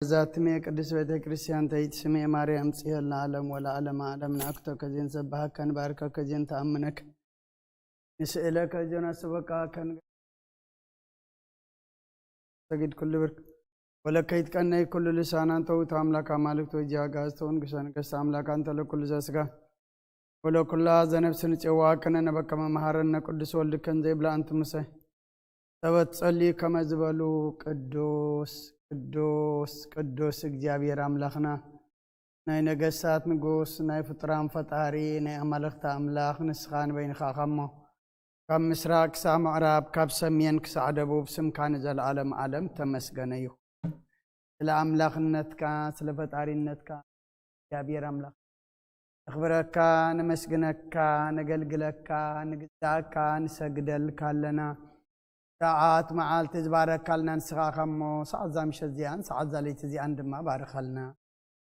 ዛትሜ ቅድስት ቤተ ክርስቲያን ተይትስሜ ማርያም ጽዮን ለዓለም ወለዓለም ዓለም። ንኣክቶ ከዚን ሰባሃከን ባርከ ከዚን ተኣምነክ ንስእለ ከዚን ኣስበካ ከን ሰጊድ ኩሉ ብርክ ወለከይት ቀነይ ኩሉ ልሳናን ተውት ኣምላክ ኣማልክት ወጂ ኣጋዝተውን ግሰ ነገስት ኣምላክ ኣንተለ ኩሉ ዘስጋ ወለኩላ ዘነፍስ ንጽዋ ከነ ነበከመ መሃረነ ቅዱስ ወልድከን ዘይብላ ኣንቲ ሙሴ ሰበት ጸልዩ ከመ ዝበሉ ቅዱስ ቅዱስ ቅዱስ እግዚኣብሔር ኣምላኽና ናይ ነገስታት ንጉስ ናይ ፍጡራን ፈጣሪ ናይ ኣማልኽቲ ኣምላኽ ንስኻ ንበይንኻ ኢኻ እሞ ካብ ምስራቅ ክሳብ ምዕራብ ካብ ሰሜን ክሳዕ ደቡብ ስምካ ንዘለኣለም ዓለም ተመስገነ ይኹን። ስለ ኣምላኽነትካ ስለ ፈጣሪነትካ እግዚኣብሔር ኣምላኽ ነኽብረካ፣ ነመስግነካ፣ ነገልግለካ፣ ንግዛእካ፣ ንሰግደልካ ኣለና። ሰዓት መዓልቲ ዝባረካልና ንስኻ ኢኻ እሞ ሰዓት እዛ ምሸት እዚኣን ሰዓት እዛ ለይቲ እዚኣን ድማ ባርኸልና።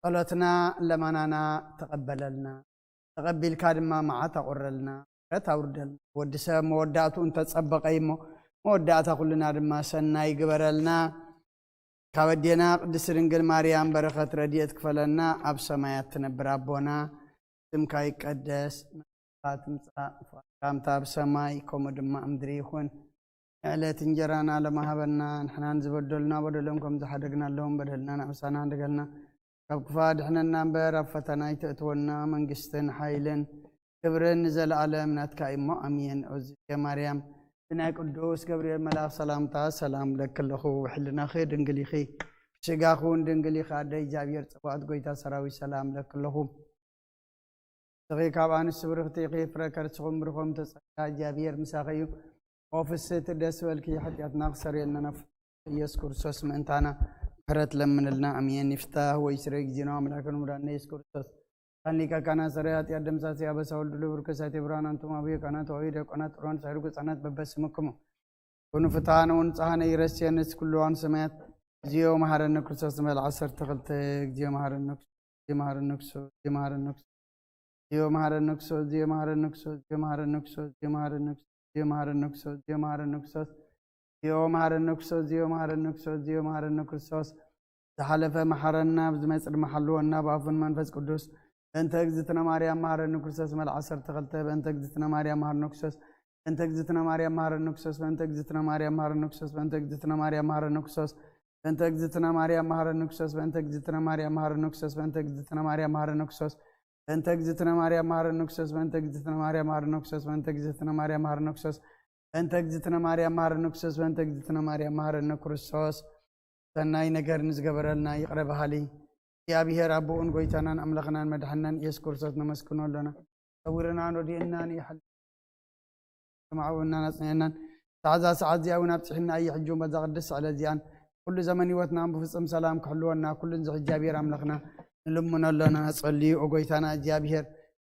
ጸሎትና ለማናና ተቐበለልና። ተቐቢልካ ድማ መዓት ኣቑረልና። ምሕረት ኣውርደልና። ወዲ ሰብ መወዳእቱ እንተጸበቐ እዩ እሞ መወዳእታ ኩልና ድማ ሰናይ ግበረልና። ካብ ኣዴና ቅድስት ድንግል ማርያም በረኸት ረድኤት ክፈለና። ኣብ ሰማያት ትነብር ኣቦና ስምካ ይቀደስ፣ መንግስትካ ትምጻእ፣ ፍቃድካ ከምታ ኣብ ሰማይ ከምኡ ድማ ኣብ ምድሪ ይኹን። ዕለት እንጀራና ለማሃበና ንሕናን ዝበደሉና በደሎም ከም ዝሓደግናሎም በደልና ንኣበሳና ሓደገልና ካብ ክፋ ድሕነና እምበር ኣብ ፈተና ኣይተእትወና መንግስትን ሓይልን ክብርን ንዘለኣለም ናትካ እሞ ኣሜን። ኦዝየ ማርያም ብናይ ቅዱስ ገብርኤል መልኣኽ ሰላምታ ሰላም ለክለኹ ሕልናኺ ድንግል ኢኺ ስጋኹን ድንግል ኢኻ ኣደ እግዚኣብሔር ጽባኦት ጎይታ ሰራዊት ሰላም ለክለኹ ስኺ ካብ ኣንስቲ ብርኽቲ ኢኺ ፍረ ከርስኹም ብርኾም ተጸጋ እግዚኣብሔር ምሳኺ እዩ። ኦፍስት ደስ በልኪ ሓጢኣትና ክሰርየልና ናብ ኢየሱስ ክርስቶስ ምእንታና ምሕረት ለምንልና ኣሜን። ይፍታህ ወይ ስረ ጊዜና ኣምላክን ምዳና ኢየሱስ ክርስቶስ ካን ሊቀ ካህናት ሰራይ ኃጢአት ደምሳሲ አበሳ ወልድ ልቡር ከሳቴ ብርሃን አንቱም አቡየ ካህናት ወይ ዲያቆናት ጥሮን ሳይርጉ ህጻናት በበስምክሙ ኩኑ ፍትሐነ ወንጽሐነ ይረስየንስ ኩሉ ሰማያት እግዚኦ መሐረነ ክርስቶስ ንበል ዓሰርተ ክልተ። እግዚኦ መሐረነ ክርስቶስ፣ እግዚኦ መሐረነ ክርስቶስ፣ እግዚኦ መሐረነ ክርስቶስ፣ እግዚኦ መሐረነ ክርስቶስ፣ እግዚኦ መሐረነ ክርስቶስ፣ እግዚኦ መሐረነ ክርስቶስ፣ እግዚኦ መሐረነ ክርስቶስ፣ እግዚኦ መሐረነ ክርስቶስ፣ እግዚኦ መሐረነ ክርስቶስ፣ እግዚኦ መሐረነ ክርስቶስ፣ እግዚኦ መሐረነ ክርስቶስ፣ ዝሓለፈ መሓረና፣ ብዝመጽእ ድማ ሓልወና፣ ብኣፉን መንፈስ ቅዱስ። በእንተ እግዝእትነ ማርያም መሃረኒ ክርስቶስ መልዓ ዓሰርተ ክልተ። በእንተ እግዝእትነ ማርያም መሃረኒ ክርስቶስ። በእንተ እግዝእትነ ማርያም መሃረኒ ክርስቶስ። በእንተ እግዝእትነ ማርያም መሃረኒ ክርስቶስ። በእንተ እግዝእትነ ማርያም መሃረኒ ክርስቶስ። በእንተ እግዝእትነ ማርያም መሃረኒ ክርስቶስ። በእንተ እግዝእትነ ማርያም መሃረኒ ክርስቶስ። በእንተ እግዝእትነ ማርያም መሃረኒ ክርስቶስ። በእንተ እግዝእትነ ማርያም መሃረኒ ክርስቶስ። በእንተ እግዝእትነ ማርያም መሃረኒ ክርስቶስ። በእንተ እግዝእትነ ማርያም መሃረኒ ክርስቶስ። በእንተ እግዝእትነ ማርያም መሃረኒ ክርስቶስ። በእንተ እግዝእትነ ማርያም መሃረኒ ክርስቶስ። ሰናይ ነገር ንዝገበረልና ይቕረ በሃሊ እግዚኣብሔር ኣቦኡን ጎይታናን ኣምላኽናን መድሓናን ኢየሱስ ክርስቶስ ነመስግኖ ኣሎና። ሰዊርናን ረድኤናን ይሓል ተማዕውናን ኣጽንኤናን ሰዓዛ ሰዓት እዚኣ እውን ኣብጽሕና እየ ሕጂ እውን በዛ ቅድስት ስዕለት እዚኣን ኩሉ ዘመን ህይወትናን ብፍጹም ሰላም ክሕልወና ኩሉን ዝሕ እግዚኣብሔር ኣምላኽና ንልምኖ ኣሎና። ጸልዩ ኦ ጎይታና እግዚኣብሔር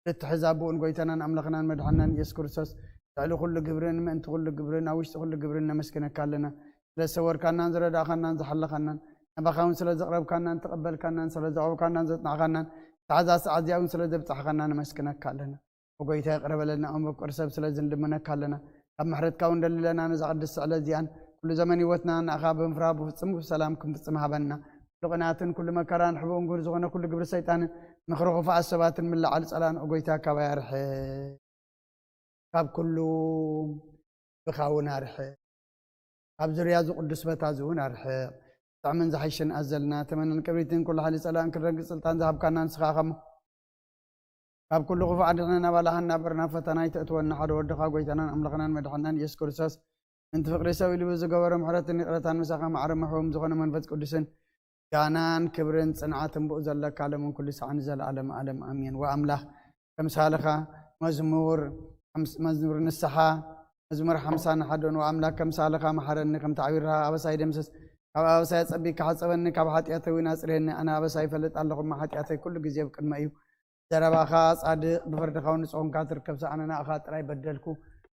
ክልተ ሕዚ ኣቦኡን ጎይታናን ኣምላኽናን መድሓናን ኢየሱስ ክርስቶስ ልዕሊ ኩሉ ግብርን ምእንቲ ኩሉ ግብርን ኣብ ውሽጢ ኩሉ ግብርን ነመስግነካ ኣለና። ስለ ዝሰወርካናን ዝረዳእኻናን ዝሓለኻናን ናባኻ እውን ስለ ዘቕረብካናን ተቐበልካናን ስለ ዘቕረብካናን ዘጽናዕካናን ሰዓዛ ሰዓት እዚኣ እውን ስለ ዘብጻሕካና ነመስግነካ ኣለና። ኦ ጎይታ ይቕረ በለልና። ኦ መፍቀሪ ሰብ ስለ ዝንልምነካ ኣለና። ካብ ምሕረትካ እውን ደልለና ነዛ ቅድስቲ ስዕለት እዚኣን ኩሉ ዘመን ህይወትና ንኣኻ ብምፍራህ ብፍጹም ሰላም ክንፍጽም ሃበና። ኩሉ ቅንኣትን ኩሉ መከራን ሕቡእን ግሁር ዝኾነ ኩሉ ግብሪ ሰይጣንን ምኽሪ ክፉኣት ሰባትን ምልዓል ጸላን ኦ ጎይታ ካባይ ኣርሕቕ። ካብ ኩሉ ብኻ እውን ኣርሕቕ። ካብ ዙርያ እዚ ቅዱስ ቦታ እዚ እውን ኣርሕቕ። ጥዕምን ዝሓይሽን ኣዘልና ተመንን ቅብሪትን ኩሉ ሓይሊ ጸላእን ክረግጽ ስልጣን ዝሃብካና ንስኻ ኢኻ እሞ ካብ ኩሉ ክፉእ ኣድሕነና ባልሓና እምበር ናብ ፈተና ኣይተእትወና ሓደ ወድኻ ጎይታናን ኣምላኽናን መድሓናን ኢየሱስ ክርስቶስ ምንቲ ፍቕሪ ሰብ ኢሉ ብዝገበሮ ምሕረትን ይቕረታን ምሳኻ ማዕረ መሕቦም ዝኾነ መንፈስ ቅዱስን ጋናን ክብርን ጽንዓትን ብኡ ዘለካ ለምን ኩሉ ሰዓን ዘለዓለም ዓለም ኣሜን። ወኣምላኽ ከምሳልኻ መዝሙር መዝሙር ንስሓ መዝሙር ሓምሳ ንሓደን ወኣምላኽ ከምሳልኻ መሓረኒ ከም ተዓቢርካ ኣበሳይ ደምስስ ካብ ኣበሳይ ኣጸቢካ ሓጸበኒ ካብ ሓጢኣተይ እውን ኣጽርየኒ ኣነ ኣበሳይ ይፈልጥ ኣለኹ እሞ ሓጢኣተይ ኩሉ ግዜ ኣብ ቅድመ እዩ ዘረባኻ ጻድቕ ብፍርድኻ እውን ንጹህ ኮንካ ትርከብ ሰኣነ ንኣኻ ጥራይ በደልኩ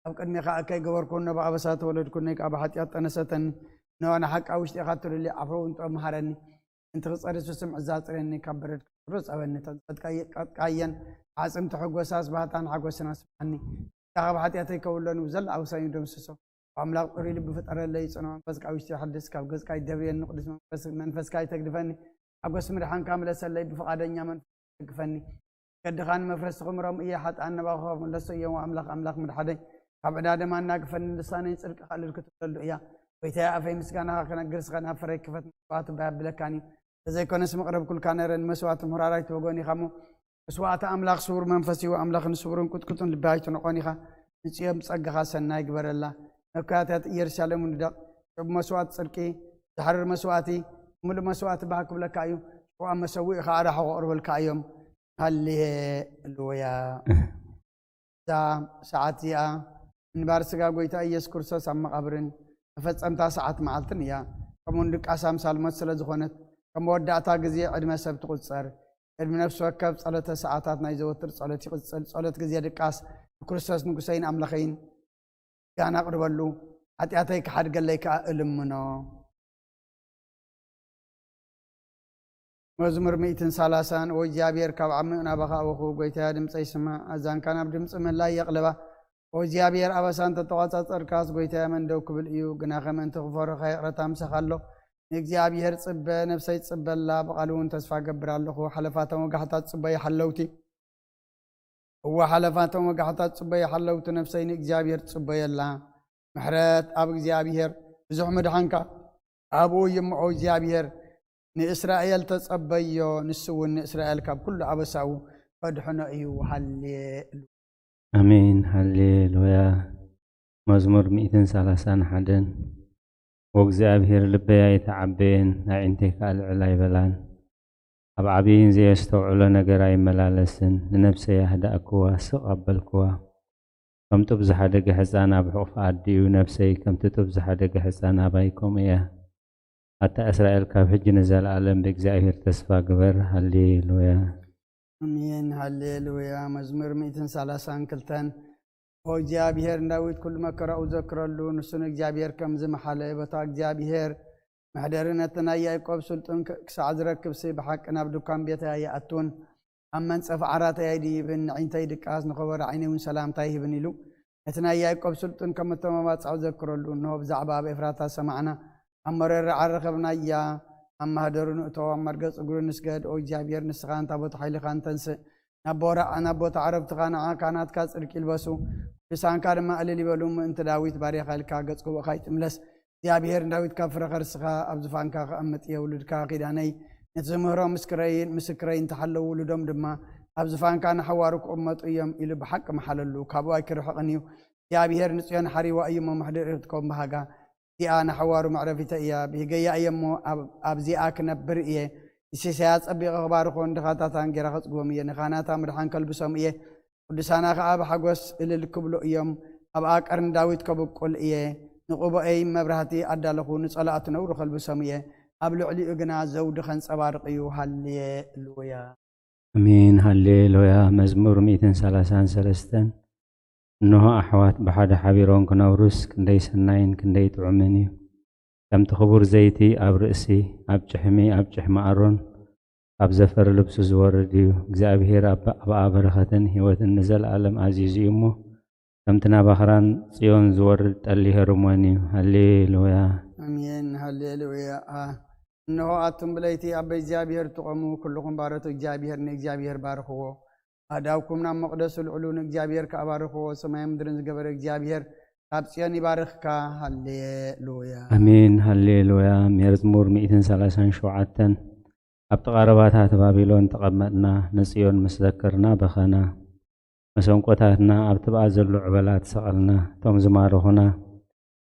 ኣብ ቅድሜኻ እከይ ገበርኩ እነሆ ብኣበሳ ተወለድኩ እነሆ ከዓ ብሓጢኣት ጠነሰተኒ እነሆ ንሓቂ ኣብ ውሽጢኻ ትልሊ ዓፍሮ እውን ጥበብ መሃረኒ ምእንቲ ክጸሪ ስስምዕ እዛ ጽሬኒ ካብ በረድ ክትሩ ጸበኒ ተንጸጥቃየን ዓጽምቲ ሕጎሳ ስባህታን ሓጎስን ኣስምዓኒ ካብ ሓጢኣተይ ከውሎኒ ብዘላ ኣበሳይ ደምስሶ ኣምላኽ ጽሩይ ልቢ ፍጠረለይ፣ ጽኑዕ መንፈስካ ኣብ ውሽጢ ሓድስ፣ ካብ ገጽካ ይደብርየኒ፣ ቅዱስ መንፈስ፣ መንፈስካ ይተግድፈኒ፣ ሓጎስ ምድሓንካ ምለሰለይ፣ ብፍቓደኛ መንፈስ ይደግፈኒ። ከድኻ ንመፍረሲ ክምሮም እየ፣ ሓጥኣን ነባኹ ክምለሶ እዮም፣ ኣምላኽ ኣምላኽ ምድሓደይ፣ ካብ ዕዳ ደማ እናግፈኒ፣ ልሳነይ ጽድቅኻ እልል ክትብለሉ እያ። ጎይታየ፣ ኣፈይ ምስጋናኻ ክነግር፣ ስኸ ናብ ፍረይ ክፈት፣ መስዋዕቲ እባ የብለካን እዩ። ተዘይኮነስ መቕረብኩልካ ነረ፣ ንመስዋዕቲ ምሁራር ኣይትወጎን ኢኻ እሞ፣ መስዋዕቲ ኣምላኽ ስዉር መንፈስ እዩ፣ ኣምላኽ ንስዉርን ቁጥቁጥን ልቢ ኣይትንቆን ኢኻ። ንጽዮን ብጸጋኻ ሰናይ ግበረላ። ነካያታት ኢየሩሳሌም ንደቕ። ሽዑ መስዋዕቲ ጽድቂ፣ ዝሓርር መስዋዕቲ፣ ምሉእ መስዋዕቲ ባህ ክብለካ እዩ። ሽዑ ኣብ መሰውኢ ኸኣ ራሕቑ ክቕርበልካ እዮም። ሃሌሉያ። እዛ ሰዓት እዚኣ ምንባር ስጋ ጎይታ ኢየሱስ ክርስቶስ ኣብ መቓብርን መፈጸምታ ሰዓት መዓልትን እያ። ከምኡውን ድቃስ ኣምሳል ሞት ስለ ዝኾነት፣ ከም መወዳእታ ግዜ ዕድመ ሰብ ትቑጸር። ቅድሚ ነፍሲ ወከፍ ጸሎተ ሰዓታት ናይ ዘወትር ጸሎት ይቕጽል። ጸሎት ግዜ ድቃስ ንክርስቶስ ንጉሰይን ኣምላኸይን ምስጋና ኣቕርበሉ፣ ሓጢኣተይ ክሓድገለይ ከኣ እልምኖ። መዝሙር ሚእትን ሰላሳን። ኦ እግዚኣብሔር፣ ካብ ዓሚቕ ናባኻ ኣበኹ፣ ጎይታየ፣ ድምፀይ ስማዕ። ኣዛንካ ናብ ድምፂ ምእላይ የቕልባ። ኦ እግዚኣብሔር፣ ኣበሳ እንተተቋጻጸርካስ፣ ጎይታየ፣ መን ደው ክብል እዩ? ግናኸ ምእንቲ ክፈርኻ ይቕረታ ምሳኻ ኣሎ። ንእግዚኣብሔር ጽበ፣ ነፍሰይ ትጽበላ፣ ብቓሉ እውን ተስፋ እገብር ኣለኹ። ሓለፋቶም ወጋሕታት ጽበዩ ሓለውቲ። እወ፣ ሓለፋቶም ወጋሕታት ጽበዩ ሓለውቲ፣ ነፍሰይ ንእግዚኣብሔር ትጽበየላ። ምሕረት ኣብ እግዚኣብሔር፣ ብዙሕ ምድሓንካ ኣብኡ ይምዖ እግዚኣብሔር። ንእስራኤል ተጸበዮ፣ ንሱ እውን ንእስራኤል ካብ ኩሉ ኣበሳኡ ከድሕኖ እዩ። ሃሌሉያ። ኣሜን፣ ሃሌሉያ። መዝሙር ሚእትን ሰላሳን ሓደን። ወእግዚኣብሔር፣ ልበይ ኣይተዓበየን፣ ኣዒንተይ ከኣ ልዕል ኣይበላን። ኣብ ዓብይን ዘየስተውዕሎ ነገር ኣይመላለስን። ንነፍሰይ ኣህደእክዋ፣ ስቕ ኣበልክዋ። ከም ጡብ ዝሓደገ ሕፃን ኣብ ሕቑፋ ኣዲኡ፣ ነፍሰይ ከምቲ ጡብ ዝሓደገ ሕፃን ኣባይ ከምኡ እያ። ኣታ እስራኤል፣ ካብ ሕጂ ንዘለኣለም ብእግዚኣብሔር ተስፋ ግበር። ሃሌሉያ። ኣሜን፣ ሃሌሉያ። መዝሙር ሚእትን ሰላሳን ክልተን። ኦ እግዚኣብሔር፣ ንዳዊት ኩሉ መከራኡ ዘክረሉ። ንሱ ንእግዚኣብሔር ከም ዝመሓለ፣ በታ እግዚኣብሔር መሕደሪ ነቲ ናይ ያዕቆብ ስልጡን ክ-፣ ክሳዕ ዝረክብሲ፣ ብሓቂ ናብ ድኳን ቤተይ ኣይኣቱን፣ ኣብ መንጸፍ ዓራተይ ኣይድይብን። ንዒንተይ ድቃስ፣ ንኸበሮ ዓይነይ እውን ሰላምታ ይህብን ኢሉ፣ ነቲ ናይ ያዕቆብ ስልጡን ከም እተመባጽዖ ዘክረሉ። እንሆ፣ ብዛዕባ ኣብ ኤፍራታ ሰማዕና፣ ኣብ መሮራ ዓሪ ረኸብናያ። ኣብ ማህደሩ ንእቶ፣ ኣብ መርገጽ እግሩ ንስገድ። ኦ እግዚኣብሔር፣ ንስኻ እንታ ቦታ ሓይልኻን ተንስእ፣ ናብ ቦራ-፣ ናብ ቦታ ዓረብትኻ ንዓኻ ናትካ ጽድቂ ይልበሱ፣ ቅዱሳንካ ድማ እልል ይበሉ። ምእንቲ ዳዊት ባርያኻ ኢልካ ገጽ ክቡእካ ይትምለስ። እግዚኣብሔር ንዳዊት ካብ ፍረ ከርስኻ ኣብ ዙፋንካ ክቐምጥ እየ። ውሉድካ ኪዳነይ ነቲ ዝምህሮ ምስክረይ-፣ ምስክረይ እንተሃለዉ፣ ውሉዶም ድማ ኣብ ዙፋንካ ንሓዋሩ ክቕመጡ እዮም ኢሉ ብሓቂ መሓለሉ። ካብኡ ኣይክርሕቕን እዩ። እግዚኣብሔር ንጽዮን ሓሪዋ እዩ እሞ ምሕደሪኡ ክትከውን ባህጋ። እዚኣ ንሓዋሩ መዕረፊተይ እያ። ብሂገያ እየ እሞ ኣብ-፣ ኣብዚኣ ክነብር እየ። ንሲሳያ ጸቢቐ ክባርኾን ድኻታታን ጌራ ከጽግቦም እየ። ንኻህናታ ምድሓን ከልብሶም እየ። ቅዱሳና ኸኣ ብሓጎስ እልል ክብሉ እዮም። ኣብኣ ቀርኒ ዳዊት ከብቁል እየ። ንቕቡኤይ መብራህቲ ኣዳለኹ፣ ንጸላእቱ ነውሪ ከልብሶም እየ። ኣብ ልዕሊኡ ግና ዘውዲ ኸንጸባርቕ እዩ። ሃሌሉያ። ኣሜን፣ ሃሌሉያ። መዝሙር ሚእትን ሰላሳን ሰለስተን። እንሆ፣ ኣሕዋት ብሓደ ሓቢሮም ክነብሩስ ክንደይ ሰናይን ክንደይ ጥዑምን እዩ። ከምቲ ክቡር ዘይቲ ኣብ ርእሲ፣ ኣብ ጭሕሚ፣ ኣብ ጭሕሚ ኣሮን፣ ኣብ ዘፈር ልብሱ ዝወርድ እዩ። እግዚኣብሔር ኣብ-፣ ኣብኣ በረኸትን ህይወትን ንዘለኣለም ኣዚዙ እዩ እሞ፣ ከምቲ ናብ ኣኽራን ጽዮን ዝወርድ ጠሊ ሄርሞን እዩ። ሃሌሉያ። ኣሜን፣ ሃሌሉያ። ኣ-፣ እንሆ፣ ኣቱም ብለይቲ ኣብ እግዚኣብሔር ትቖሙ፣ ኩልኹም ባሮት እግዚኣብሔር ንእግዚኣብሔር ባርኽዎ። ኣእዳውኩም ናብ መቕደሱ ልዕሉ፣ ንእግዚኣብሔር ከኣ ባርኽዎ። ሰማይን ምድርን ዝገበረ እግዚኣብሔር ካብ ጽዮን ይባርኽካ። ሃሌሉያ። ኣሜን፣ ሃሌሉያ። መዝሙር ሚእትን ሰላሳን ሸውዓተን። ኣብቲ ቀረባታት ባቢሎን ተቐመጥና፣ ንጽዮን ምስ ዘከርና በኸና። መሰንቆታትና ኣብቲ ብኣ ዘሎ ዕበላ ተሰቐልና። እቶም ዝማረኹና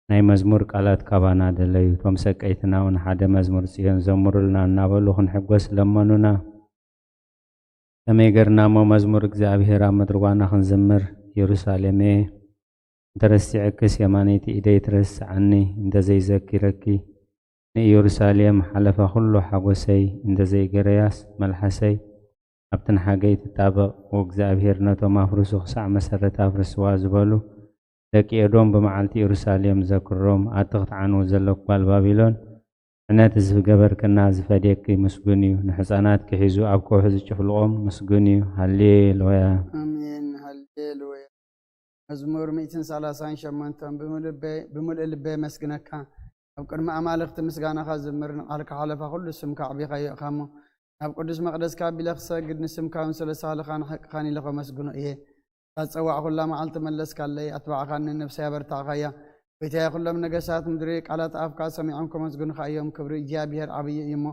ናይ መዝሙር ቃላት ካባና ደለዩ። እቶም ሰቀይትና እውን ሓደ መዝሙር ጽዮን ዘምሩልና እናበሉ ክንሕጎስ ለመኑና። ከመይ ገርና እሞ መዝሙር እግዚኣብሔር ኣብ ምድሪ ዋና ክንዝምር? ኢየሩሳሌመየ፣ እንተረሲዐክስ የማነይቲ ኢደይ ትረስዓኒ፣ እንተዘይዘኪረኪ ንኢየሩሳሌም ሓለፋ ኩሉ ሓጎሰይ፣ እንተዘይገረያስ መልሓሰይ ኣብቲ ንሓገይ ትጣበቕ። ወእግዚኣብሔር ነቶም ኣፍርሱ ክሳዕ መሰረት ኣፍርስዋ ዝበሉ ደቂ ኤዶም ብመዓልቲ ኢየሩሳሌም ዘክሮም። ኣቲ ክትዓንዊ ዘለኪ ጓል ባቢሎን፣ ዕነት ዝገበርክና ዝፈድየኪ ምስጉን እዩ። ንሕፃናትኪ ሒዙ ኣብ ከውሒ ዝጭፍልቖም ምስጉን እዩ። ሃሌሉያ። ኣሜን፣ ሃሌሉያ። መዝሙር ሚእትን ሰላሳን ሸሞንተን ብምሉእ ልበይ የመስግነካ። ኣብ ቅድሚ ኣማልኽቲ ምስጋናኻ ዝምር፣ ንቓልካ ሓለፋ ኩሉ ስምካ ኣዕቢኻዮ ኢኻ እሞ፣ ናብ ቅዱስ መቕደስካ ኣቢለ ክሰግድ፣ ንስምካ እውን ስለ ሳህልኻን ሓቅኻን ኢለ ከመስግኖ እየ። እታ ዝጸዋዕኩላ መዓልቲ መለስካለይ፣ ኣትባዕኻኒ፣ ነፍሰይ ኣበርታዕካያ። ጎይታየ፣ ኩሎም ነገሳት ምድሪ ቃላት ኣፍካ ሰሚዖም ከመስግኑኻ እዮም። ክብሪ እግዚኣብሔር ዓብዪ እዩ እሞ፣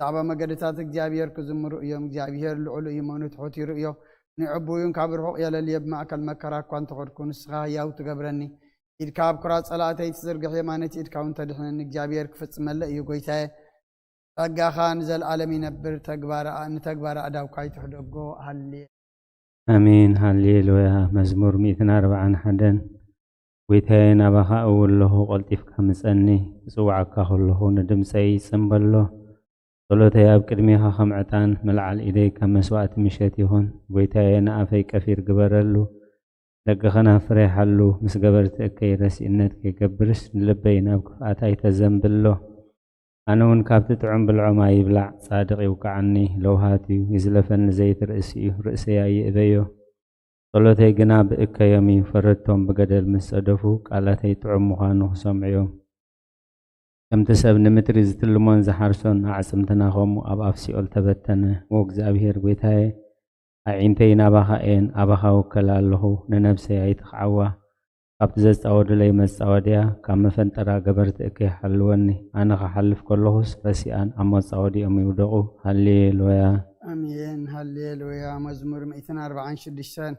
ብዛዕባ መገድታት እግዚኣብሔር ክዝምሩ እዮም። እግዚኣብሔር ልዑል እዩ እሞ፣ ንትሑት ይርእዮ፣ ንዕቡዩን ካብ ርሑቕ የለልዮ። ብማእከል መከራ እኳ እንተኸድኩ፣ ንስኻ ህያው ትገብረኒ። ኢድካ ኣብ ኩራት ጸላእተይ ትዝርግሕ፣ የማነይቲ ኢድካ እውን ተድሕነኒ። እግዚኣብሔር ክፍጽመለይ እዩ። ጎይታየ፣ ጸጋኻ ንዘለኣለም ይነብር፣ ተግባረ ንተግባረ ኣእዳውካ ይትሕደጎ። ሃሌ ኣሜን፣ ሃሌሉያ። መዝሙር ሚእትን ኣርባዓን ሓደን። ጎይታየ፣ ናባኻ እው ኣለኹ፣ ቀልጢፍካ ምጸኒ። ክጽውዓካ ከለኹ ንድምጸይ ጽን በሎ። ጸሎተይ ኣብ ቅድሜኻ ከም ዕጣን፣ ምልዓል ኢደይ ከም መስዋእቲ ምሸት ይኹን። ጎይታየ፣ ንኣፈይ ቀፊር ግበረሉ፣ ደገ ከናፍረይ ሓሉ። ምስ ገበርቲ እከይ ረሲእነት ከይገብርስ፣ ንልበይ ናብ ክፍኣት ኣይተዘንብሎ። ኣነ እውን ካብቲ ጥዑም ብልዖም ኣይብላዕ፣ ጻድቕ ይውቃዓኒ፣ ለውሃት እዩ፣ ይዝለፈኒ ዘይት ርእሲ እዩ፣ ርእሰይ ኣይእበዮ። ጸሎተይ ግና ብእከዮም እዩ፣ ፈረድቶም ብገደል ምስ ጸደፉ፣ ቃላተይ ጥዑም ምዃኑ ክሰምዑ እዮም። ከምቲ ሰብ ንምድሪ ዝትልሞን ዝሓርሶን፣ ኣዕጽምትና ኸምኡ ኣብ ኣፍ ሲኦል ተበተነ። ዎ እግዚኣብሄር ጐይታየ፣ ኣዒንተይ ናባኻ እየን፣ ኣባኻ እውከል ኣለኹ፣ ንነብሰይ ኣይትኽዓዋ። ካብቲ ዘጻወዱለይ መጻወድያ፣ ካብ መፈንጠራ ገበርቲ እከይ ሓልወኒ። ኣነ ክሓልፍ ከለኹስ ረሲኣን ኣብ መጻወድያኦም ይውደቑ። ሃሌሉያ። ኣሜን። ሃሌሉያ። መዝሙር ሚእትን ኣርባዓን ሽዱሽተን።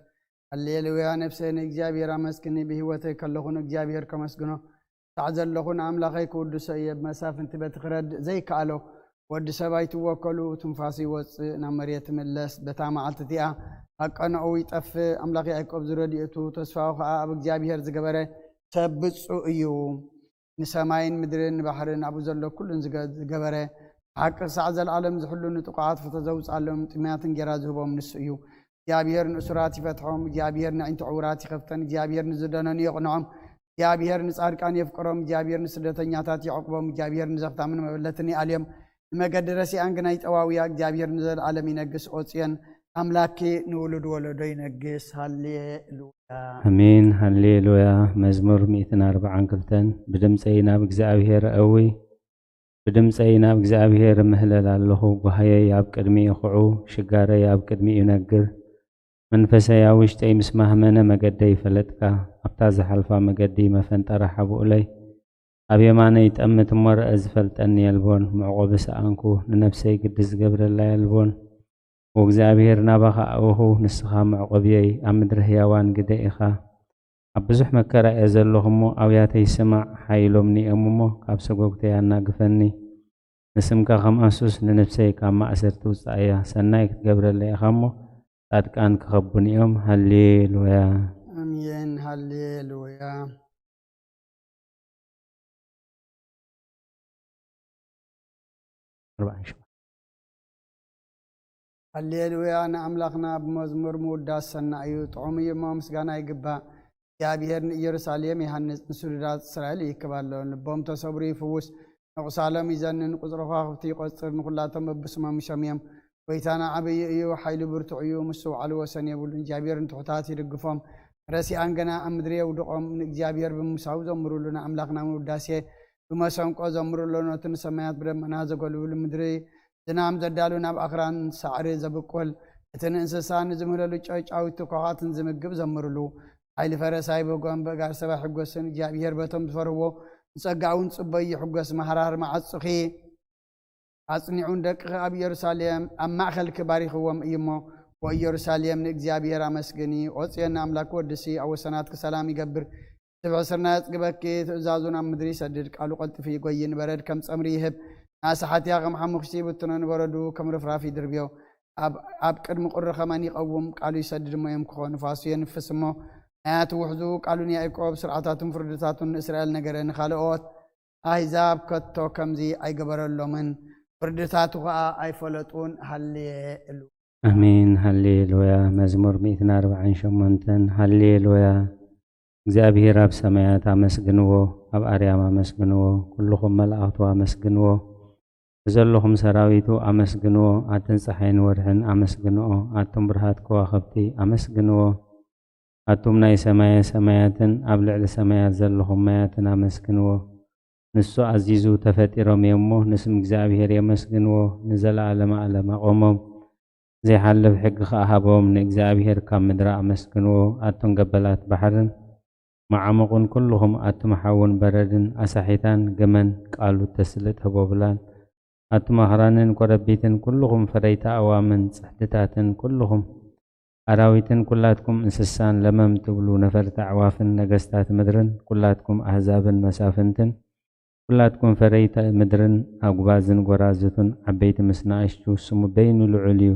ሃሌሉያ። ነፍሰይ ንእግዚኣብሔር ኣመስግኒ፣ ብህይወተይ ከለኹ ንእግዚኣብሔር ከመስግኖ፣ ሳዕ ዘለኹ ንኣምላኸይ ክውድሶ እየ። ብመሳፍንቲ በቲ ክረድእ ዘይከኣሎ ወዲ ሰብ ኣይትወከሉ። ትንፋሱ ይወጽእ፣ ናብ መሬት ይምለስ። በታ መዓልቲ እቲኣ ኣቀንኦኡ ይጠፍእ። ኣምላኽ ያዕቆብ ዝረድኤቱ፣ ተስፋኡ ኸኣ ኣብ እግዚኣብሔር ዝገበረ ሰብ ብጹእ እዩ። ንሰማይን ምድርን ንባሕርን ኣብኡ ዘሎ ኩሉን ዝገ-፣ ዝገበረ፣ ብሓቂ ክሳዕ ዘለኣለም ዝሕሉ፣ ንጥቑዓት ፍቶ ዘውጽኣሎም፣ ጥምያት እንጌራ ዝህቦም ንሱ እዩ። እግዚኣብሔር ንእሱራት ይፈትሖም፣ እግዚኣብሔር ነዒንቲ ዕውራት ይኸፍተን፣ እግዚኣብሔር ንዝደነኑ የቕንዖም፣ እግዚኣብሔር ንጻድቃን የፍቅሮም፣ እግዚኣብሔር ንስደተኛታት ይዕቁቦም፣ እግዚኣብሔር ንዘኽታምን መበለትን ይኣልዮም፣ ንመገዲ ረሲኣን ግና ይጠዋውያ። እግዚኣብሔር ንዘለኣለም ይነግስ። ኦ ጽዮን፣ ኣምላኪ ንውሉድ ወለዶ ይነግስ። ሃሌሉያ። ኣሜን፣ ሃሌሉያ። መዝሙር ሚእትን ኣርባዓን ክልተን። ብድምፀይ ናብ እግዚኣብሔር እዊ፣ ብድምፀይ ናብ እግዚኣብሔር እምህለል ኣለኹ። ጓህየይ ኣብ ቅድሚኡ ኹዑ፣ ሽጋረይ ኣብ ቅድሚኡ ይነግር። መንፈሰይ ኣብ ውሽጠይ ምስ ማህመነ፣ መገደይ ፈለጥካ። ኣብታ ዝሓልፋ መገዲ መፈንጠራ ሓብኡለይ። ኣብ የማነይ ይጠምት እሞ፣ ረአ ዝፈልጠኒ የልቦን። መዕቆቢ ሰኣንኩ፣ ንነፍሰይ ግዲ ዝገብረላ የልቦን። ኦ እግዚኣብሔር፣ ናባኻ ኣእወኹ፣ ንስኻ መዕቆብየይ፣ ኣብ ምድሪ ህያዋን ግደ ኢኻ። ኣብ ብዙሕ መከራ እየ ዘለኹ እሞ፣ ኣውያተይ ስማዕ፣ ሓይሎምኒ እዮም እሞ፣ ካብ ሰጎግተይ ኣናግፈኒ። ንስምካ ከም ኣሱስ፣ ንነፍሰይ ካብ ማእሰርቲ ውጻእያ። ሰናይ ክትገብረለይ ኢኻ እሞ፣ ጻድቃን ክኸቡኒ እዮም። ሃሌሉያ። ኣሜን። ሃሌሉያ። ኣርባዓን ሸውዓተን። ሃሌሉያ ንኣምላኽና ብመዝሙር ምውዳስ ሰናይ እዩ፣ ጥዑም እዩ እሞ ምስጋና ይግባእ። እግዚኣብሔር ንኢየሩሳሌም ይሃንጽ፣ ንስዱዳት እስራኤል ይእክብ ኣሎ። ልቦም ተሰብሩ ይፍውስ፣ ንቑሳሎም ይዘንን፣ ቁጽሪ ከዋኽብቲ ይቖጽር፣ ንኹላቶም በብስሞም ይሸምዮም። ጐይታና ዓብዪ እዩ፣ ሓይሉ ብርቱዕ እዩ፣ ምስትውዓሉ ወሰን የብሉን። እግዚኣብሔር ንትሑታት ይድግፎም፣ ረሲኣን ግና ኣብ ምድሪ የውድቖም። ንእግዚኣብሔር ብምሳው ዘምሩሉ፣ ንኣምላኽና ምውዳሴ ብመሰንቆ ዘምሩሉ። ነቲ ንሰማያት ብደመና ዘጎልብሉ፣ ምድሪ ዝናም ዘዳሉ፣ ናብ ኣኽራን ሳዕሪ ዘብቁል፣ እቲ ንእንስሳ ንዝምህለሉ ጨጫዊቱ ከዋኽብትን ዝምግብ ዘምሩሉ። ሓይሊ ፈረስ ኣይበጎን፣ በእጋር ሰብ ኣይሕጎስን። እግዚኣብሔር በቶም ዝፈርህዎ ብጸጋ እውን ጽበዩ ይሕጎስ። መሃራር መዓጹኺ ኣጽኒዑ፣ ንደቅኺ ኣብ ኢየሩሳሌም ኣብ ማእከልኪ ባሪኽዎም እዩ እሞ፣ ወኢየሩሳሌም ንእግዚኣብሔር ኣመስግኒ፣ ኦ ጽዮን ንኣምላክ ወድሲ፣ ኣብ ወሰናትኪ ሰላም ይገብር፣ ስብሒ ስርናይ የጽግበኪ፣ ትእዛዙ ናብ ምድሪ ይሰድድ፣ ቃሉ ቀልጢፉ ይጎዪ፣ ንበረድ ከም ጸምሪ ይህብ፣ ንኣሳሓትያ ከም ሓሙኽሽቲ ይብትኖ፣ ንበረዱ ከም ርፍራፍ ይድርብዮ። ኣብ፣ ኣብ ቅድሚ ቁሪ ከማን ይቐውም፣ ቃሉ ይሰድድ እሞ የምክኾ፣ ንፋሱ የንፍስ እሞ ማያት ውሕዙ። ቃሉ ንያዕቆብ፣ ስርዓታቱን ፍርድታቱን ንእስራኤል ነገረ፣ ንኻልኦት ኣህዛብ ከቶ ከምዚ ኣይገበረሎምን፣ ፍርድታቱ ኸኣ ኣይፈለጡን። ሃሌሉያ። ኣሜን። ሃሌሉያ። መዝሙር ሚእትን ኣርባዓን ሸሞንተን። ሃሌሉያ። እግዚኣብሔር ኣብ ሰማያት ኣመስግንዎ፣ ኣብ ኣርያም ኣመስግንዎ፣ ኩልኹም መላእኽቱ ኣመስግንዎ፣ ብዘለኹም ሰራዊቱ ኣመስግንዎ፣ ኣትን ጸሓይን ወርሕን ኣመስግንኦ፣ ኣቱም ብርሃት ከዋኽብቲ ኣመስግንዎ። ኣቱም ናይ ሰማየ ሰማያትን ኣብ ልዕሊ ሰማያት ዘለኹም ማያትን ኣመስግንዎ። ንሱ ኣዚዙ ተፈጢሮም እዮምሞ፣ ንስም እግዚኣብሔር የመስግንዎ፣ ንዘለዓለመ ዓለም ኣቖሞም። ዘይሓልፍ ሕጊ ኸኣ ሃቦም፣ ንእግዚኣብሔር ካብ ምድሪ ኣመስግንዎ። ኣቱም ገበላት ባሕርን መዓሙቕን፣ ኩልኹም ኣቱም ሓውን በረድን፣ ኣሳሒታን ግመን ቃሉ ተስልጥ ህቦብላን፣ ኣቱም ኣኽራንን ኮረቢትን፣ ኩልኹም ፈረይቲ ኣእዋምን ጽሕድታትን፣ ኩልኹም ኣራዊትን፣ ኩላትኩም እንስሳን ለመም ትብሉ ነፈርቲ ኣዕዋፍን፣ ነገስታት ምድርን፣ ኩላትኩም ኣህዛብን መሳፍንትን፣ ኩላትኩም ፈረይቲ ምድርን፣ ኣጉባዝን ጎራዙቱን፣ ዓበይቲ ምስ ንኣሽቱ፣ ስሙ በይኑ ልዑል እዩ።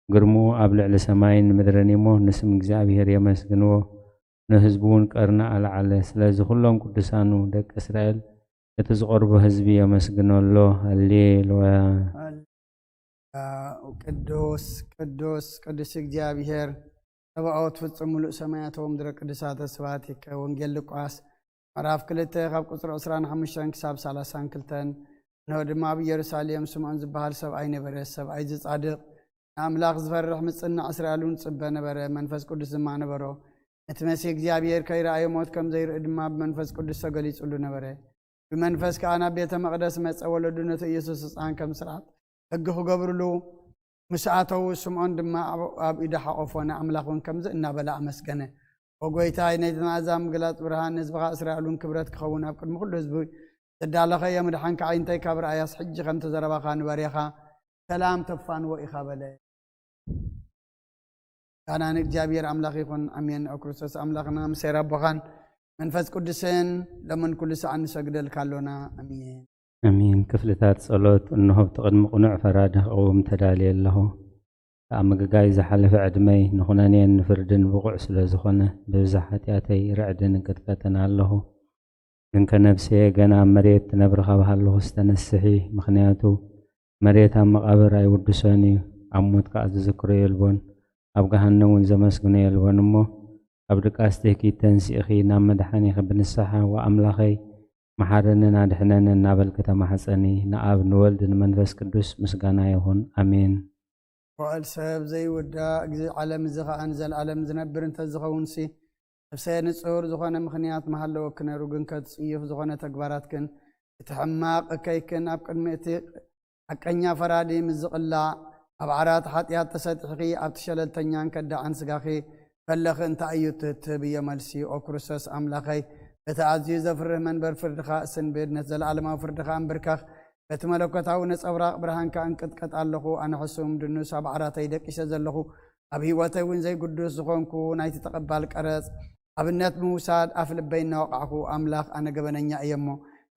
ግርምኡ ኣብ ልዕሊ ሰማይን ምድርን እዩሞ፣ ንስም እግዚኣብሔር የመስግንዎ። ንህዝቡ እውን ቀርኒ ኣልዓለ። ስለዚ ኩሎም ቅዱሳኑ ደቂ እስራኤል እቲ ዝቐርቦ ህዝቢ የመስግኖ ኣሎ። ሃሌሉያ። ቅዱስ ቅዱስ ቅዱስ እግዚኣብሔር፣ ጸባኦት ፍጹም ምሉእ ሰማያት ወምድረ ቅዱሳተ ስብሐቲከ። ወንጌል ሉቃስ ምዕራፍ ክልተ ካብ ቁጽሪ ዕስራን ሓሙሽተን ክሳብ ሰላሳን ክልተን። እንሆ ድማ ኣብ ኢየሩሳሌም ስምዖን ዝበሃል ሰብኣይ ነበረ። ሰብኣይ እዚ ጻድቕ፣ ንኣምላኽ ዝፈርሕ፣ ምጽናዕ እስራኤል እውን ጽበ ነበረ። መንፈስ ቅዱስ ድማ ነበሮ። ነቲ መሲህ እግዚኣብሔር ከይረኣየ ሞት ከም ዘይርኢ ድማ ብመንፈስ ቅዱስ ተገሊጹሉ ነበረ። ብመንፈስ ከኣ ናብ ቤተ መቕደስ መጸ። ወለዱ ነቲ ኢየሱስ ህጻን ከም ስርዓት ሕጊ ክገብርሉ ምስ ኣተዉ፣ ስምዖን ድማ ኣብ፣ ኣብ ኢዱ ሓቖፎ፣ ንኣምላኽ እውን ከምዚ እናበለ ኣመስገነ። ኦ ጐይታይ፣ ነቲ መኣዛ ምግላጽ ብርሃን ንህዝብኻ እስራኤል እውን ክብረት ክኸውን ኣብ ቅድሚ ኩሉ ህዝቢ ዘዳለኸዮ ምድሓንካ ኣዒንተይ ካብ ረኣያስ፣ ሕጂ ከም ተዘረባኻ ንባርያኻ ሰላም ተፋንዎ ኢኻ በለ። ምስጋና ንእግዚኣብሔር ኣምላኽ ይኹን። ኣሜን። ኦ ክርስቶስ ኣምላኽና፣ ምስ ኣቦኻን መንፈስ ቅዱስን ሎምን ኩሉ ሰዓት ንሰግደልካ ኣሎና። ኣሜን። ኣሜን። ክፍልታት ጸሎት። እንሆ ብቲ ቅድሚ ቅኑዕ ፈራዲ ክቕውም ተዳልየ ኣለኹ። ከኣ ምግጋይ ዝሓለፈ ዕድመይ ንኹነኔን ንፍርድን ብቑዕ ስለ ዝኾነ፣ ብብዝሒ ሓጢኣተይ ርዕድን እንቅጥቀጥን ኣለኹ። ግንከ ነፍሰየ ገና ኣብ መሬት ትነብሪ ካብ ሃለኹስ ተነስሒ፣ ምኽንያቱ መሬት ኣብ መቓብር ኣይውድሶን እዩ፣ ኣብ ሞት ከኣ ዝዝክሮ የልቦን፣ ኣብ ገሃነም እውን ዘመስግኖ የልቦን። እሞ ካብ ድቃስ ትህኪት ተንሲእኺ ናብ መድሓኒኺ ብንስሓ፣ ወኣምላኸይ መሓረንን ኣድሕነንን እናበልኪ ተማሕጸኒ። ንኣብ ንወልድ ንመንፈስ ቅዱስ ምስጋና ይኹን። ኣሜን። ውዕል ሰብ ዘይውዳእ፣ ግዜ ዓለም እዚ ኸኣ ንዘለኣለም ዝነብር እንተዝኸውንሲ፣ ነፍሰ ንጹር ዝኾነ ምኽንያት ምሃለወኪ ነይሩ። ግንከ እቲ ጽዩፍ ዝኾነ ተግባራትክን እቲ ሕማቕ እከይክን ኣብ ቅድሚ እቲ ሓቀኛ ፈራዲ ምስ ዝቕላዕ፣ ኣብ ዓራት ሓጢኣት ተሰጢሕኺ፣ ኣብቲ ሸለልተኛን ከዳዕን ስጋኺ ከለኺ እንታይ እዩ ትህብዮ መልሲ? ኦ ክርስቶስ ኣምላኸይ፣ በቲ ኣዝዩ ዘፍርህ መንበር ፍርድኻ እስንብድ፣ ነቲ ዘለኣለማዊ ፍርድኻ እንብርከኽ፣ በቲ መለኮታዊ ነጸብራቕ ብርሃንካ እንቅጥቀጥ ኣለኹ። ኣነ ሕሱም ድኑስ ኣብ ዓራተይ ደቂሰ ዘለኹ፣ ኣብ ህይወተይ እውን ዘይግዱስ ዝኾንኩ፣ ናይቲ ተቐባል ቀረጽ ኣብነት ብምውሳድ ኣፍ ልበይ እናወቓዕኩ፣ ኣምላኽ ኣነ ገበነኛ እየ እሞ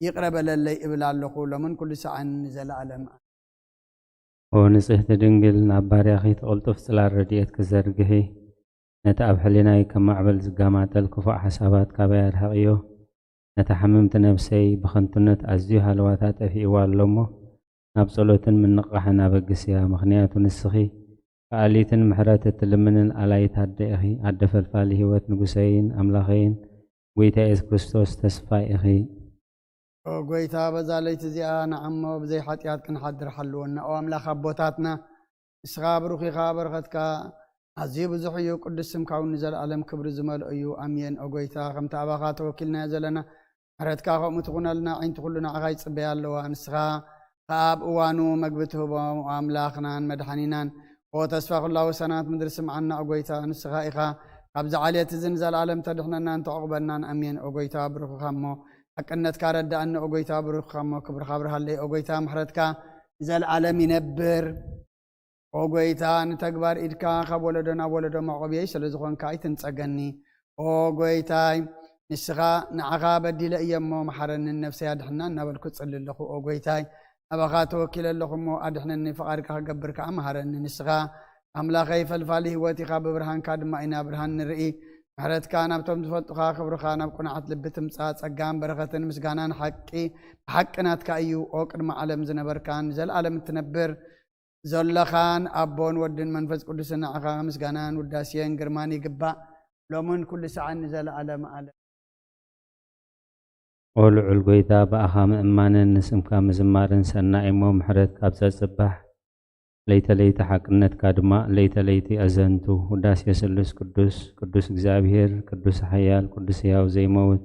ይቕረ በለለይ እብል ኣለኹ፣ ሎምን ኩሉ ሰዓን ንዘለኣለም። ኦ ንጽህቲ ድንግል፣ ናብ ባርያኺ ትቕልጡፍ ጽላል ረድኤት ክዘርግሒ፣ ነቲ ኣብ ሕሊናይ ከም ማዕበል ዝጋማጠል ክፉእ ሓሳባት ካባይ ኣርሕቕዮ። ነታ ሕምምቲ ነብሰይ ብኸንቱነት ኣዝዩ ሃለዋታ ጠፊእዋ ኣሎ እሞ፣ ናብ ጸሎትን ምንቕቓሕን ኣበግስያ። ምኽንያቱ ንስኺ ከኣሊትን ምሕረት እትልምንን ኣላይት ኣደ ኢኺ። ኣደ ፈልፋሊ ህይወት ንጉሰይን ኣምላኸይን፣ ጐይታ የሱስ ክርስቶስ ተስፋይ ኢኺ። ኦ ጐይታ፣ በዛ ለይቲ እዚኣ ንዓሞ ብዘይ ሓጢኣት ክንሓድር ሓልወና። ኦ ኣምላኽ ኣቦታትና፣ ንስኻ ብሩኽ ኢኻ፣ በረኸትካ ኣዝዩ ብዙሕ እዩ፣ ቅዱስ ስምካ እውን ንዘለኣለም ክብሪ ዝመልኦ እዩ። ኣሜን። ኦ ጐይታ፣ ከምቲ ኣባኻ ተወኪልናዮ ዘለና፣ ምሕረትካ ከምኡ ትኹነልና። ኣዒንቲ ኩሉ ንዓኻ ይጽበያ ኣለዋ። ንስኻ ከኣ ኣብ እዋኑ መግቢ ትህቦም፣ ኦ ኣምላኽናን መድሓኒናን። ኦ ተስፋ ኩላ ወሰናት ምድሪ፣ ስምዓና፣ ኦ ጐይታ፣ ንስኻ ኢኻ። ካብዚ ዓሌት እዚ ንዘለኣለም ተድሕነናን ተዕቑበናን። ኣሜን። ኦ ጐይታ፣ ብሩኽ ኢኻ እሞ፣ ሓቅነትካ ረዳእኒ። ኦ ጐይታ፣ ብሩኽ ኢኻ እሞ፣ ክብርኻ ኣብርሃለይ። ኦ ጐይታ፣ ምሕረትካ ንዘለኣለም ይነብር። ኦ ጐይታ፣ ንተግባር ኢድካ ካብ ወለዶ ናብ ወለዶ መዕቆብየይ ስለ ዝኾንካ ኣይትንጸገኒ። ኦ ጐይታይ፣ ንስኻ፣ ንዓኻ በዲለ እየ እሞ መሓረኒ፣ ነፍሰይ ኣድሕና እናበልኩ እጽሊ ኣለኹ። ኦ ጐይታይ፣ ኣባኻ ተወኪለ ኣለኹ እሞ ኣድሕነኒ፣ ፍቓድካ ክገብር ከኣ መሃረኒ። ንስኻ ኣምላኸይ ፈልፋሊ ህይወት ኢኻ፣ ብብርሃንካ ድማ ኢና ብርሃን ንርኢ። ምሕረትካ ናብቶም ዝፈልጡኻ፣ ክብርኻ ናብ ቅኑዓት ልቢ ትምጻእ። ጸጋን በረኸትን ምስጋናን ሓቂ ብሓቂ ናትካ እዩ። ኦ ቅድሚ ዓለም ዝነበርካን ንዘለኣለም እትነብር ዘሎኻን ኣቦን ወድን መንፈስ ቅዱስን ንዓኻ ምስጋናን ውዳሴን ግርማን ይግባእ፣ ሎምን ኩሉ ሰዓን ንዘለኣለም ኣለም። ኦ ልዑል ጐይታ፣ ብኣኻ ምእማንን ንስምካ ምዝማርን ሰናይ እሞ፣ ምሕረትካ ኣብ ጸጽባሕ ለይተ ለይቲ ሓቅነትካ ድማ ለይተ ለይቲ ኣዘንቱ። ውዳሴ ስሉስ ቅዱስ፣ ቅዱስ እግዚኣብሔር፣ ቅዱስ ሓያል፣ ቅዱስ ሕያው ዘይመውት፣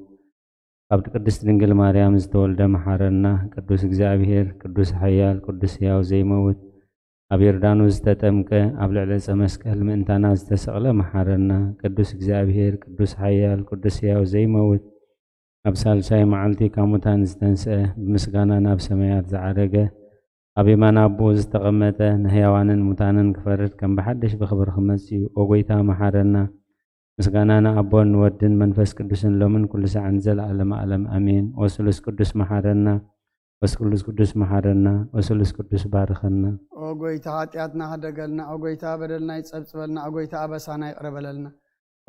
ካብ ቅድስት ድንግል ማርያም ዝተወልደ መሓረና። ቅዱስ እግዚኣብሔር፣ ቅዱስ ሓያል፣ ቅዱስ ሕያው ዘይመውት፣ ኣብ ዮርዳኖስ ዝተጠምቀ፣ ኣብ ልዕሊ ዕፀ መስቀል ምእንታና ዝተሰቕለ መሓረና። ቅዱስ እግዚኣብሔር፣ ቅዱስ ሓያል፣ ቅዱስ ሕያው ዘይመውት፣ ኣብ ሳልሳይ መዓልቲ ካብ ሙታን ዝተንስአ፣ ብምስጋና ናብ ሰማያት ዝዓረገ፣ ኣብ የማን ኣቦኡ ዝተቐመጠ፣ ንሕያዋንን ሙታንን ክፈርድ ከም ብሓድሽ ብኽብሪ ክመጽእ እዩ። ኦ ጐይታ መሓረና። ምስጋና ንኣቦን ንወድን መንፈስ ቅዱስን ሎምን ኩሉ ሳዕን ዘለዓለመ ዓለም ኣሜን። ኦ ስሉስ ቅዱስ መሓረና። ኦ ስሉስ ቅዱስ መሓረና። ኦ ስሉስ ቅዱስ ባርኸና። ኦ ጐይታ ሓጢኣትና ሕደገልና። ኦ ጐይታ በደልና ይጸብጽበልና። ኦ ጐይታ ኣበሳና ይቕረ በለልና።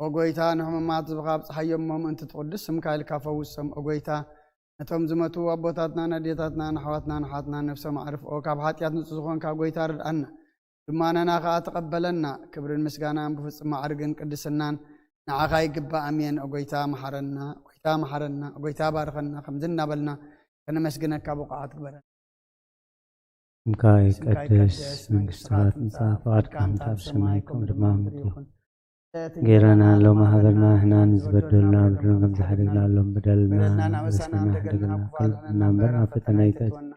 ኦ ጐይታ ንሕሙማት ህዝብኻ ኣብጽሓዮም እሞ ምእንቲ ትቕዱስ ስምካ ኢልካ ፈውሶም። ኦ ጐይታ ነቶም ዝመቱ ኣቦታትና፣ ነዴታትና፣ ንኣሕዋትና፣ ንሓትና ነፍሶም ኣዕርፍኦ። ካብ ሓጢኣት ንጹህ ዝኾንካ ጐይታ ርድኣና። ልማናና ኸኣ ተቐበለና። ክብርን ምስጋናን ብፍጹም ማዕርግን ቅድስናን ንዓኻ ይግባእ። ኣሜን። ኦ ጐይታ መሓረና፣ ኦ ጐይታ መሓረና፣ ኦ ጐይታ ባርኸና። ከምዚ እናበልና ከነመስግነካ ብቑዓት ግበረና። ስምካ ይቀደስ፣ መንግስትኻ ትምጻእ፣ ፍቓድካ ከምቲ ኣብ ሰማይ ከምኡ ድማ ኣብ ምድሪ ይኹን። ጌረና ሎሚ ሃበና፣ ንሕና ንዝበደሉና በደልና ከም ዝሓደግና ሎም በደልና፣ በደልና ኣበሳና ኣበሳና ሕደገልና፣ ሕደገልና፣ ካብ ክፉእ ኣድሕነና እምበር፣ ናብ ፈተና ኣይተእትወና።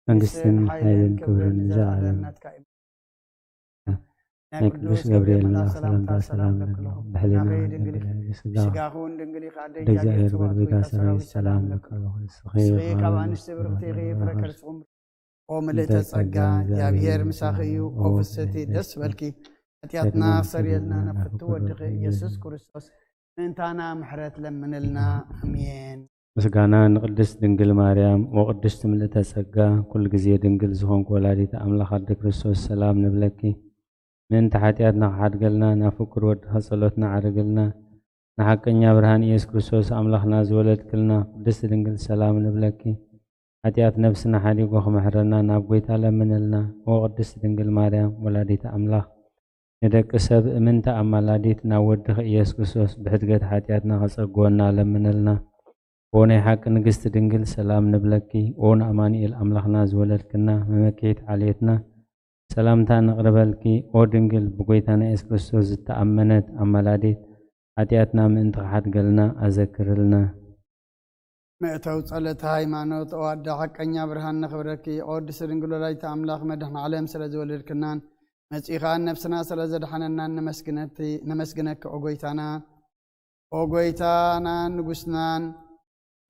መንግስትን ሓይልን ክብርን ንዘለዓለም። ናይ ቅዱስ ገብርኤል መልኣኽ ሰላምታ ሰላም ለኪ፣ ብሕሊና ድንግል ኢኺ፣ ብስጋ ስጋኺ እውን ድንግል ኢኻ። ኣደ ወደ እግዚኣብሔር እግዚኣብሔር በልቤታ ሰራዊት ሰላም ለኪ፣ ንስኺ ካብ ኣንስቲ ብርኽቲ ኢኺ፣ ፍረ ከርስኹም። ኦ ምልእተ ጸጋ፣ እግዚኣብሔር ምሳኺ እዩ። ኦ ፍስሕቲ ደስ በልኪ፣ ሓጢኣትና ክሰርየልና ናብ ፍትው ወድኺ ኢየሱስ ክርስቶስ ምእንታና ምሕረት ለምንልና። ኣሜን። ምስጋና ንቅድስት ድንግል ማርያም። ኦ ቅድስት ምልእተ ጸጋ፣ ኩሉ ግዜ ድንግል ዝኾንኩ ወላዲት ኣምላኽ ኣደ ክርስቶስ ሰላም ንብለኪ። ምእንቲ ሓጢኣትና ክሓድገልና ናብ ፍቁር ወድኻ ጸሎትና ዓርግልና። ንሓቀኛ ብርሃን ኢየሱስ ክርስቶስ ኣምላኽና ዝወለድክልና ቅድስት ድንግል ሰላም ንብለኪ። ሓጢኣት ነፍስና ሓዲጉ ክምሕረና ናብ ጐይታ ለምንልና። ኦ ቅድስት ድንግል ማርያም ወላዲት ኣምላኽ፣ ንደቂ ሰብ እምንቲ ኣማላዲት ናብ ወድኺ ኢየሱስ ክርስቶስ ብሕድገት ሓጢኣትና ከጸግወና ለምንልና። ኦ ናይ ሓቂ ንግስቲ ድንግል ሰላም ንብለኪ። ኦ ንኣማኑኤል ኣምላኽና ዝወለድክና መመክሒት ዓሌትና ሰላምታ ነቕርበልኪ። ኦ ድንግል ብጐይታና ኢየሱስ ክርስቶስ ዝተኣመነት ኣማላዲት ሓጢኣትና ምእንቲ ክሓድገልና ኣዘክርልና። መእተው ጸሎተ ሃይማኖት። ኦ ኣደ ሓቀኛ ብርሃን ነኽብረኪ። ኦ ቅድስቲ ድንግል ወላዲተ ኣምላኽ መድኃኔ ዓለም ስለ ዝወለድክናን መጺእኻ ነፍስና ስለ ዘድሓነናን ነመስግነኪ ኦ ጐይታና። ኦ ጐይታናን ንጉስናን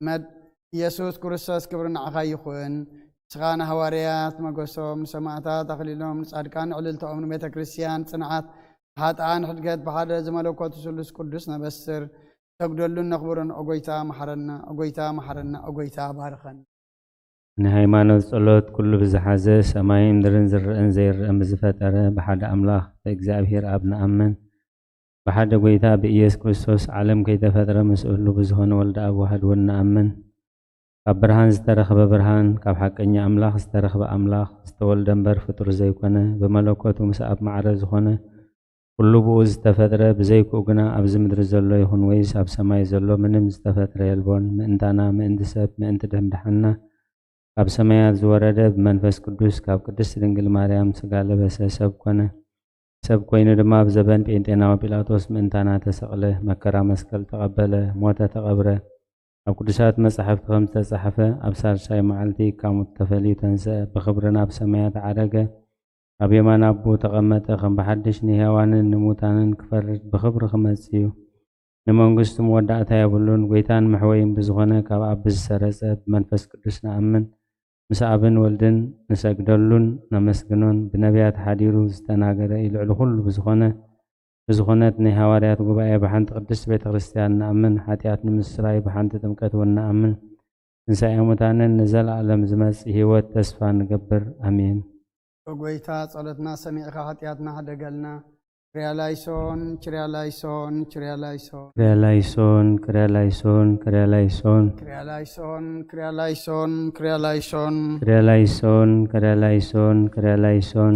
መድ-፣ ኢየሱስ ክርስቶስ ክብሪ ንዓኻ ይኹን። ንስኻ ንሃዋርያት መገሶም፣ ንሰማዕታት ኣኽሊሎም፣ ንጻድቃን ዕልልታኦም፣ ንቤተ ክርስቲያን ጽንዓት፣ ንሓጥኣን ሕድገት ብሓደ ዝመለኮቱ ስሉስ ቅዱስ ነበስር። ሰግደሉን ነኽብሮን። ኦ ጐይታ መሓረና፣ ኦ ጐይታ መሓረና፣ ኦ ጐይታ ባርኸን። ንሃይማኖት ጸሎት ኩሉ ብዝሓዘ ሰማይን ምድርን ዝረአን ዘይረአን ብዝፈጠረ ብሓደ ኣምላኽ ብእግዚኣብሔር ኣብ ንኣምን። ብሓደ ጐይታ ብኢየሱስ ክርስቶስ ዓለም ከይተፈጥረ ምስእሉ ብዝኾነ ወልደ ኣብ ዋህድ እውን ንኣምን። ካብ ብርሃን ዝተረኽበ ብርሃን፣ ካብ ሓቀኛ ኣምላኽ ዝተረኽበ ኣምላኽ፣ ዝተወልደ እምበር ፍጡር ዘይኮነ፣ ብመለኮቱ ምስ ኣብ ማዕረ ዝኾነ፣ ኩሉ ብኡ ዝተፈጥረ፣ ብዘይክኡ ግና ኣብዚ ምድሪ ዘሎ ይኹን ወይስ ኣብ ሰማይ ዘሎ ምንም ዝተፈጥረ የልቦን። ምእንታና፣ ምእንቲ ሰብ፣ ምእንቲ ድሕንድሓንና ካብ ሰማያት ዝወረደ፣ ብመንፈስ ቅዱስ ካብ ቅድስት ድንግል ማርያም ስጋ ለበሰ፣ ሰብ ኮነ። ሰብ ኮይኑ ድማ ኣብ ዘበን ጴንጤናዊ ጲላጦስ ምእንታና ተሰቕለ፣ መከራ መስቀል ተቐበለ፣ ሞተ፣ ተቐብረ። ኣብ ቅዱሳት መጻሕፍቲ ከም ዝተጻሕፈ፣ ኣብ ሳልሳይ መዓልቲ ካብ ሙት ተፈልዩ ተንስአ፣ ብኽብሪ ናብ ሰማያት ዓረገ፣ ኣብ የማን ኣቦኡ ተቐመጠ፣ ከም ብሓድሽ ንሕያዋንን ንሙታንን ክፈርድ ብኽብሪ ክመጽእ እዩ። ንመንግስቱ መወዳእታ የብሉን። ጐይታን መሕወይን ብዝኾነ ካብ ኣብ ብዝሰረጸ ብመንፈስ ቅዱስ ንኣምን። ምስ ኣብን ወልድን ንሰግደሉን ነመስግኖን። ብነቢያት ሓዲሩ ዝተናገረ እዩ። ልዕሊ ኩሉ ብዝኾነ፣ ብዝኾነት ናይ ሃዋርያት ጉባኤ ብሓንቲ ቅድስት ቤተ ክርስቲያን ንኣምን። ሓጢኣት ንምስራይ ብሓንቲ ጥምቀት እውን ንኣምን። ትንሳኤ ሙታንን ንዘለኣለም ዝመጽእ ህይወት ተስፋ ንገብር። ኣሜን። ኦ ጐይታ ጸሎትና ሰሚዕኻ ሓጢኣትና ሕደገልና። ክርያ ላይሶን፣ ክርያ ላይሶን፣ ክርያ ላይሶን። ክርያ ላይሶን፣ ክርያ ላይሶን፣ ክርያ ላይሶን። ክርያ ላይሶን፣ ክርያ ላይሶን፣ ክርያ ላይሶን። ክርያ ላይሶን፣ ክርያ ላይሶን፣ ክርያ ላይሶን።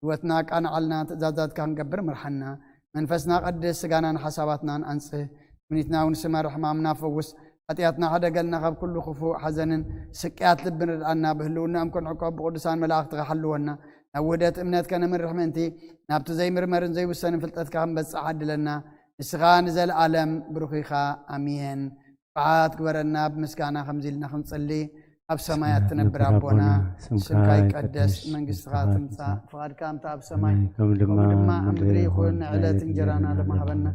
ህይወትና ኣቃንዓልና፣ ትእዛዛትካ ክንገብር ምርሓና። መንፈስና ቀድስ፣ ስጋናን ሓሳባትናን ኣንጽህ። ትምኒትና እውን ስመር፣ ሕማምና ፈውስ። ሓጢኣትና ሕደገልና፣ ካብ ኩሉ ክፉእ ሓዘንን ስቅያት ልብን ርድኣና። ብህልውናኦም ክንዕቆብ ብቅዱሳን መላእኽትኻ ሓልወና። ናብ ውህደት እምነት ከነምርሕ ምእንቲ፣ ናብቲ ዘይምርመርን ዘይውሰንን ፍልጠትካ ክንበጽሕ ዓድለና። ንስኻ ንዘለኣለም ብሩኽ ኢኻ። ኣሜን። ስብሓት ግበረና፣ ብምስጋና ከምዚ ኢልና ክንጽሊ። ኣብ ሰማያት ትነብር ኣቦና፣ ስምካ ይቀደስ፣ መንግስትኻ ትምጻእ፣ ፍቓድካ እንተ ኣብ ሰማይ ከምኡ ድማ ኣብ ምድሪ ይኹን። ዕለት እንጀራና ሎሚ ሃበና።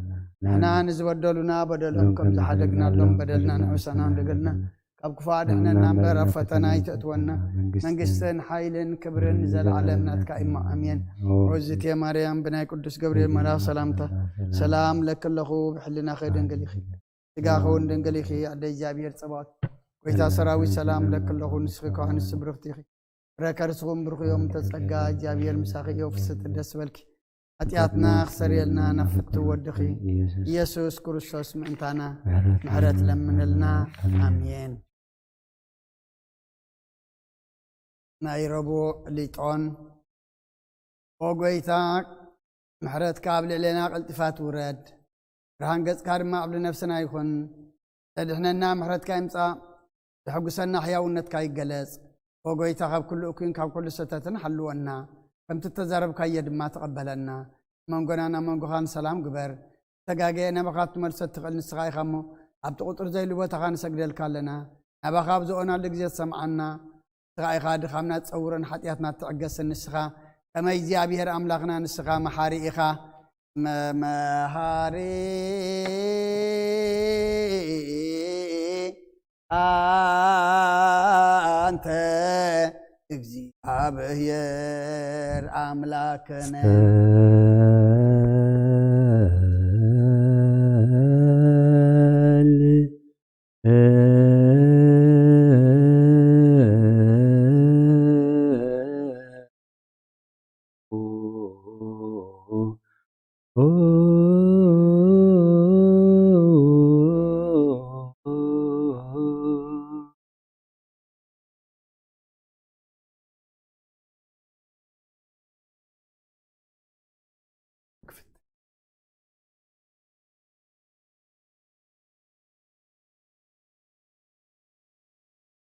ንሕና ንዝበደሉና በደሎም ከም ዝሓደግናሎም በደልና ንዕሰና፣ ንገልና ካብ ክፉእ ኣድሕነና እምበር ኣብ ፈተና ኣይተእትወና። መንግስትን ሓይልን ክብርን ንዘለኣለም ናትካ እዩ። ኣሜን። ኦዝቴ ማርያም፣ ብናይ ቅዱስ ገብርኤል መልኣኽ ሰላምታ ሰላም ለኪ ኣለኹ፣ ብሕልናኺ ድንግል ኢኺ፣ ስጋኺ እውን ድንግል ኢኺ። ኣደ እግዚኣብሔር ጸባኦት፣ ጎይታ ሰራዊት ሰላም ለኪ ኣለኹ፣ ንስኺ ከዋንስ ብርኽቲ ኢኺ፣ ፍረ ከርስኹም ብሩኽ እዮም። ተጸጋ እግዚኣብሔር ምሳኺ እዩ። ፍስቲ ደስ በልኪ፣ ሓጢኣትና ክሰርየልና ናብ ፍትው ወድኺ ኢየሱስ ክርስቶስ ምእንታና ምሕረት ለምንልና። ኣሜን። ናይ ረቡዕ ሊጦን። ኦ ጎይታ፣ ምሕረትካ ኣብ ልዕሌና ቀልጢፋ ትውረድ። ብርሃን ገጽካ ድማ ኣብ ልነፍስና ይኹን። ተድሕነና፣ ምሕረትካ ይምጻእ። ዘሐጉሰና ሕያውነትካ ይገለጽ። ኦ ጎይታ፣ ካብ ኩሉ እኩይን ካብ ኩሉ ሰተትን ሓልወና። ከምቲ እተዛረብካዮ ድማ ተቐበለና። መንጎና ናብ መንጎኻን ሰላም ግበር። ተጋገየ ናባኻ ክትመልሶ እትኽእል ንስኻ ኢኻ እሞ፣ ኣብቲ ቁጽሪ ዘይብሉ ቦታኻ ንሰግደልካ ኣለና። ናባኻ ኣብ ዝኦናሉ ግዜ ትሰምዓና። ንስኻ ኢኻ ድኻምና ትጸውርን ሓጢኣትና ትዕገስን። ንስኻ ከመይ እግዚኣብሔር ኣምላኽና፣ ንስኻ መሓሪ ኢኻ። መ-፣ መሃሪ ኣንተ እግዚኣብሔር ኣምላክነ። ጸል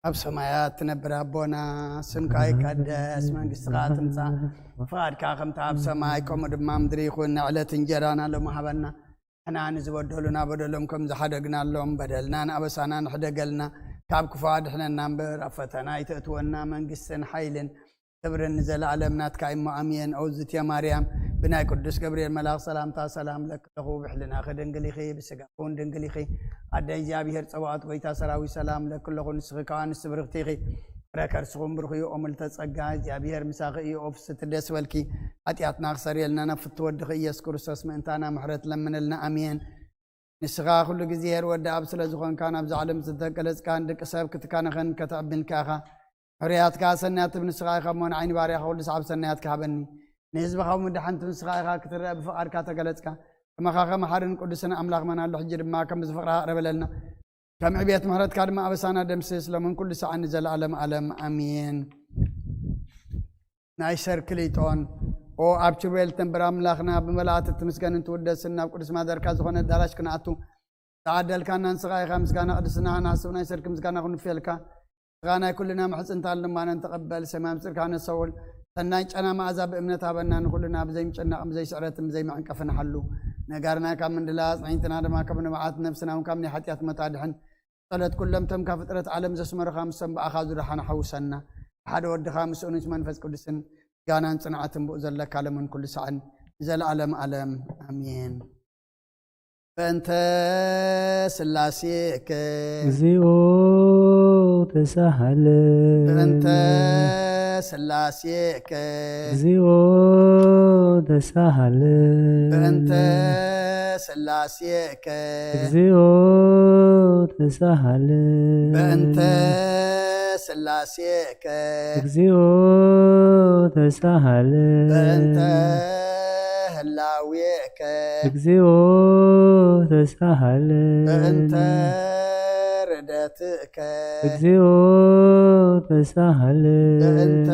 ኣብ ሰማያት ትነብር ኣቦና፣ ስምካ ይቀደስ፣ መንግስትኻ ትምጻእ፣ ፍቓድካ ከምታ ኣብ ሰማይ ከምኡ ድማ ምድሪ ይኹን። ንዕለት እንጀራና ሎሚ ሃበና። ንሕና ንዝበደሉና በደሎም ከም ዝሓደግናሎም በደልናን ኣበሳናን ሕደገልና፣ ካብ ክፉእ ኣድሕነና እምበር ኣብ ፈተና ኣይተእትወና። መንግስትን ሓይልን ክብርን ንዘለኣለም ናትካ እሞ፣ ኣሜን። ኦዝትየ ማርያም፣ ብናይ ቅዱስ ገብርኤል መልኣኽ ሰላምታ ሰላም ለኪ ኣለኹ፣ ብሕልናኺ ድንግል ኢኺ፣ ብስጋኺ እውን ድንግል ኢኺ። ኣደ እግዚኣብሔር ጸባኦት፣ ጎይታ ሰራዊት፣ ሰላም ለኪ ኣለኹ፣ ንስኺ ከኣ ኣንስቲ ብርኽቲ ኢኺ፣ ፍረ ከርስኹም ብሩኽ እዩ። ኦ ምልዕተ ጸጋ፣ እግዚኣብሔር ምሳኺ እዩ፣ ኦ ፍስቲ ደስ በልኪ። ሓጢኣትና ክሰርየልና ናብ ፍትወ ወድኺ ኢየሱስ ክርስቶስ ምእንታና ምሕረት ለምንልና፣ ኣሜን። ንስኻ ኩሉ ግዜ ሄር ወዲ ኣብ ስለ ዝኾንካ፣ ናብዛ ዓለም ዝተገለጽካን ደቂ ሰብ ክትካነኸን ከተዕብን ከኣኻ። ሕርያትካ ሰናያት ትብ ንስኻ ኢኻ እሞ፣ ንዓይኒ ባርያኻ ኩሉ ሰዓብ ሰናያትካ ሃበኒ። ንህዝብኻ እውን ደሓንቲ ንስኻ ኢኻ ክትረአ ብፍቓድካ ተገለጽካ። ከማኻ ከመ ሓርን ቅዱስን ኣምላኽ መን ኣሎ? ሕጂ ድማ ከም ዝፍቕርኻ ቅረበለልና። ከም ዕብየት ምሕረትካ ድማ ኣበሳና ደምስስ፣ ሎምን ኩሉ ሰዓን ንዘለኣለም ኣለም። ኣሜን። ናይ ሰርክ ሊጦን። ኦ ኣብ ኪሩቤል ትንብር ኣምላኽና፣ ብመላእክት ትምስገንን ትውደስን፣ ናብ ቅዱስ ማደርካ ዝኾነ ኣዳራሽ ክንኣቱ ዝተዓደልካና ንስኻ ኢኻ። ምስጋና ቅድስና ንሓስብ፣ ናይ ሰርክ ምስጋና ክንፍየልካ። ንስኻ ናይ ኩልና ምሕጽንታን ልማነን ተቐበል። ሰማይ ምስጢርካ ነሰውል። ሰናይ ጨና መኣዛ ብእምነት ሃበና። ንኹልና ብዘይ ምጭናቕን ብዘይ ስዕረትን ብዘይ መዕንቀፍን ሓሉ። ነጋርና ካብ ምንድላ፣ ኣጽኒትና ድማ ካብ ንብዓት፣ ነፍስና እውን ካብ ናይ ሓጢኣት ሞት ኣድሕን። ጸሎት ኩሎም እቶም ካብ ፍጥረት ዓለም ዘስመሩኻ፣ ምስቶም ብኣኻ ዝደሓኑ ሓውሰና። ብሓደ ወድኻ ምስኡን ምስ መንፈስ ቅዱስን ምስጋናን ጽንዓትን ብኡ ዘለካ፣ ሎምን ኩሉ ሳዕን ንዘለኣለም ኣለም። ኣሜን። በእንተ ስላሴከ። እግዚኦ ተሳሃለ። በእንተ ስላሴከ። እግዚኦ ተሳሃለ። በእንተ ስላሴከ። እግዚኦ ተሳሃለ። በእንተ ስላሴከ። እግዚኦ ተሳሃለ። በእንተ ህላዌከ። እግዚኦ ተሳሃለ። በእንተ ርደትከ። እግዚኦ ተሳሃለ። በእንተ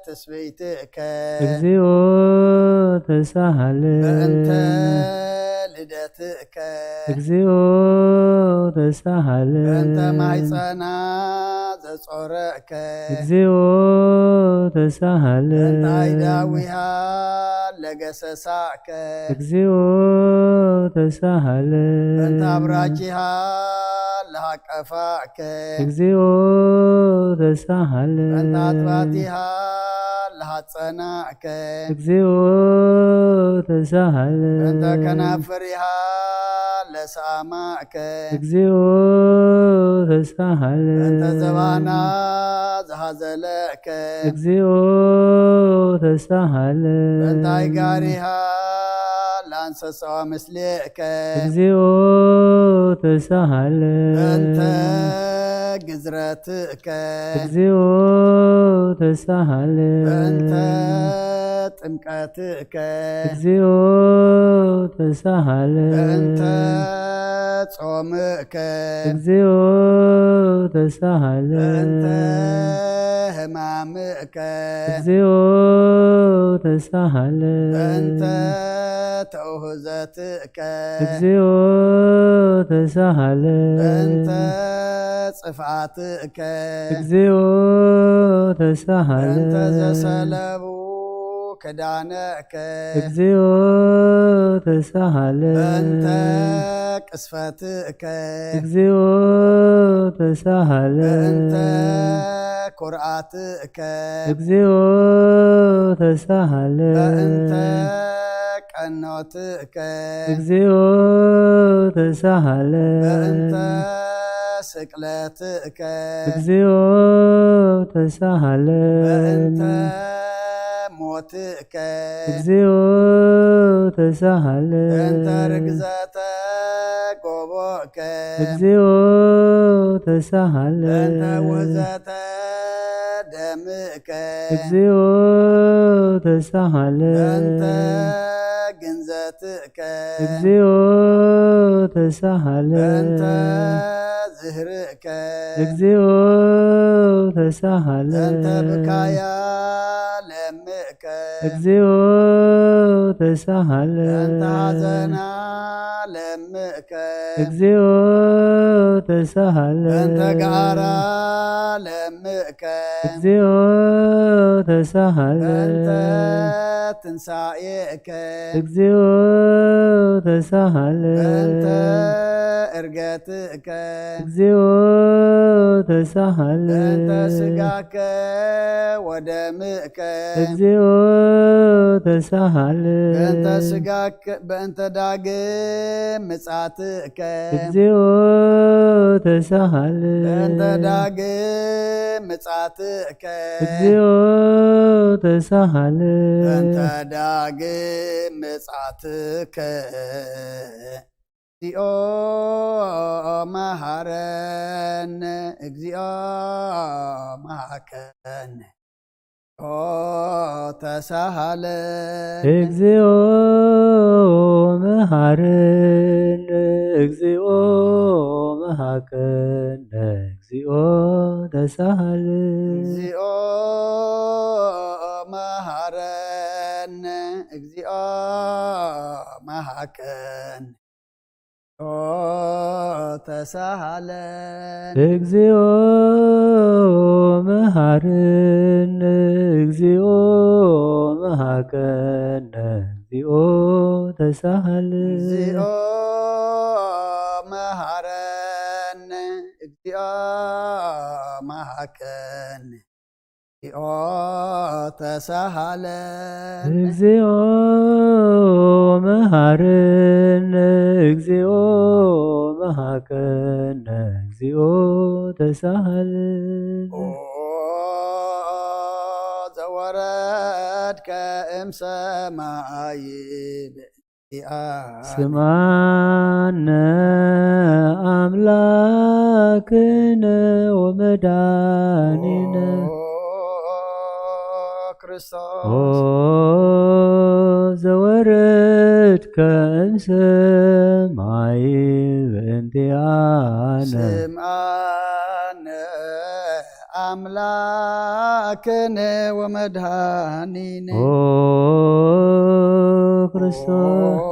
ትስብእትከ እግዚኦ ተሳሃለ በእንተ ልደትከ እግዚኦ ተሳሃለ በእንተ ማሕፀና ዘጾረእከ እግዚኦ ተሳሃለ በእንታይ ዳዊሃ ለገሰሳእከ እግዚኦ ተሳሃለ በእንተ ኣብራኪሃ ለሃቀፋእከ እግዚኦ ተሳሃለ በእንተ ኣጥባቲሃ ለሃጸናእከ እግዚኦ ተሳሃለ በእንተ ከናፍሪሃ ለሳማእከ እግዚኦ ተሳሃለ በእንተ ዘባና ዝሃዘለእከ እግዚኦ ተሳሃለ በእንታይ ጋሪሃ ለኣንሰሳዋ ምስሌእከ እግዚኦ ተሳሃለ በእንተ ግዝረትእከ እግዚኦ ተሳሃለ በእንተ ጥምቀትእከ እግዚኦ ተሳሃለ በእንተ ጾምእከ እግዚኦ ተሳሃለ በእንተ ህማምእከ እግዚኦ ተሳሃለ በእንተ ተውህዘትእከ እግዚኦ ተሳሃለ በእንተ ጽፍዓትእከ እግዚኦ ተሳሃለ በእንተ ዘሰለቡ ክዳነእከ እግዚኦ ተሳሃለ በእንተ ቅስፈትእከ እግዚኦ ተሳሃለ በእንተ ኩርዓትእከ እግዚኦ ተሳሃለ በእንተ ቀኖትእከ እግዚኦ ተሳሃለ በእንተ ስቅለትእከ እግዚኦ ተሳሃለ በእንተ ሞትእከ እግዚኦ ተሳሃለ በእንተ ርግዘተ ጎቦእከ እግዚኦ ተሳሃለ በእንተ ውህዘተ ደምእከ እግዚኦ ተሳሃለ በእንተ ግንዘትእከ እግዚኦ ተሳሃለ በእንተ ዝህርእ ከ እግዚኦ ተሳሃለ በእንተ ብካያ ለምእከ እግዚኦ ተሳሃለ በእንተ ሐዘና ለምእከ እግዚኦ ተሳሃለ በእንተ ገዓራ ለምእከ እግዚኦ ተሳሃለ በእንተ ትንሳኤከ እግዚኦ ተሳሃለ በእንተ እርገትከ እግዚኦ ተሳሃለ በእንተ ስጋከ ወደምእከ እግዚኦ ተሳሃለ በእንተ ስጋከ በእንተ ዳግም ምጻትከ እግዚኦ ተሳሃለ በእንተ ዳግም ምጻትከ እግዚኦ ተሳሃለ በእንተ ዳግም ምጻትከ እግዚኦ መሃረነ እግዚኦ መሃከነ ኦ ተሳሃለ እግዚኦ መሃረነ እግዚኦ መሃከነ እግዚኦ ተሳሃለ እግዚኦ መሃረነ እግዚኦ መሃከነ ኦ ተሳሃለን እግዚኦ መሃረነ እግዚኦ መሃከነ እግዚኦ ተሳሃለ እግዚኦ መሃረነ እግዚኦ መሃከነ እግዚኦ ተሳሃለን እግዚኦ መሃረነ እግዚኦ መሃከነ እግዚኦ ተሳሃለ ኦ ዘወረድከ እምሰማይ ብእንቲኣነ ስማነ ኣምላክነ ወመዳኒነ ኦ ክርስቶስ ኦ ዘወረድከ እምሰማይ ብእንቲኣነ ስምዓነ ኣምላክነ ወመድኃኒነ ኦ ክርስቶስ ኦ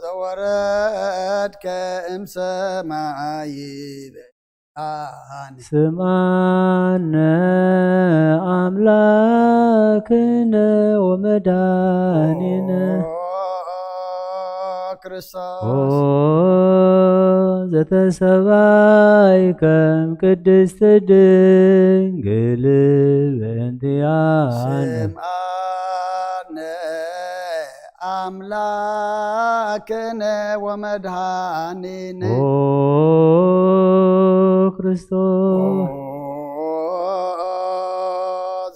ዘወረድከ እምሰማይ በ- ኣነ ስምዓነ ኣምላክነ ወመድኃኒነ ኦ ኦ ክርስቶስ ዘተሰባይ ከም ቅድስት ድንግል በእንቲኣነ ስምዓነ ኣምላክነ ወመድኃኒነ ኦ ክርስቶስ ኦ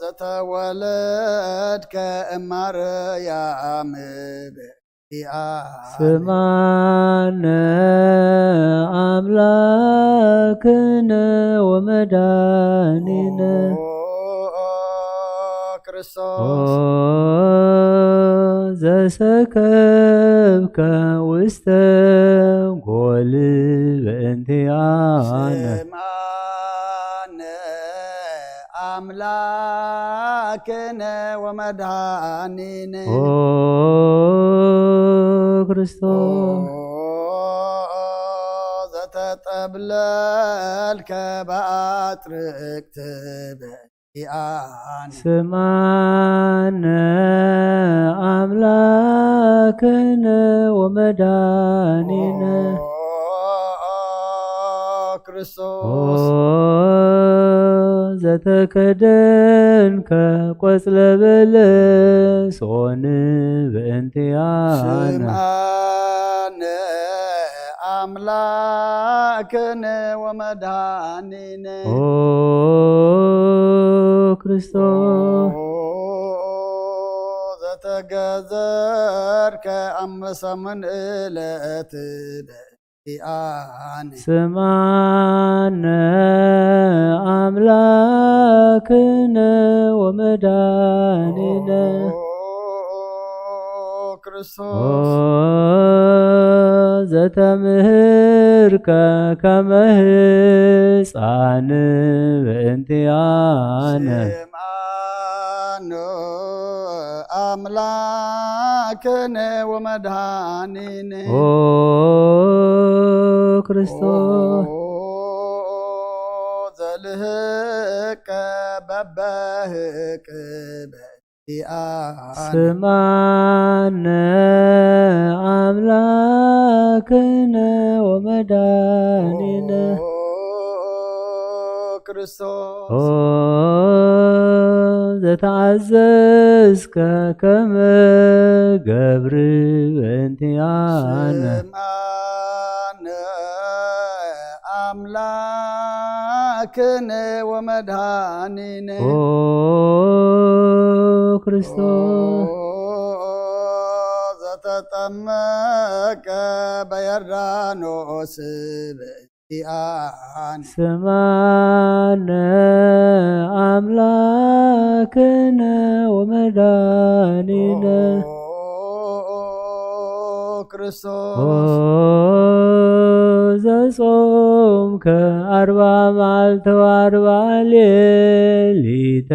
ዘተወለድከ እማርያም በእንቲኣነ ስምዓነ ኣምላክነ ወመድኃኒነ ኦ ኦ ክርስቶስ ዘሰከብከ ውስተ ጎል በእንቲኣነ ስምዓነ ኣምላክነ ወመድኃኒነ ኦ ክርስቶስ ኦ ዘተጠብለልከ በኣጥርቅት በእንቲኣነ ስምዓነ ኣምላክነ ወመድኃኒነ ኦ ኦ ክርስቶስ ዘተከደንከ ቆጽለ በለስ ኦን በእንቲኣነ ስምዓነ ኣምላክነ ወመድኃኒነ ኦ ክርስቶስ ኦ ዘተገዘርከ ኣብ ሰሙን ዕለት በእንቲኣነ ስምዓነ ኣምላክነ ወመድኃኒነ ኦ ኦ ክርስቶስ ዘተምህርከ ከመ ህፃን በእንቲኣነ ስምዓነ ኣምላክነ ወመድኃኒነ ኦ ክርስቶስ ኦ ዘልህቀ በበህቅ በእንቲኣነ ስምዓነ ኣምላክነ ወመድኃኒነ ኦ ክርስቶስ ኦ ዘተኣዘዝከ ከመ ገብር በእንቲኣነ ስምዓነ ኣምላክነ ወመድኃኒነ ኦ ክርስቶስ ኦ ዘተጠመቀ በዮርዳኖስ በእንቲኣነ ስምዓነ ኣምላክነ ወመድኃኒነ ኦ ኦ ክርስቶስ ዘጾምከ ኣርባ መዓልተ ወኣርባ ሌሊተ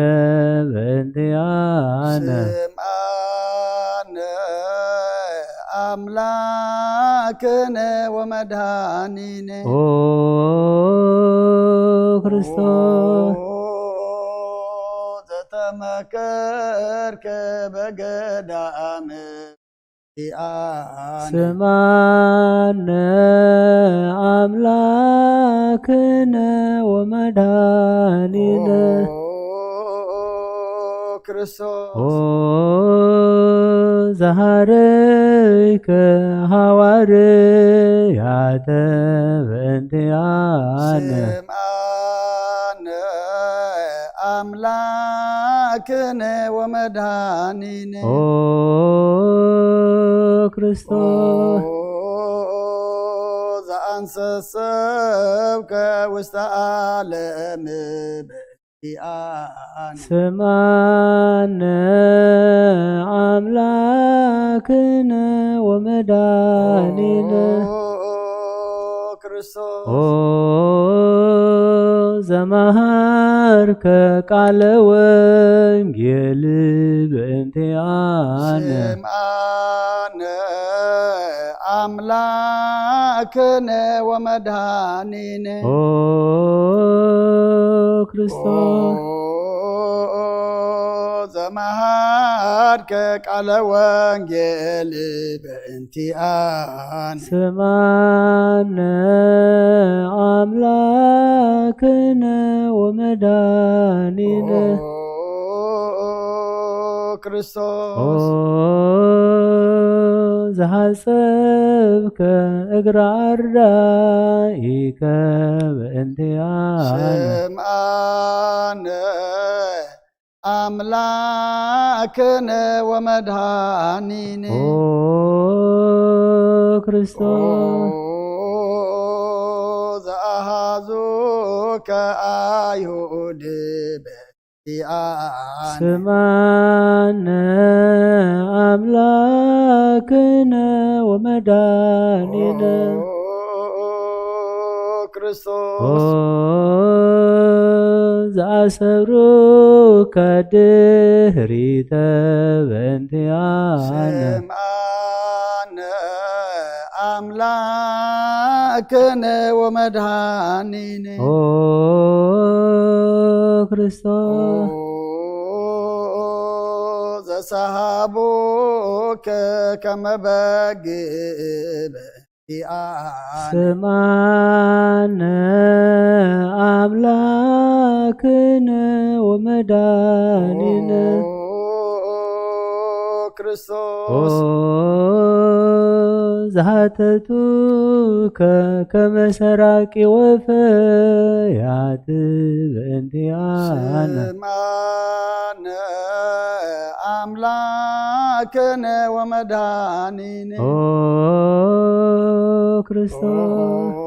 በእንቲኣነ ስምዓነ ኣምላክነ ወመድኃኒነ ኦ ክርስቶስ ኦ ዘተመከርከ በገዳም በእንቲኣነ ስምዓነ ኣምላክነ ወመድኃኒነ ኦ ክርስቶስ ኦ ዘሃረይከ ሃዋርያተ በእንቲኣነ ስምዓነ ኣምላክነ ወመድኃኒነ ኦ ክርስቶስ ኦ ዘአንሰሰብከ ውስተ ዓለም በእንቲኣነ ስምዓነ ኣምላክነ ወመድኃኒነ ኦ ክርስቶስ ኦ ዘመሃርከ ቃለ ወንጌል በእንቲኣነ። ስምዓነ ኣምላክነ ወመድኃኒነ። ኦ ክርስቶስ። ኦ ዘመሃርከ ቃለ ወንጌል በእንቲኣነ። ስምዓነ ኣምላክነ ወመድኃኒነ። ኦ ክርስቶስ። ኦ ዝሓጸብከ እግረ ኣርዳኢከ በእንቲኣነ። ስምዓነ ኣምላክነ ወመድኃኒነ። ኦ ክርስቶስ። ኦ ዘኣሃዙከ ኣይሁድ በእንቲኣነ። ስምዓነ ኣምላክነ ወመድኃኒነ። ኦ ክርስቶስ። ኦ ዝኣሰሩከ ድህሪተ በእንቲኣነ። ስምዓነ ኣምላክነ ወመድኃኒነ። ኦ ክርስቶስ። ኦ ዘሰሃቡከ ከመ በግ በእንቲኣነ። ስምዓነ ኣምላክነ ወመድኃኒነ። ኦ ክርስቶስ። ኦ ዝሃተቱከ ከመ ሰራቂ ወፈያት በእንቲኣነ። ስምዓነ ኣምላክነ ወመድኃኒነ። ኦ ክርስቶስ። ኦ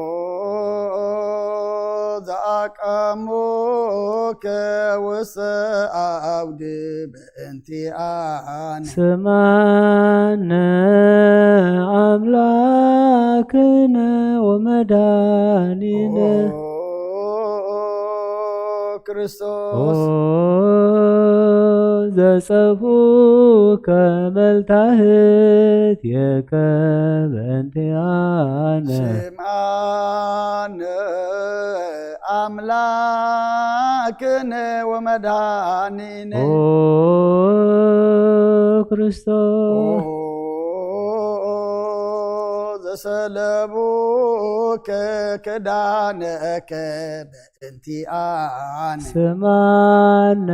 ዘኣቀሙከ ውስተ ዓውዲ በእንቲኣነ። ስምዓነ ኣምላክነ ወመድኃኒነ። ኦ ክርስቶስ። ኦ ዘጸፍኡከ መልታህት የከ በእንቲኣነ። ስምዓነ ኣምላክነ ወመድኃኒነ። ኦ ክርስቶስ። ኦ ዘሰለቡከ ክዳነከ በእንቲኣነ። ስምዓነ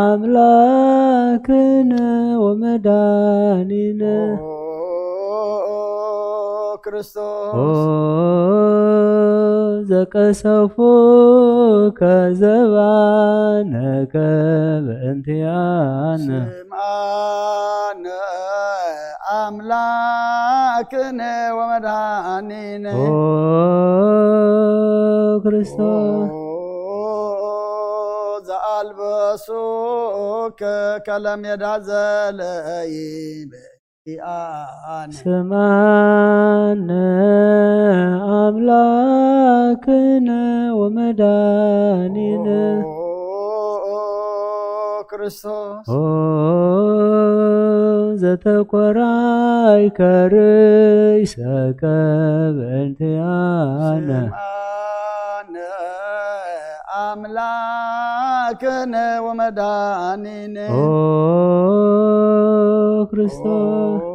ኣምላክነ ወመድኃኒነ። ኦ ክርስቶስ። ኦ ዘቀሰፉከ ዘባነከ በእንቲኣነ። ስምዓነ ኣምላክነ ወመድኃኒነ። ኦ ክርስቶስ። ኦ ዘኣልበሱከ ከለሜዳ ዘለይበ በእንቲኣነ። ስምዓነ ኣምላክነ ወመድኃኒነ። ኦ ክርስቶስ። ኦ ዘተኮራይከ ርእሰከ በእንቲኣነ። ስምዓነ ኣምላክነ ወመድኃኒነ። ኦ ክርስቶስ። ኦ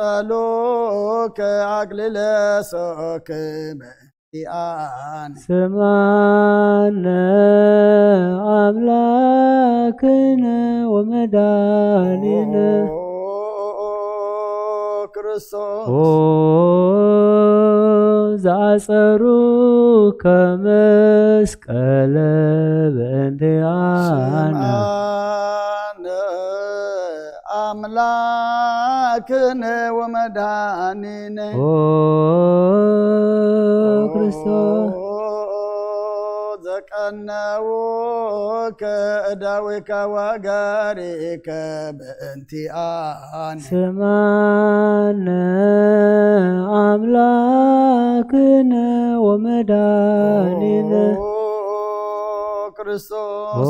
ዘኣስተቀጸሉከ ኣክሊለ ሶክ በእንቲኣነ። ስምዓነ ኣምላክነ ወመድኃኒነ። ኦ ክርስቶስ። ኦ ዘኣጸሩከ መስቀለ በእንቲኣነ። ስምዓነ ኣምላክነ ወመድኃኒነ። ኦ ክርስቶስ። ኦ ዘቀ ፈነውከ እደዊከ ወገሪከ በእንቲኣነ። ስማነ ኣምላክነ ወመድኃኒነ። ኦ ክርስቶስ። ኦ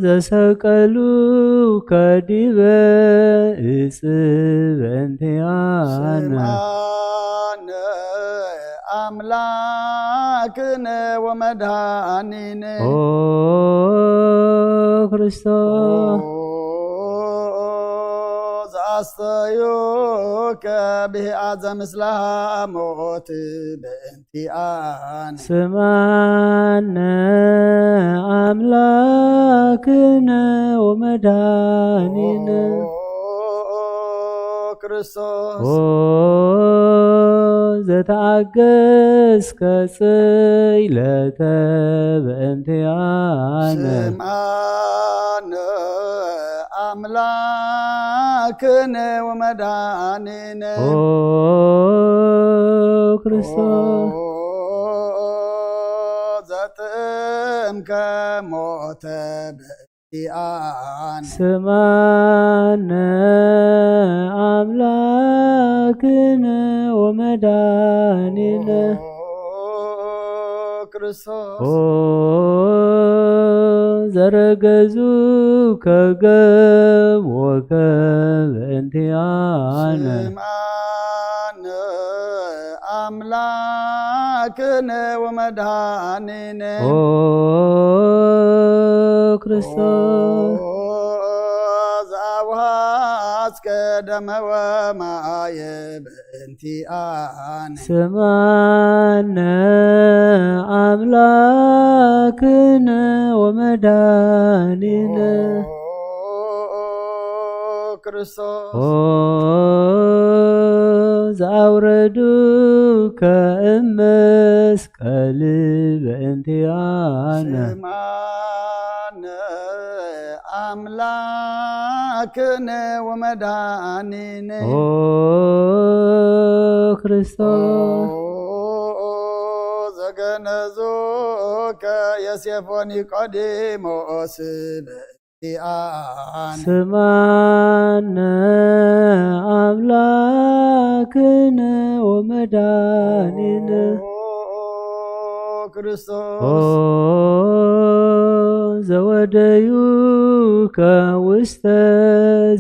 ዘሰቀሉከ ዲበ እጽ በእንቲኣነ። ስምዓነ ኣምላክነ ወመድኃኒነ። ኦ ክርስቶስ። ኦ ዘአስተዩከ ብሂአ ዘምስለ ሞት በእንቲኣነ። ስምዓነ ኣምላክነ ወመድኃኒነ። ኦ ክርስቶስ። ኦ ዘተኣገስከ ጽይለተ በእንቲኣነ። ስምዓነ ኣምላክነ ወመድኃኒነ። ኦ ክርስቶስ። ኦ ዘጥእምከ ሞተ በእንቲኣነ። ስምዓነ ኣምላክነ ወመድኃኒነ። ኦ ክርስቶስ። ኦ ዘረገዙከ ገምወከ በእንቲኣነ። ስምዓነ ኣምላክነ ወመድኃኒነ። ኦ ክርስቶስ። ኦ ዘአውሃዝከ ደመ ወማየ በእንቲኣነ። ስምዓነ ኣምላክነ ወመድኃኒነ። ኦ ክርስቶስ። ኦ ዘአውረዱከ እም መስቀል በእንቲኣነ። ስምዓነ ኣምላክነ ወመድኃኒነ። ኦ ክርስቶስ። ኦ ዘገነዙከ ዮሴፍ ወኒቆዲሞስ በእንቲኣነ። ስምዓነ ኣምላክነ ወመድኃኒነ። ኦ ክርስቶስ። ኦ ዘወደዩከ ውስተ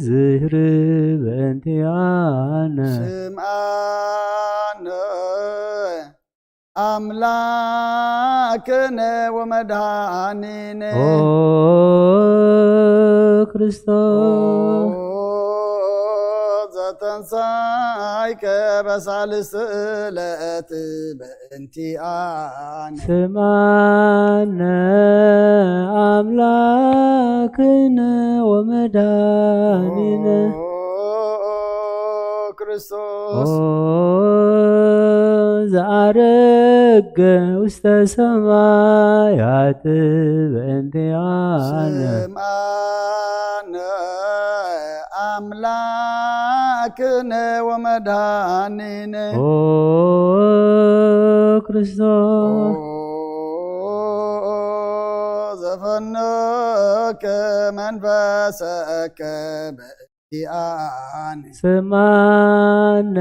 ዝህር በእንቲኣነ። ስምዓነ ኣምላክነ ወመድኃኒነ። ኦ ክርስቶስ። ኦ ዘተንሳይከ በሳልስት ዕለት በእንቲኣነ። ስምዓነ ኣምላክነ ወመድኃኒነ። ኦ ክርስቶስ። ኦ ዘአረገ ውስተ ሰማያት በእንቲኣነ። ስምዓነ ኣምላክነ ወመድኃኒነ። ኦ ክርስቶስ። ኦ ዘፈነወከ መንፈሰከ በእንቲኣነ። ስምዓነ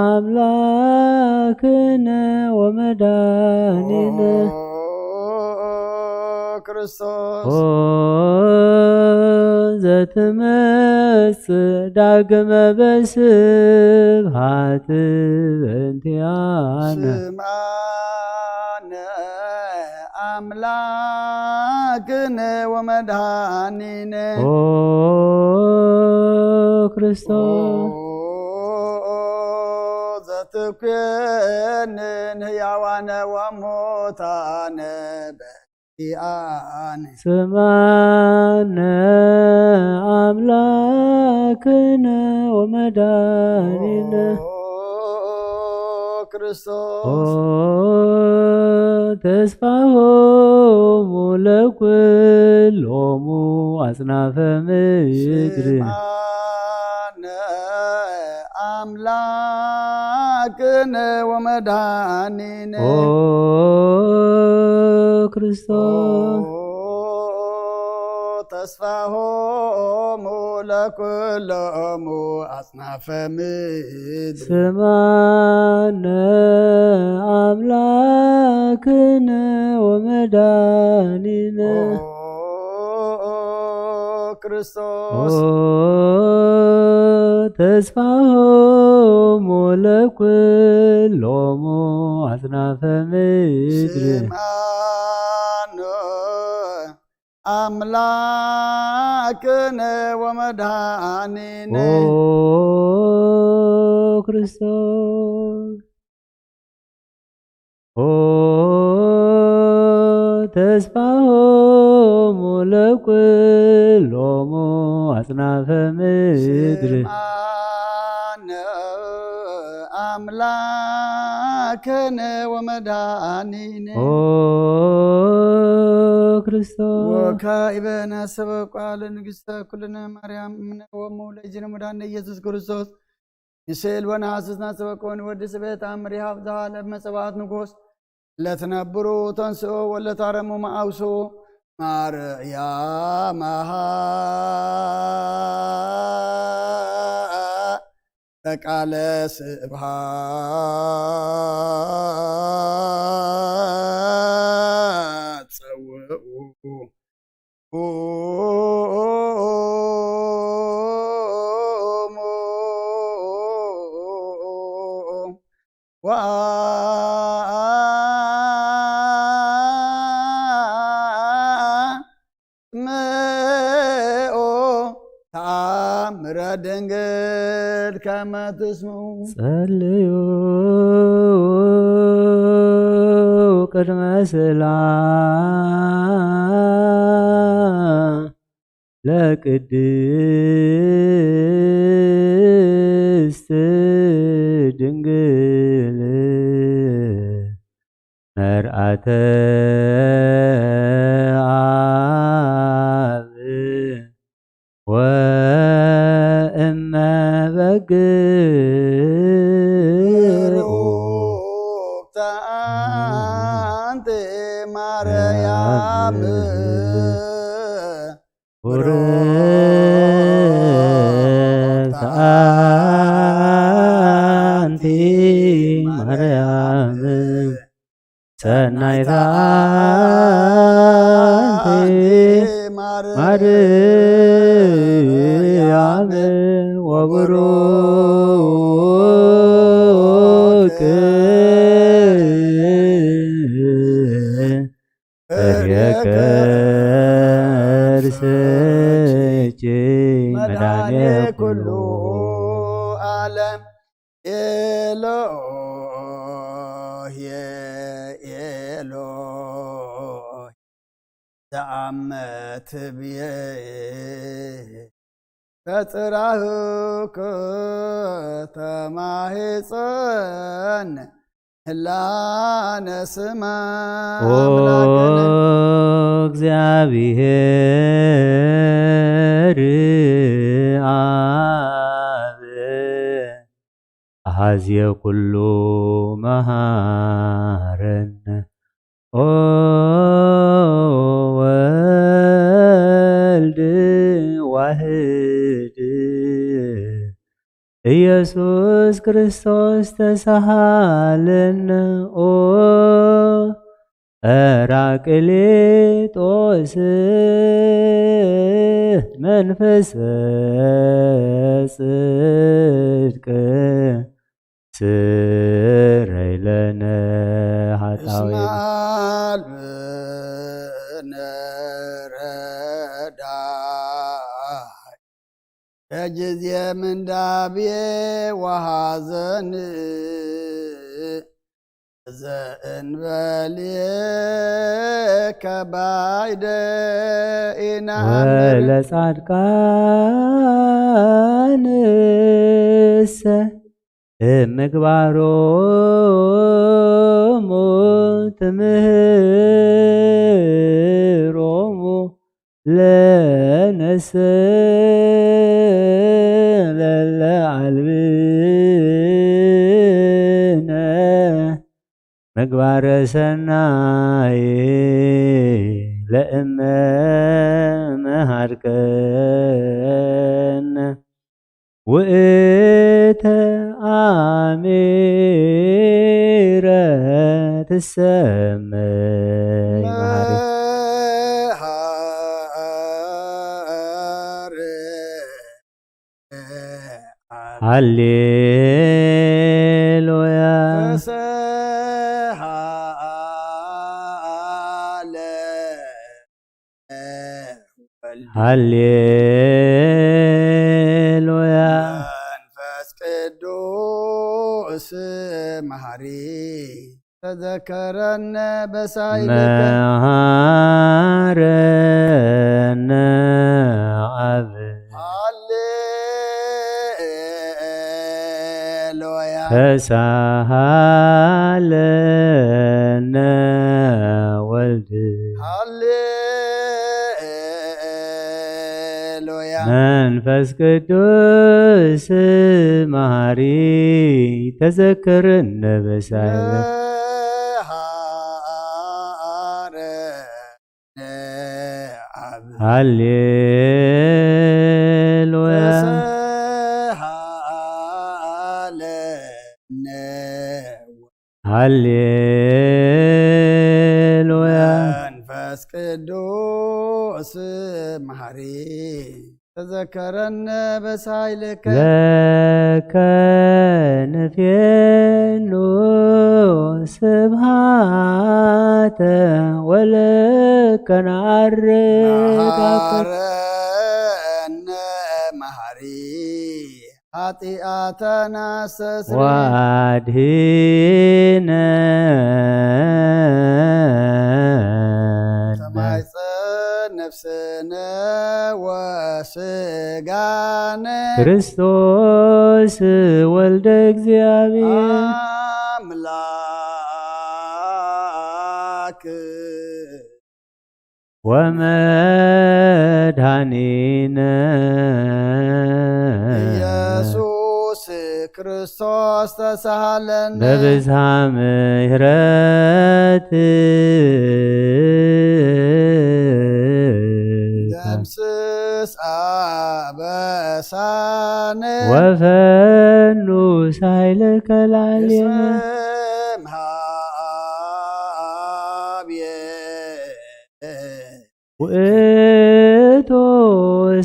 ኣምላክነ ወመድኃኒነ። ኦ ክርስቶስ። ኦ ዘትመጽእ ዳግመ በስብሐት በእንቲኣነ። ስምዓነ ኣምላክነ ወመድኃኒነ። ኦ ክርስቶስ። ኦ ዘትኩንን ህያዋነ ወሙታነ በእንቲኣነ። ስምዓነ ኣምላክነ ወመድኃኒነ። ኦ ክርስቶስ። ኦ ተስፋሆሙ ለኩሎሙ አጽናፈ ምድር። ስምዓነ ኣምላክ ኣምላክነ ወመድኃኒነ ኦ ክርስቶስ። ኦ ተስፋሆሙ ለኩሎሙ ኣጽናፈ ምድር። ስማነ ኣምላክነ ወመድኃኒነ ኦ ክርስቶስ። ኦ ተስፋሆሙ ለኩሎሙ ኣጽናፈ ምድር። ስማነ ኣምላክነ ወመድኃኒነ ኦ ክርስቶስ። ኦ ተስፋሆሙ ለኩሎሙ ኣጽናፈ ምድር። ስማነ ኣምላክነ ወመድኃኒነ ኦ ክርስቶስ። ወካዕበነ ሰበ ቃል ንግሥተ ኩልነ ማርያም እምነ ወሙ ለእግዚእነ መድኃኒነ ኢየሱስ ክርስቶስ ንስእል ወነሐስስ ናሰበኮን ወዲ ስበት ኣምር ይሃብ ዝሃለ መጸዋዕት ንጉስ ለትነብሩ ተንስኡ ወለታረሙ መዓውሱ ማርያም በቃለ ስብሃት ጸውኡ ወአጽምዑ ተአምረ ድንግል ከመ ትስምዑ። ጸልዩ ቅድመ ስላ ለቅድስት ድንግል መርአተ አብ ወእመ በግ ርኡክተ አንቲ ማርያም ቡርክት አንቲ ማርያም ሰናይት አንቲ ማርያም ወቡሩክ ፍሬ ከርስኪ መድኃኔ ኩሉ ዓለም። ኤሎሄ ኤሎሄ ዘአመ ትብዬ በጽራህከ ተማህፀን ህላነ ስማ ኦ አምላክነ። እግዚአብሔር አብ አሐዜ ኩሉ መሐረነ ኦ ወልድ ዋህድ ኢየሱስ ክርስቶስ ተሳሃለነ ኦ ጳራቅሊጦስ መንፈስ ጽድቅ ስረይ ለነ ኃጣውእ። እስመ አልብነ ረዳኢ በጊዜ ምንዳቤ ወሐዘን ዘእንበሌከ ባይደ ኢነአምን። ወለጻድቃንሰ እምግባሮሙ ትምህሮሙ ለነሰ ለለ አልብ ምግባረ ሰናይ ለእመ መሃርከነ ውእተ ኣሚረ ትሰመይ መሃሪ። ሃሌሉያ። ሃሌሉያ። መንፈስ ቅዱስ መሃሪ ተዘከረነ በሳይልከ። መሃረነ ኣብ ሃሌሉያ። ተሳሃለነ ወልድ ሃሌሉያ። መንፈስ ቅዱስ መሃሪ ተዘከረነ በሳይለ። መሃረ ሃሌሉያ። ተሳሃለነ ሃሌሉያ። መንፈስ ቅዱስ መሃሪ ተዘከረነ በሳይልከ። ለከ ንፌኑ ስብሃተ ወለከ ነዓርግ መሃረነ መሃሪ ኃጢአተነ አስተስሪ ወአድኅነነ ተማይጸን ነፍስነ ወስጋነ ክርስቶስ ወልደ እግዚአብሔር አምላክ ወመድኃኒነ ኢየሱስ ክርስቶስ ተሳሃለነ በብዝሃ ምሕረት ደምስስ አበሳነ ወፈኑ ሳይለከ ላዕሌነ እስመ እምሃብየ ውእቱ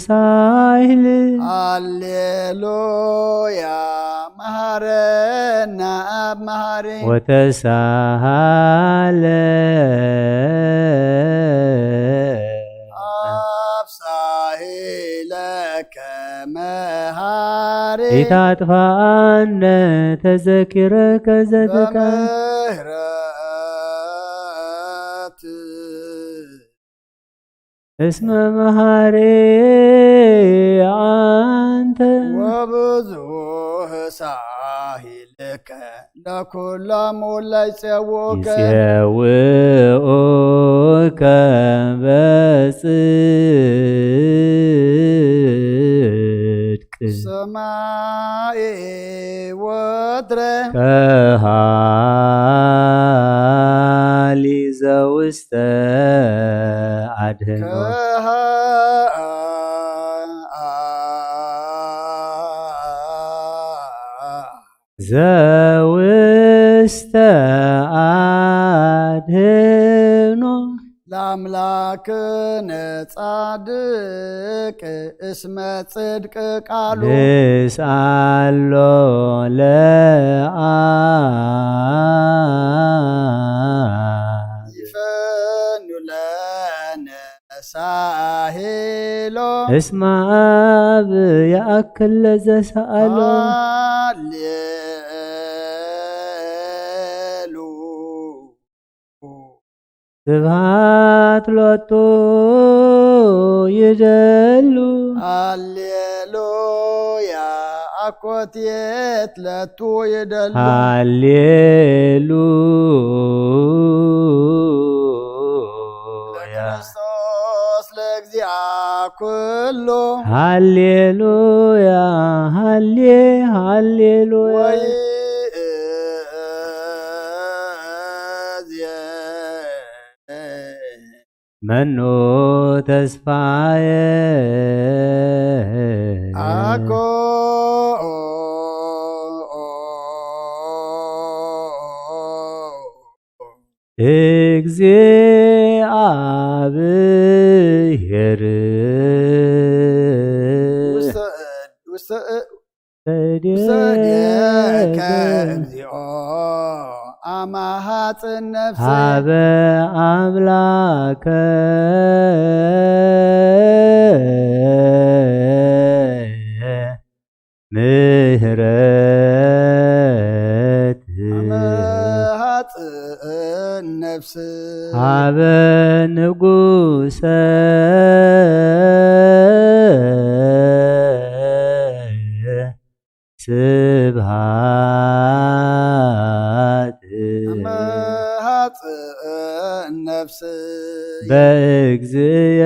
ሳይል ሃሌሉያ መሃረና አብ መሃሪ ወተሳሃለ አብ ሳይለከ መሃሪ ኢታጥፋአነ ተዘኪረከ ዘትካ በምህረት እስመ መሃሪ አንተ ወብዙህ ሳሂልከ ለኩሎም ለይጼውኡከ ይጼውኡከ በጽድቅ ሰማይ ወትረ ከሃሊ ዘውስተ አድህኖ ከሃ ዘውስተ አድህኖ ለአምላክነ ጻድቅ እስመ ጽድቅ ቃሉ ንስአሎ ለአ ይፈኑ ለነ ሳሄሎ እስመ አብ የአክል ለዘሰአሎ ሃሌሉ ስብሃት ሎቱ ይደሉ ሃሌሉያ አኮቴት ለቱ ይደሉ ሃሌሉ ለክርስቶስ ለእግዚአ ኩሉ ሃሌሉያ ሃሌ ሃሌሉያ ወይ መኑ ተስፋየ ኣኮ እግዚኣብሔር ውሰድ ውሰድ ውሰድ ከምዚኦ ኣማሃፅን ነፍሲ ሃበ ኣምላከ ምህረት ኣማሃፅን ነፍሲ ሃበ ንጉሰ ስብሃት መሃፅእ ነፍሲ በእግዚእየ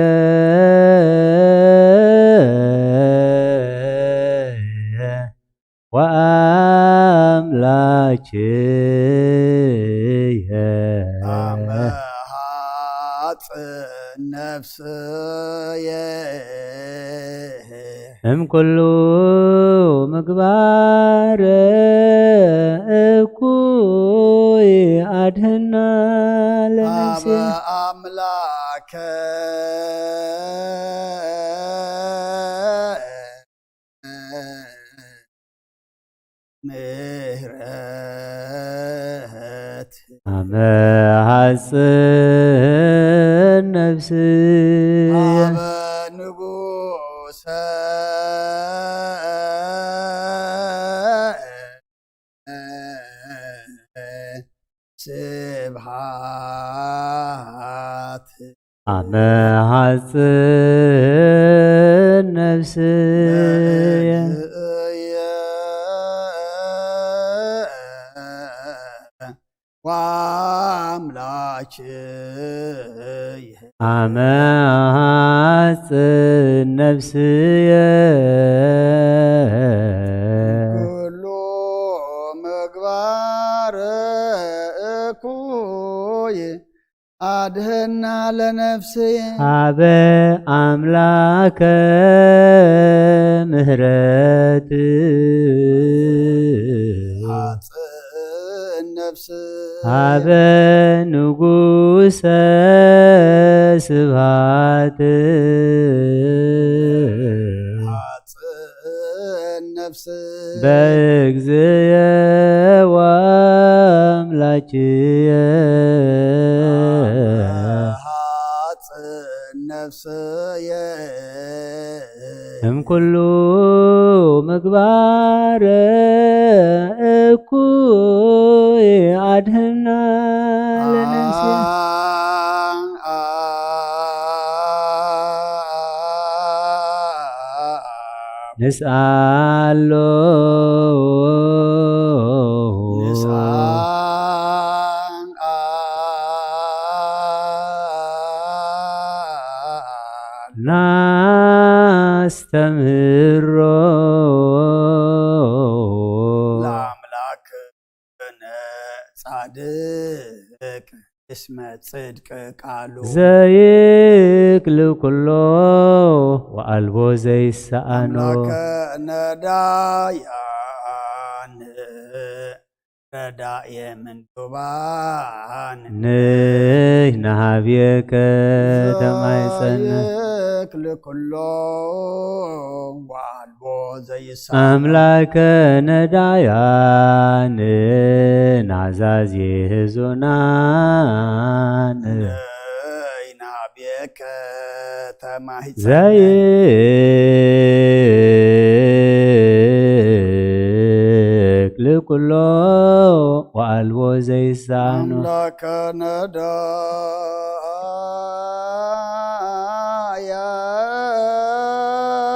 ወአምላክየ መሃፅእ ነፍስየ እምኩሉ ምግባር እኩይ አድህና ለነፍሴ ኣብ ኣምላከ ምህረት ኣመሃፅን ነፍሲ ኣብ ንጉሰ ስብሃት ኣመሃፅን ነፍስየ እየ ወኣምላክየ ኣመሃፅን ነፍስየ ኩሉ ምግባር እኩይ ኣድህና ለነፍስየ ሃበ ኣምላከ ምህረት ሓፅን ነፍስ ሃበ ንጉሰ ስብሃት ሓፅን ነፍስ በእግዚእየ ወአምላክየ ሓፅን ነፍስየ እምኩሉ ምግባር እኩይ አድህና ለነፍስየ ንስኣሎ ናስተምህሮ ለኣምላክ ጻድቅ እስመ ጽድቅ ቃሉ ዘይክል ኩሎ ወአልቦ ዘይሰኣኖ ኣምላከ ነዳያን ረዳየ ምንዱባን ንህ ንሃብየከ ተማይፀን ዘይክል ኩሎ ወአልቦ ዘይሳ ኣምላከ ነዳያን ናዛዚ ህዙናን ናብየከ ተማሂፀ ዘይክል ኩሎ ወአልቦ ዘይሳኖ ኣምላከ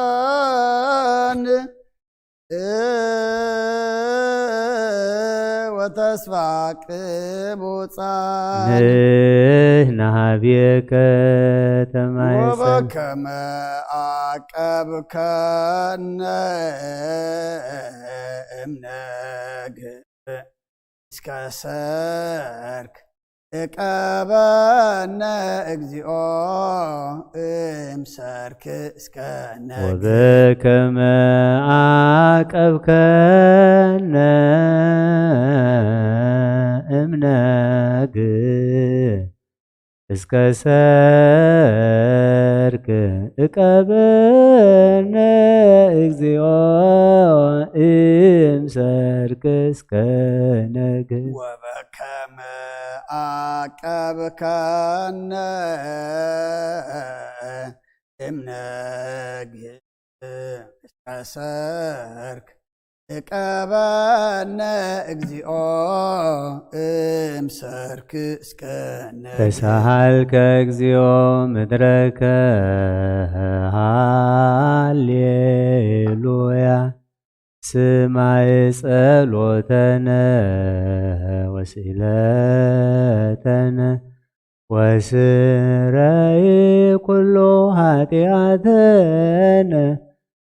ነዳያን ወተስፋ ቅቡፃን ንህ ንሃብየከ ተማይፀን ወበከመ አቀብከነ እምነግ እስከ ሰርክ እቀበነ እግዚኦ እምሰርክ እስከ ነግ ወበከመ ዓቀብከነ እምነግ እስከ ሰርክ እቀበነ እግዚኦ እምሰርክ እስከ ነግ ወበከመ ዓቀብከነ እምነግ እስከ ሰርክ እቀበነ እግዚኦ እምሰርክ እስከ ነግ ተሳሃልከ እግዚኦ ምድረከ ሃሌሉያ ስማይ ጸሎተነ ወስኢለተነ ወስረይ ኩሉ ኃጢአተነ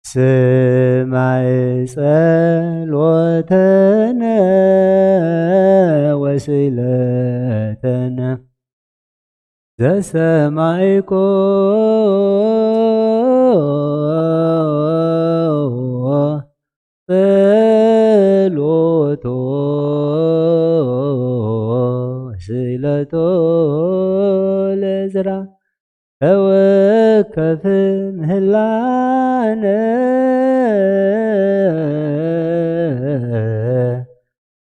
ስማይ ጸሎተነ ወስኢለተነ ዘሰማይኮ ጸሎቶ ስኢለቶ ለዝራ ተወከፍ ምህላነ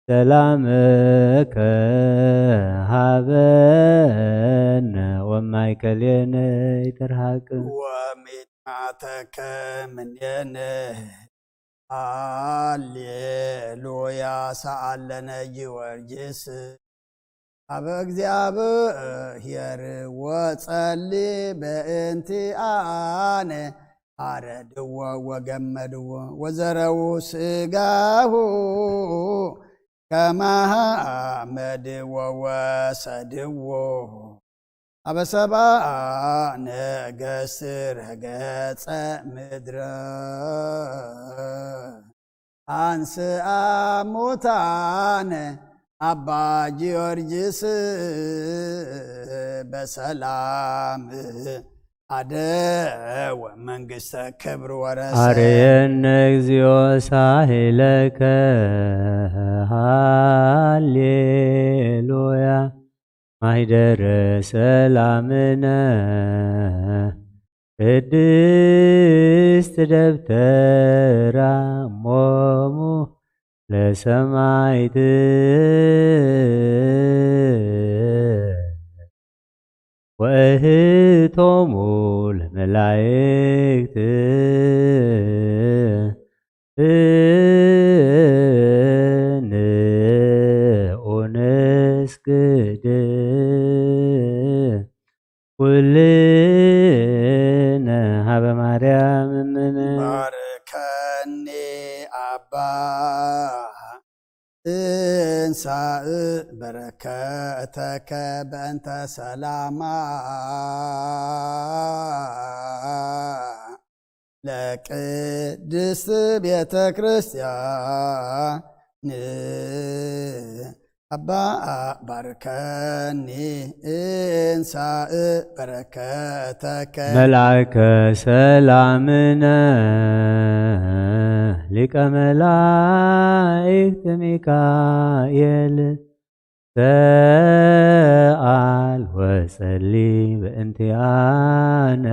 ሰላምከ ሃበነ ወማይከሌነ ይትርሃቅ ወሚትማተከ ምኔነ ሃሌሉያ ሰኣለነ ጊዮርጊስ ኣብ እግዚኣብሔር ወጸሊ በእንቲ ኣነ ኣረድዎ ወገመድዎ ወዘረው ስጋሁ ከማሃመድዎ ወሰድዎ ኣበ ሰባ ነገስት ረገጸ ምድረ አንስአ ሙታነ አባ ጊዮርጊስ በሰላም አደወ መንግስተ ክብር ወረሰ። አርየነ እግዚኦ ሳህለከ ሃሌሉያ ማይደረ ሰላምነ ቅድስት ደብተራ እሞሙ ለሰማይት ወእህቶሙ ለመላእክት ንዑ ንስግድ ኩልነ ሀበ ማርያም እምነ። ባርከኒ አባ እንሳእ በረከተከ በእንተ ሰላማ ለቅድስት ቤተ ክርስቲያን አባ ባርከኒ እንሳእ በረከተከ። መልአከ ሰላምነ ሊቀ መላእክት ሚካኤል ሰአል ወጸሊ በእንቲአነ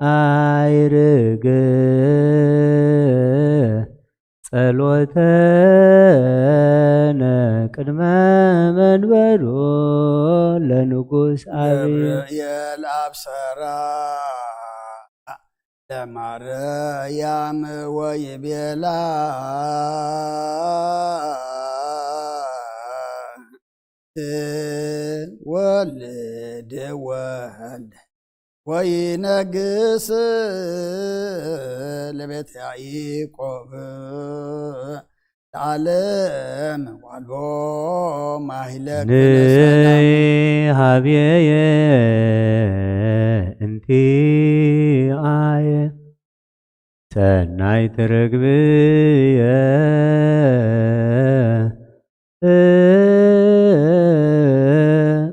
አይርግ ጸሎተነ ቅድመ መንበሩ ለንጉስ አብይ። ገብርኤል አብሰራ ለማርያም ወይቤላ ትወልድ ወልድ ወይነግስ ለቤት ያዕቆብ ለዓለም ዋልቦ ማህለክ ንይ ሀብየየ እንቲአየ ሰናይ ትርግብየ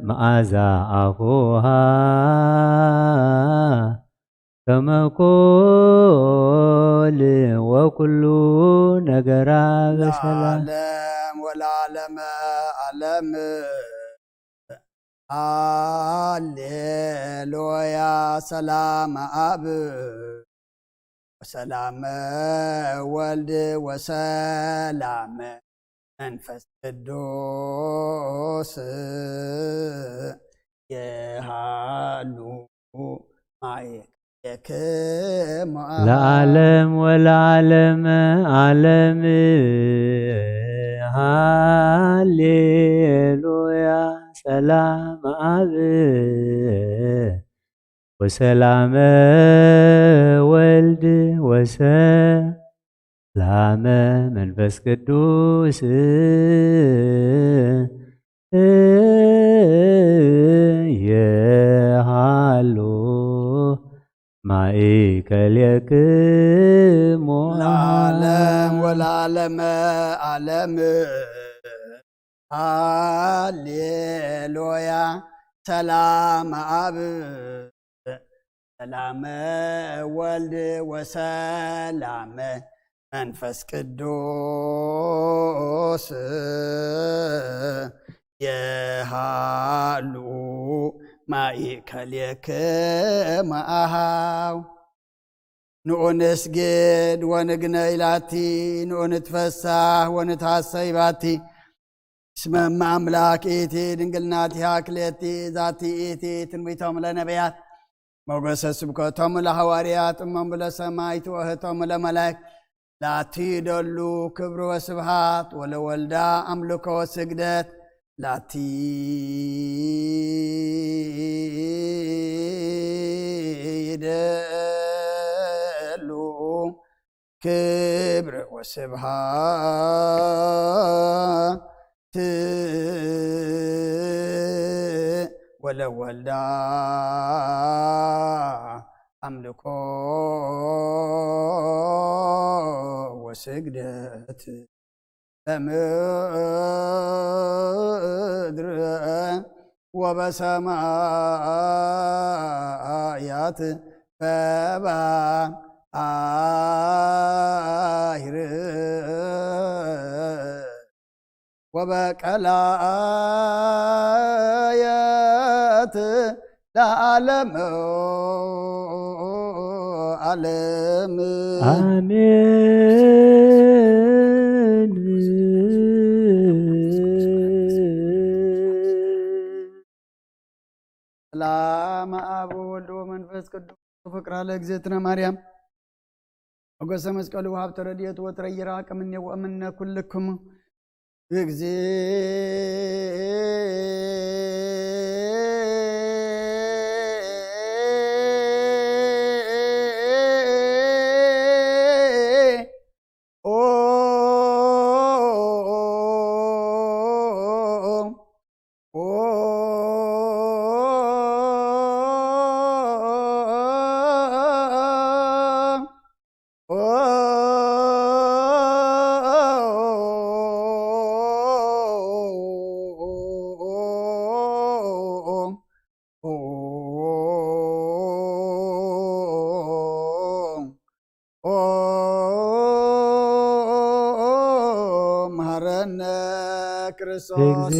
መዓዛ ኣፉሃ ከመኮል ወኩሉ ነገራ በሰላም። ለዓለም ወለዓለመ ዓለም። ሃሌሉያ። ሰላም ኣብ ወሰላም ወልድ ወሰላም መንፈስ ቅዱስ የሃሉ ማእከሌክሙ። ለዓለም ወለዓለም ዓለም። ሃሌሉያ። ሰላም ኣብ ወሰላመ ወልድ ወሰላመ መንፈስ ቅዱስ የሃሉ ማእከሌክሙ። ለዓለም ወለዓለመ ዓለም። ሃሌሉያ። ሰላም ኣብ ሰላም ወልድ ወሰላም መንፈስ ቅዱስ የሃሉ ማእከሌክሙ ኣሃው። ንኡ ንስግድ ወንግነ ኢላቲ፣ ንኡ ንትፈሳህ ወንትሃሰይ ባቲ። እስመ እመ ኣምላክ ኢቲ ድንግል ናቲሃ ክልኤቲ ዛቲ ኢቲ ትንቢቶም ለነቢያት ሞገሰ ስብከቶም ለሐዋርያት እሞም ለሰማይት ወህቶም ለመላእክት ላቲ ይደሉ ክብር ወስብሃት ወለወልዳ ኣምልኮ ወስግደት ላቲ ይደሉ ክብር ወስብሃት ወለወልዳ ኣምልኮ ወስግደት በምድር ወበሰማያት በባህር ወበቀላየት ለዓለም ዓለም። አሜን። ሰላም አብ ወወልድ ወመንፈስ ቅዱስ ፍቅራ ለእግዝእትነ ማርያም ሞገሰ መስቀሉ ሀብተ ረድኤቱ ወትረ ይራቅ እምኔ ወእምነ ኩልክሙ እግዚእ መሐረነ ክርስቶስ።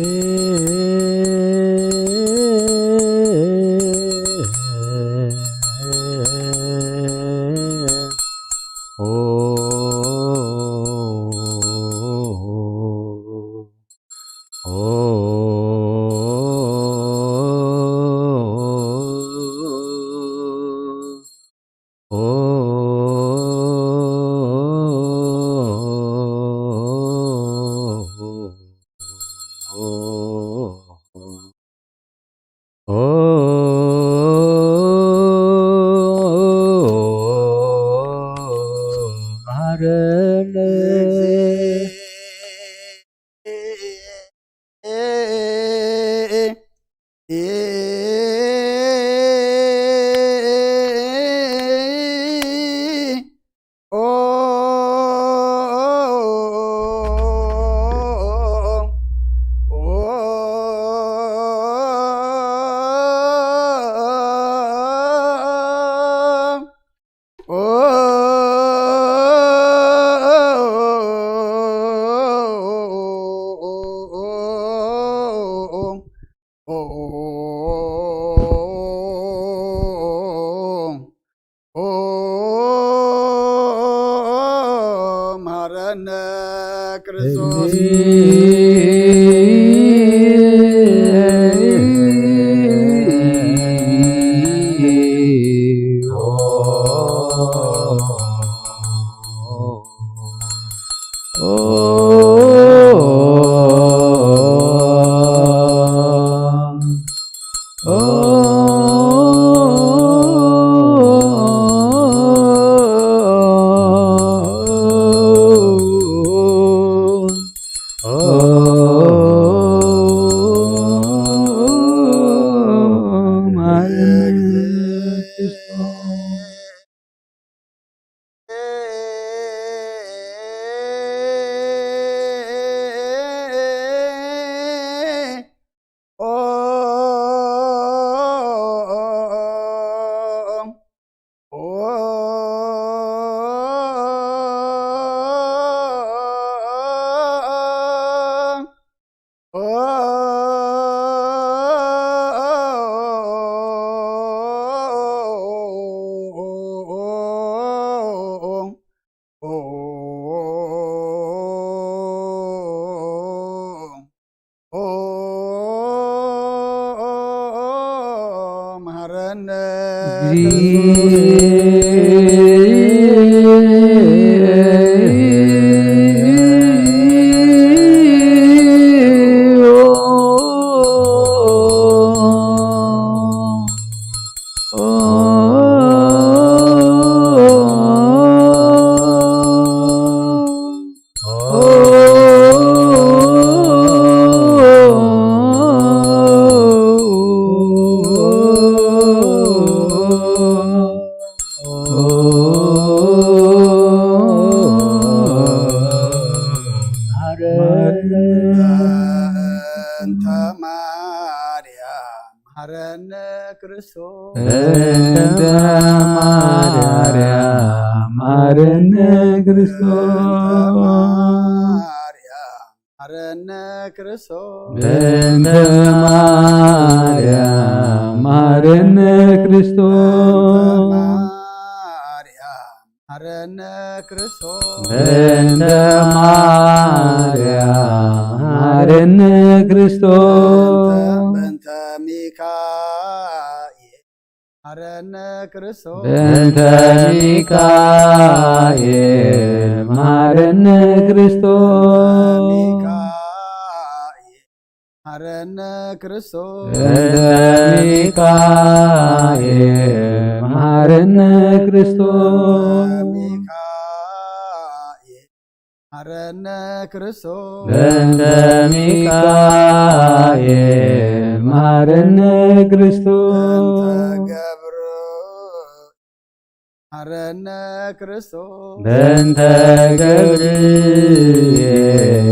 ኦ፣ ኦ፣ መሐረነ ክርስቶስ። መሐረነ በእንተ ማርያም መሐረነ ክርስቶስ። በእንተ ማርያም መሐረነ ክርስቶስ። በእንተ ማርያም መሐረነ ክርስቶስ። በእንተ ማርያም መሐረነ ክርስቶስ። በእንተ ማርያም መሐረነ ክርስቶስ። በእንተ ማርያም መሐረነ ክርስቶስ። በእንተ ሚካኤል መሐረነ ክርስቶስ። በእንተ ሚካኤል መሐረነ ክርስቶስ። ሚካኤል መሐረነ ክርስቶስ። በእንተ ሚካኤል መሐረነ ክርስቶስ። ሚካኤል መሐረነ ክርስቶስ። በእንተ ሚካኤል መሐረነ ክርስቶስ። በእንተ ገብርኤል መሐረነ ክርስቶስ። በእንተ ገብርኤል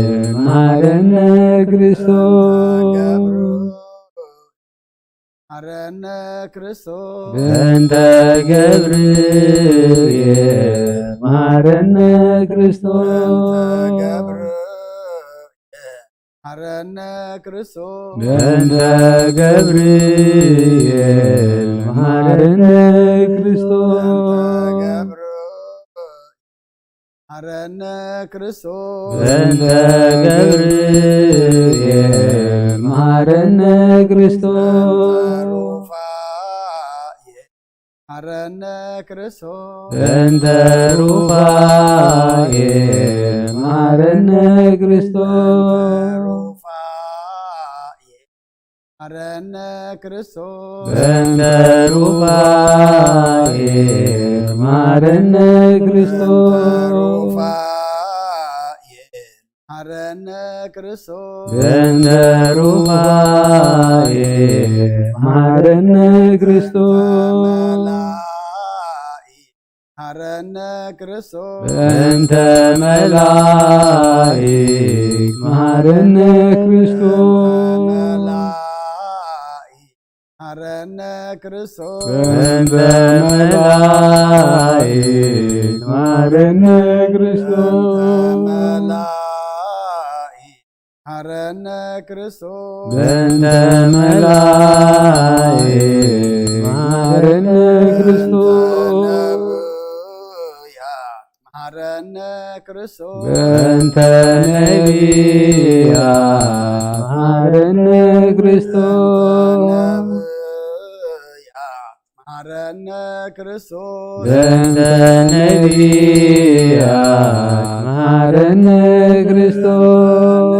መሐረነ ክርስቶስ። መሐረነ ክርስቶስ። በእንተ ገብርኤል መሐረነ ክርስቶስ። በእንተ ገብርኤል መሐረነ ክርስቶስ። በእንተ ገብርኤል መሐረነ ክርስቶስ። በእንተ ገብርኤል መሐረነ ክርስቶስ። በእንተ ገብርኤል መሐረነ ክርስቶስ። በእንተ ሩፋኤል መሐረነ ክርስቶስ። በእንተ ሩፋኤል መሐረነ ክርስቶስ። በእንተ ሩፋኤል መሐረነ ክርስቶስ። በእንተ ሩፋኤል መሐረነ ክርስቶስ። በእንተ ሩፋኤል መሐረነ ክርስቶስ። በእንተ ሩፋኤል መሐረነ ክርስቶስ። በእንተ መላእክት መሐረነ ክርስቶስ። በእንተ መላእክት መሐረነ ክርስቶስ። በእንተ መላእክት መሐረነ ክርስቶስ። በእንተ መላእክት መሐረነ ክርስቶስ። በእንተ መላእክት መሐረነ ክርስቶስ በእንተ መላእክት መሐረነ ክርስቶስ መሐረነ ክርስቶስ በእንተ ነቢያት መሐረነ ክርስቶስ መሐረነ ክርስቶስ በእንተ ነቢያት መሐረነ ክርስቶስ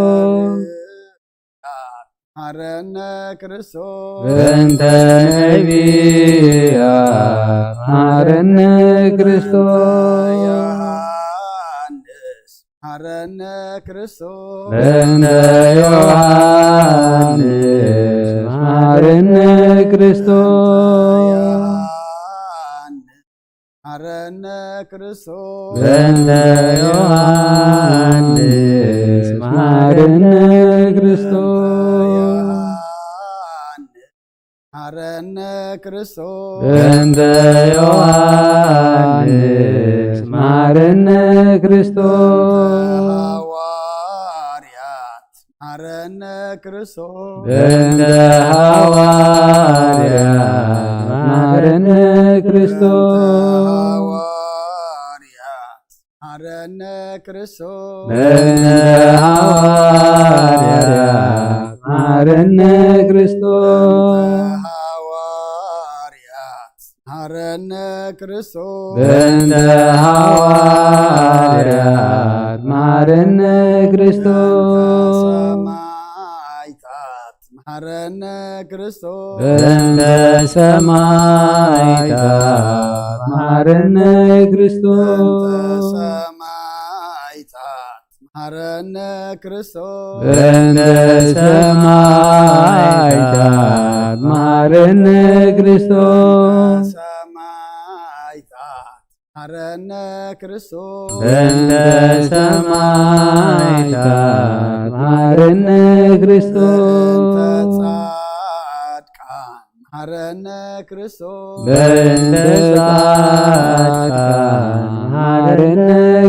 መሐረነ ክርስቶስ በእንተ ነቢያት መሐረነ ክርስቶስ ዮሐንስ መሐረነ ክርስቶስ በእንተ ዮሐንስ መሐረነ ክርስቶስ ዮሐንስ መሐረነ ክርስቶስ በእንተ ዮሐንስ መሐረነ ክርስቶስ ዮሐንስ መሐረነ ክርስቶስ በእንተ ዮሐንስ መሐረነ ክርስቶስ ሐዋርያት መሐረነ ክርስቶስ በእንተ ሐዋርያት መሐረነ ክርስቶስ ሐዋርያት መሐረነ ክርስቶስ በእንተ ሐዋርያት መሐረነ ክርስቶስ ሐዋርያት መሐረነ ክርስቶስ በእንተ ሐዋርያት መሐረነ ክርስቶስ ሰማዕታት መሐረነ ክርስቶስ በእንተ ሰማዕታት መሐረነ ክርስቶስ ሰማዕታት መሐረነ ክርስቶስ በእንተ ሰማዕታት መሐረነ ክርስቶስ ሰማዕታት መሐረነ ክርስቶስ በእንተ ሰማዕታት መሐረነ ክርስቶስ ጻድቃን መሐረነ ክርስቶስ በእንተ ጻድቃን መሐረነ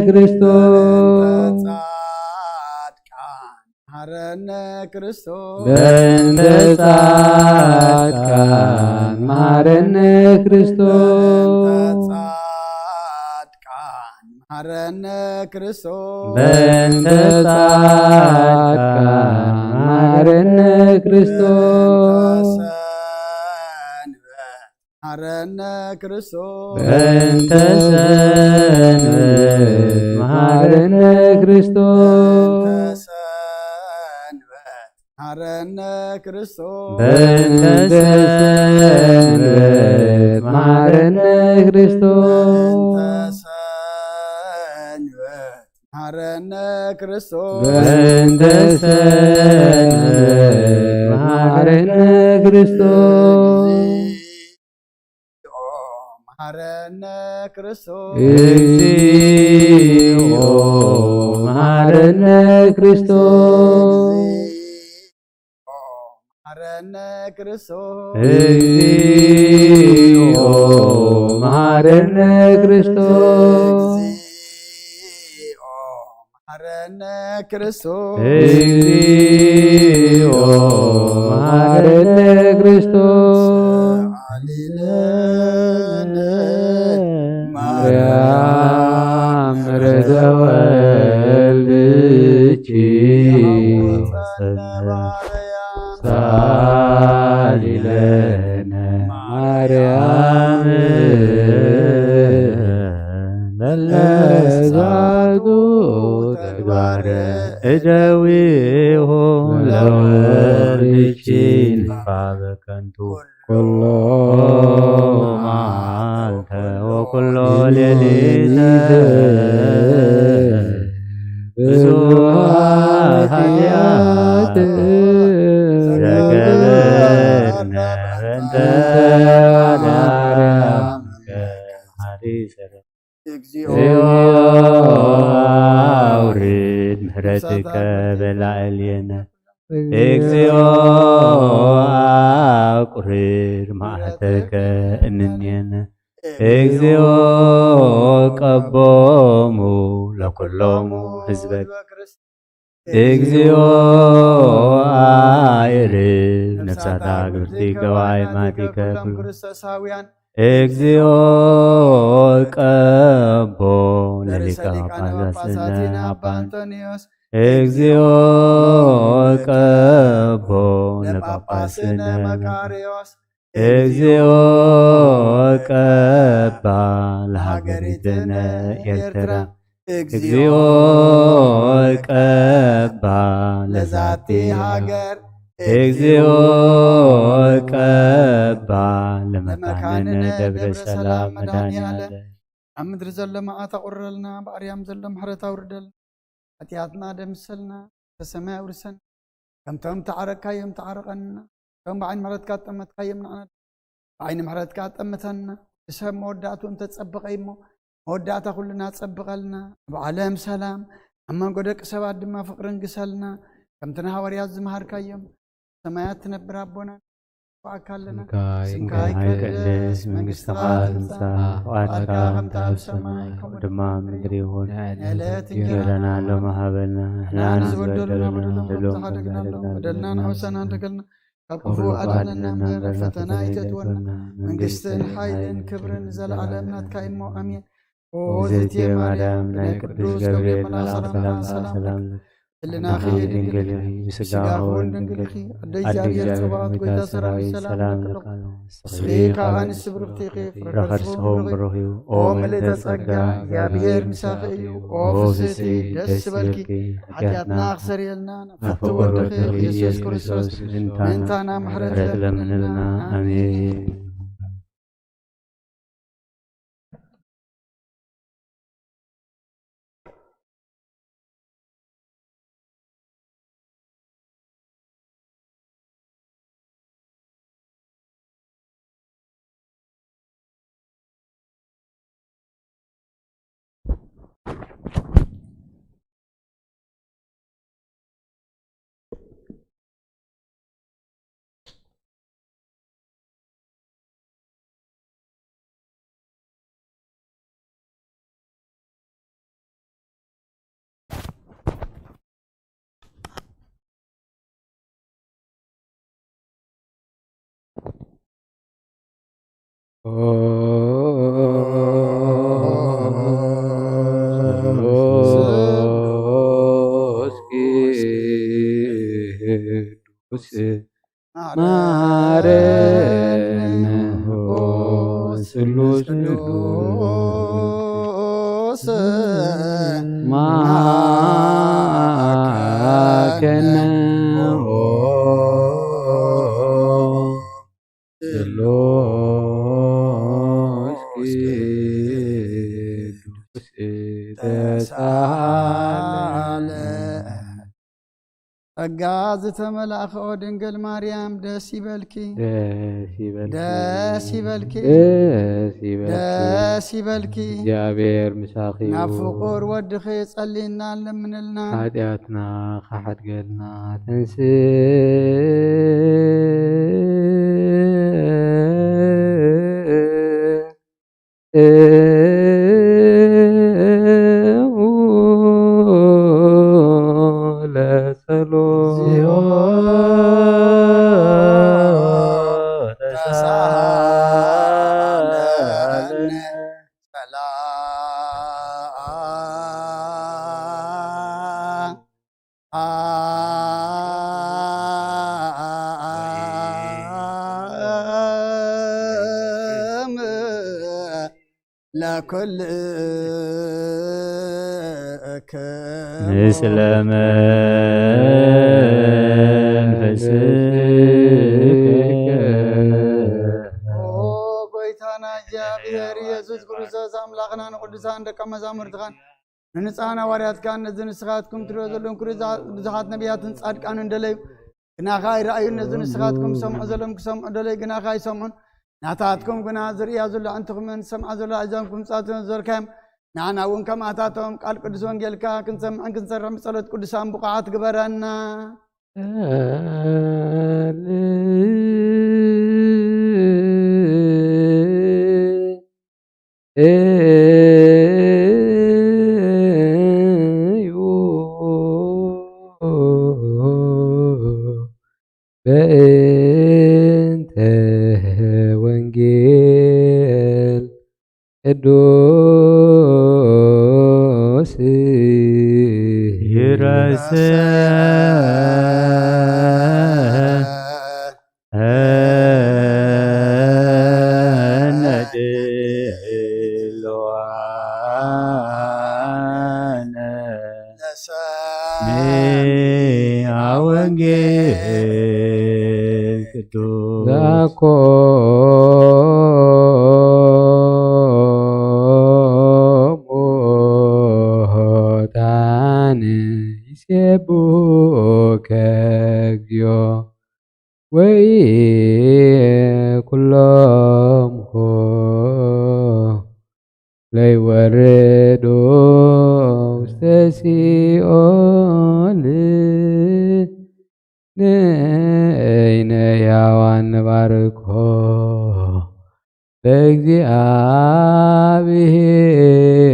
ክርስቶስ ጻድቃን መሐረነ ክርስቶስ በእንተ ጻድቃን መሐረነ ክርስቶስ ጻድቃን መሐረነ ክርስቶስ በእንተ ጻድቃን መሐረነ ክርስቶስ ሰንበት መሐረነ ክርስቶስ በእንተ ሰንበት መሐረነ ክርስቶስ ሰንበት መሐረነ ክርስቶስ በእንተ ሰንበት መሐረነ ክርስቶስ ሰንበት መሐረነ ክርስቶስ በእንተ ሰንበት መሐረነ ክርስቶስ መሐረነ ክርስቶስ እግዚኦ መሐረነ ክርስቶስ መሐረነ ክርስቶስ እግዚኦ መሐረነ ክርስቶስ እግዚኦ መሐረነ ክርስቶስ እግዚኦ መሐረነ ክርስቶስ ሰአሊ ለነ ማርያም ምሕረተ ወልድኪ ማርያም ሰአሊ ለነ ማርያም ለዛቱ ተግባረ እደዊሁ ለወልድኪ ንባበ ከንቱ ኩሎ መዓልተ ወኩሎ ሌሊተ ብዙ ኃጢአት ዘገበርነ በእንተ ማርያም ሐዲሰ እግዚኦ እግዚኦ አውርድ ምሕረትከ በላዕሌነ እግዚኦ አቁርር መዓተከ እምኔነ እግዚኦ ቀቦሙ ለኩሎሙ ህዝበከ እግዚኦ ኣዕርፍ ነፍሳታ ግብርቲ ገባይ ማቲከ ኩሎም ክርስቶሳውያን። እግዚኦ ቀቦ ለሊቀ ጳጳሳትና ኣባ ኣንቶንዮስ። እግዚኦ ቀቦ ለጳጳስነ መቃርዮስ። እግዚኦ ቀባ ለሃገሪትነ ኤርትራ። እግዚኦ ቀባ ለዛቲ ሃገር። እግዚኦ ቀባ ለመካንነ ደብረ ሰላም መድኃኔዓለም። ኣብ ምድሪ ዘሎ መዓት ኣቑርረልና፣ ብኣርያም ዘሎ ምሕረት ኣውርደልና። ሓጢኣትና ደምሰልና፣ ተሰማይ ኣውርሰን። ከምቶም ተዓረቅካዮም ተዓረቀና። ከም ብዓይኒ ምሕረትካ ዝጠመትካዮም ንዓና ብዓይኒ ምሕረትካ ጠምተና። ንሰብ መወዳእቱ እንተጸበቐ እሞ፣ መወዳእታ ኩልና ጸብቐልና። ኣብ ዓለም ሰላም፣ ኣብ መንጎ ደቂ ሰባት ድማ ፍቕርን ግሰልና። ከምቲ ንሃዋርያት ዝመሃርካዮም፣ ሰማያት ትነብር ኣቦና፣ ንባኣካ ኣለና። ስምካ ይቀደስ፣ መንግስትኻ ትምጻእ፣ ፍቓድካ ከምቲ ኣብ ሰማይ፣ ከምኡ ድማ ኣብ ምድሪ ይኹን። ንዕለት እንጀራና ሎሚ ሃበና፣ ንሕና ንዝበደሉና በደሎም፣ በደሎም በደልና ንሕውሰና፣ ንደገልና፣ ካብ ክፉእ ኣድነና እምበር፣ ፈተና ኣይተእትወና። መንግስትን ሓይልን ክብርን ንዘለዓለም ናትካ እዩ እሞ፣ ኣሜን። ኦ እግዝእትየ ማርያም፣ ናይ ቅዱስ ገብርኤል መልኣኽ ሰላምታ ሰላም ህልናኺ ድንግል ኢኺ፣ ስጋኺ እውን ድንግል ኢኺ። ኣደ እግዚኣብሔር ጸባኦት፣ ጎይታ ሰራዊት፣ ሰላም ለኪ። ንስኺ ካብ ኣንስቲ ብርኽቲ ኢኺ፣ ፍረ ከርስኺ እውን ብሩኽ እዩ። ኦ ምልዕተ ጸጋ፣ እግዚኣብሔር ምሳኺ እዩ። ኦ ፍስሕቲ፣ ደስ ይበልኪ፣ ሓጢኣትና ክሰርየልና ናብቲ ወድኺ ኢየሱስ ክርስቶስ ምእንታና ምሕረት ለምንልና። ኣሜን። ማረነ ኦ ስሉስ ቅዱስ ማከነ ኦ ስሉስ ቅዱስ ተሳለ። ጸጋ ዝተመላእኺ ኦ ድንግል ማርያም ደስ ይበልኪ፣ ደስ ይበልኪ፣ ደስ ይበልኪ፣ ደስ ይበልኪ፣ ደስ ይበልኪ። እግዚኣብሔር ምሳኺ እዩ። ናብ ፍቑር ወድኺ ጸልይና ለምንልና። ሓጢኣትና ክሓድገልና ተንስእ። ለጸሎት ተሳሃለነ ሰላም። ለኩልክሙ ምስለ መንፈስከ። ኦ ጎይታና እግዚኣብሔር ኢየሱስ ክርስቶስ ኣምላኽና ንቅዱሳን ደቀ መዛሙርትኻን ንንጹሃን ሃዋርያትካን ነዚ ንስኻትኩም ትሪኦ ዘለኹም ክሪኡ ብዙሓት ነቢያትን ጻድቃንን ደለዩ፣ ግናኻ ኣይረኣዩን። ነዚ ንስኻትኩም ትሰምዑ ዘለኹም ክሰምዑ ደለዩ፣ ግናኻ ኣይሰምዑን። ናታትኩም ግና ዝርእያ ዘሎ ኣዕንትኹምን ዝሰምዓ ዘሎ ኣእዛንኩም ጻትዮም ዘልካዮም፣ ንዓና እውን ከምኣታቶም ቃል ቅዱስ ወንጌልካ ክንሰምዕን ክንሰርሕን ብጸሎት ቅዱሳን ብቑዓት ግበረና። እዩ። ወንጌል ቅዱስ ይረስዕ ነድልዋነ ለሰሚዐ ወንጌል ቅዱስ ዛኮሙ ጣን ይሴብሑከ እግዚኦ። ወኢኩሎምኩ ለይወርዱ ውስተ ሲኦል ንእይነ ሕያዋን ንባርኮ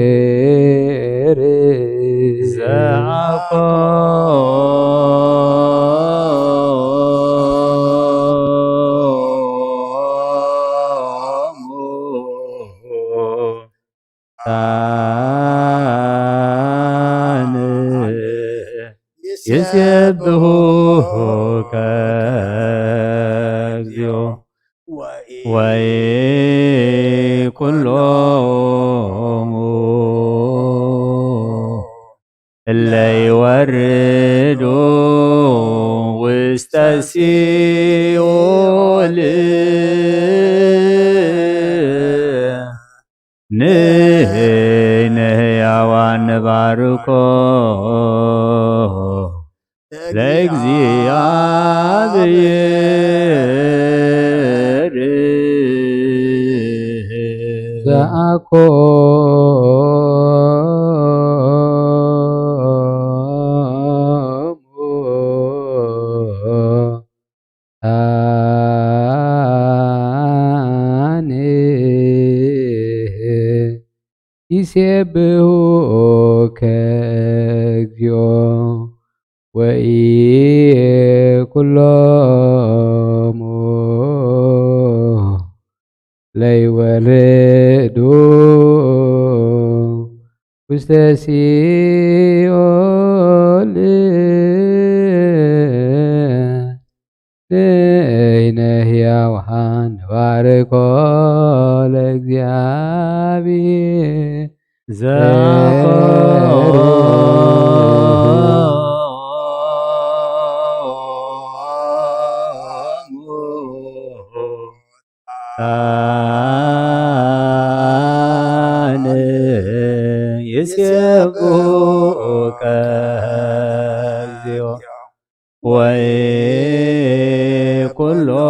ለእግዚኣብሔር ዘአኮ ጣን ይሴብሑከ እግዚኦ። ወኢኩሎሙ እለ ይወርዱ ውስተ ሲኦል ንሕነ ሕያዋን ንባርኮ ለእግዚኣብሔር ዘአኮ ጣን ይሴብሑከ እግዚኦ። ወኢኩሎሙ ለይወርዱ ውስተ ሲኦል ንእይነ ሕያዋን ንባርኮ ለእግዚኣብሔር ዘአኮ ጣን ይሴብሑከ እግዚኦ።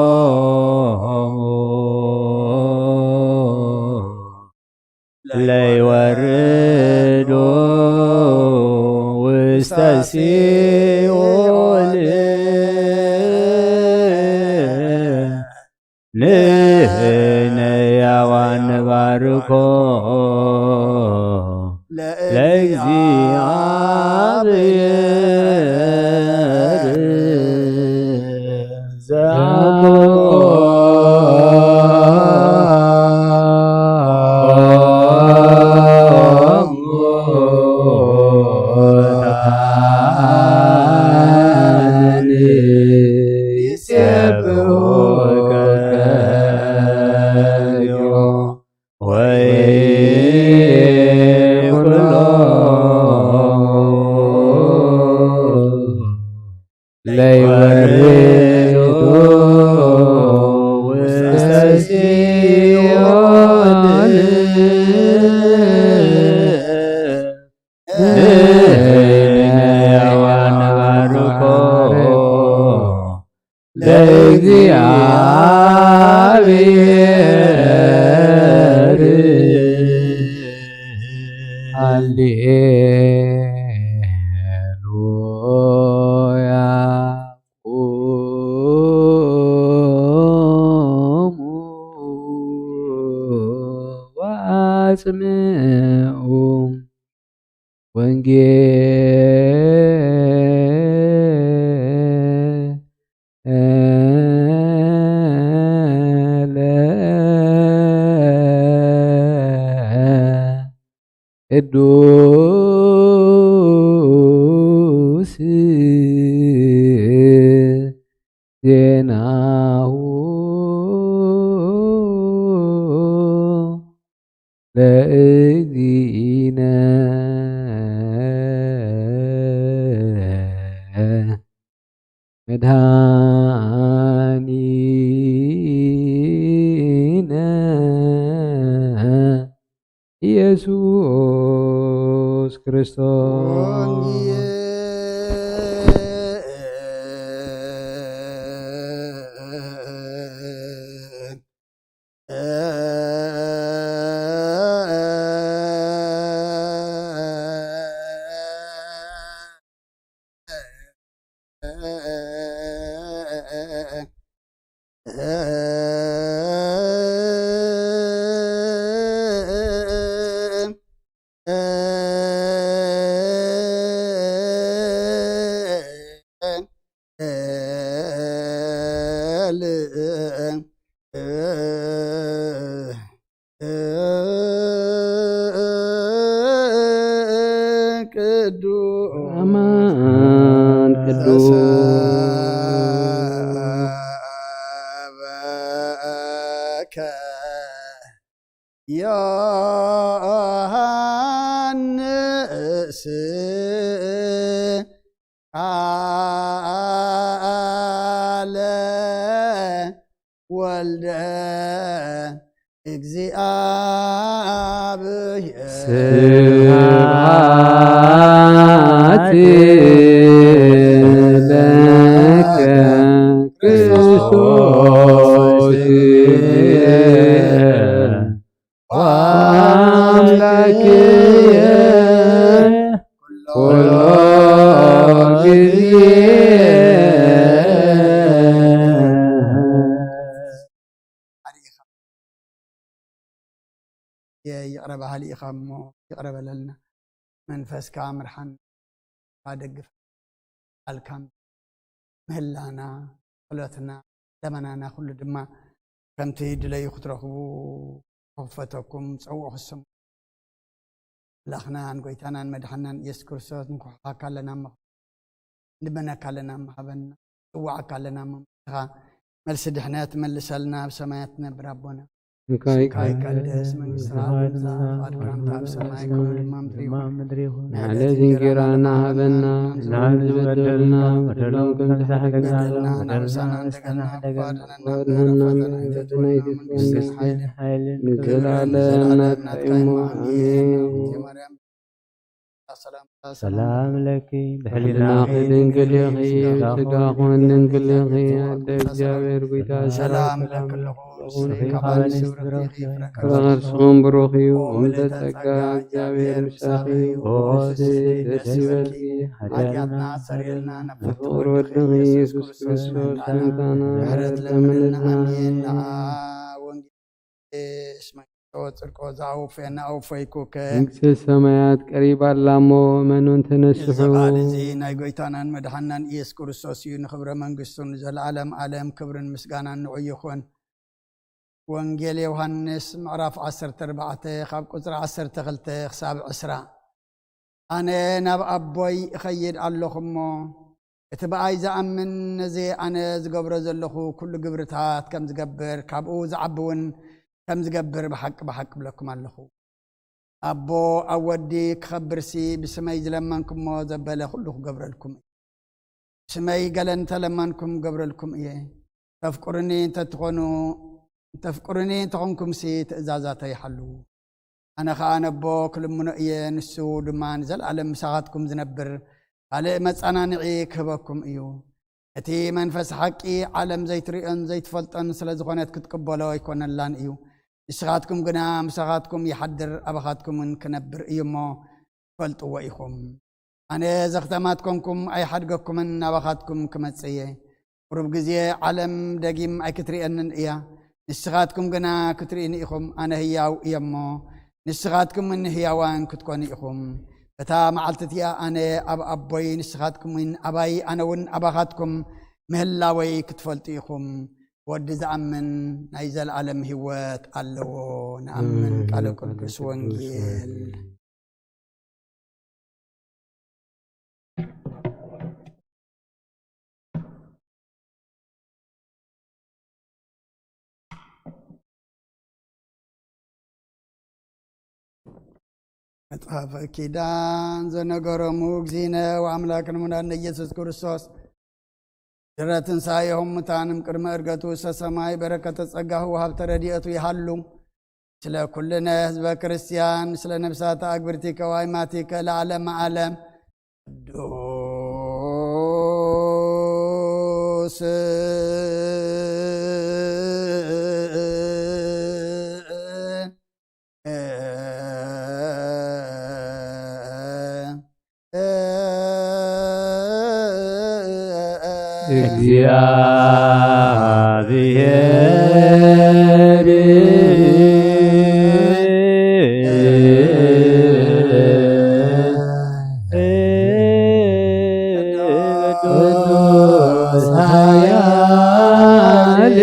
ወኢኩሎሙ ለይወርዱ ውስተ ሲኦል ንሕነ ሕያዋን ንባርኮ ለእግዚኣብሔር ዘአኮ ጣን ይሴብሑከ እግዚኦ። ወኢኩሎሙ ለይወርዱ ውስተ ሲኦል ንሕነ ሕያዋን ንባርኮ ለእግዚኣብሔር። ሃሌሉያ። ቁሙ ወአጽምዑ ወንጌል ቅዱስ ዜናሁ ለእግዚእነ መድኃኒነ ኢየሱስ ክርስቶስ። ቅዱስ አማን ቅዱስ ዮሐንስ ቃለ ወልደ እግዚኣብሔር። ስብሐት ለከ ክርስቶስ ወአምላክየ ኩሎ ጊዜ። ይቕረ በሃሊ ኢኻ እሞ ይቕረ በለልና። መንፈስካ ምርሓን፣ ደግፍ፣ ቃልካ ምህላና፣ ጸሎትና፣ ለመናና ኩሉ ድማ ከምቲ ድለዩ ክትረኽቡ ክኽፈተኩም ጸውዑ ክስሙ። ኣምላኽናን ጎይታናን መድሓናን ኢየሱስ ክርስቶስ ንኩሕሓካ ኣለና እሞ ንበነካ ኣለና እሞ ሃበና፣ ጽዋዓካ ኣለና እሞ ንስኻ መልሲ ድሕነት መልሰልና፣ ኣብ ሰማያት ትነብር ኣቦና። ስምካ ይቀደስ፣ መንግስትኻ ትምጻእ፣ ፍቓድካ ከምቲ ኣብ ሰማይ ከምኡ ድማ ኣብ ምድሪ ይኹን። ንዕለት እንጀራና ሃበና፣ ንሕና ዝበደሉና በደሎም ከም ዝሓለና፣ ናብ ፈተና ኣይተእትወና፣ ኣድሕነና እምበር መንግስትን ሓይልን ንዘለኣለም ናትካ እዩ እሞ፣ ኣሜን። ሰላም ለኪ፣ ብሕሊናኺ ድንግል ኢኺ፣ ስጋኺ እውን ድንግል ኢኺ። ኣደ እግዚኣብሔር ጎይታ ሰላም ለኪ ኣለኹ፣ ንስኺ ካብ ኣንስቲ ብርኽቲ ኢኺ፣ ፍረ ከርስኹም ብሩኽ እዩ። እም ተጸጋ እግዚኣብሔር ምሳኺ እዩ። ኦ ስስቲ ደስ ይበልኪ፣ ሓጢኣትና ኣስተሰርየልና፣ ንፍቕር ወድኺ ኢየሱስ ክርስቶስ ምሕረትና ምሕረት ለምንልና። ኣሜን። ንዓ ወንጌል እስመ ጽድቆ ዘአውፌ ነአውፈይኩከ። መንግስተ ሰማያት ቀሪባ ኣላ እሞ እመኑን ተነስሑ። እዚ ቃል እዚ ናይ ጎይታናን መድሓናን ኢየሱስ ክርስቶስ እዩ። ንኽብረ መንግስቱ ንዘለዓለም ዓለም ክብርን ምስጋናን ንዑ ይኹን። ወንጌል ዮሃንስ ምዕራፍ ዓሰርተ ኣርባዕተ ካብ ቁጽሪ ዓሰርተ ክልተ ክሳብ ዕስራ። ኣነ ናብ ኣቦይ እኸይድ ኣለኹ እሞ፣ እቲ ብኣይ ዝኣምን ነዚ ኣነ ዝገብሮ ዘለኹ ኩሉ ግብርታት ከም ዝገብር፣ ካብኡ ዝዓቢ እውን ከም ዝገብር ብሓቂ ብሓቂ እብለኩም ኣለኹ። ኣቦ ኣብ ወዲ ክኸብርሲ ብስመይ ዝለመንኩሞ ዘበለ ኩሉ ክገብረልኩም እዩ። ብስመይ ገለ እንተለመንኩም ክገብረልኩም እየ። ተፍቅሩኒ እንተትኾኑ፣ እንተፍቅሩኒ እንተኾንኩምሲ ትእዛዛተይ ሓልዉ። ኣነ ኸኣ ነቦ ክልምኖ እየ፣ ንሱ ድማ ንዘለኣለም ምሳኻትኩም ዝነብር ካልእ መጸናንዒ ክህበኩም እዩ። እቲ መንፈስ ሓቂ ዓለም ዘይትርእዮን ዘይትፈልጦን ስለ ዝኾነት ክትቅበሎ ኣይኮነላን እዩ። ንስኻትኩም ግና ምሳኻትኩም ይሓድር፣ ኣባኻትኩምን ክነብር እዩ እሞ ትፈልጥዎ ኢኹም። ኣነ ዘኽተማት ኮንኩም ኣይሓድገኩምን፣ ናባኻትኩም ክመጽእ እየ። ቁሩብ ግዜ ዓለም ደጊም ኣይክትርእየንን እያ፣ ንስኻትኩም ግና ክትርእዩኒ ኢኹም። ኣነ ህያው እየ እሞ ንስኻትኩምን ህያዋን ክትኮኑ ኢኹም። በታ መዓልቲ እቲኣ ኣነ ኣብ ኣቦይ ንስኻትኩምን ኣባይ ኣነ እውን ኣባኻትኩም ምህላወይ ክትፈልጡ ኢኹም። ወዲ ዝኣምን ናይ ዘለኣለም ህይወት ኣለዎ። ንኣምን። ቃለ ቅዱስ ወንጌል። መጽሓፈ ኪዳን ዘነገሮሙ እግዚእነ ወኣምላክን ሙዳን ኢየሱስ ክርስቶስ ድሕረ ትንሳኤሆም ሙታንም ቅድመ እርገቱ ውስተ ሰማይ በረከተ ጸጋሁ ወሃብተ ረድኤቱ ይሃሉ። ስለ ኩልነ ህዝበ ክርስቲያን፣ ስለ ነፍሳተ ኣግብርቲከ ወኣይማቲከ ለዓለመ ዓለም። ቅዱስ እግዚአብሔር ቅዱስ ኃያል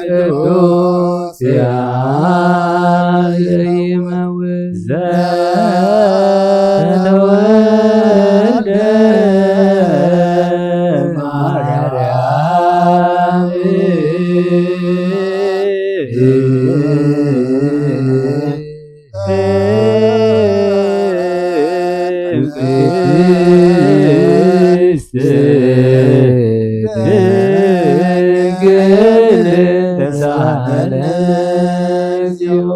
ቅዱስ ያሬድ ዘተወልደ ማርያም ቅድስት ድንግል ተሳሃለ እግዚኦ።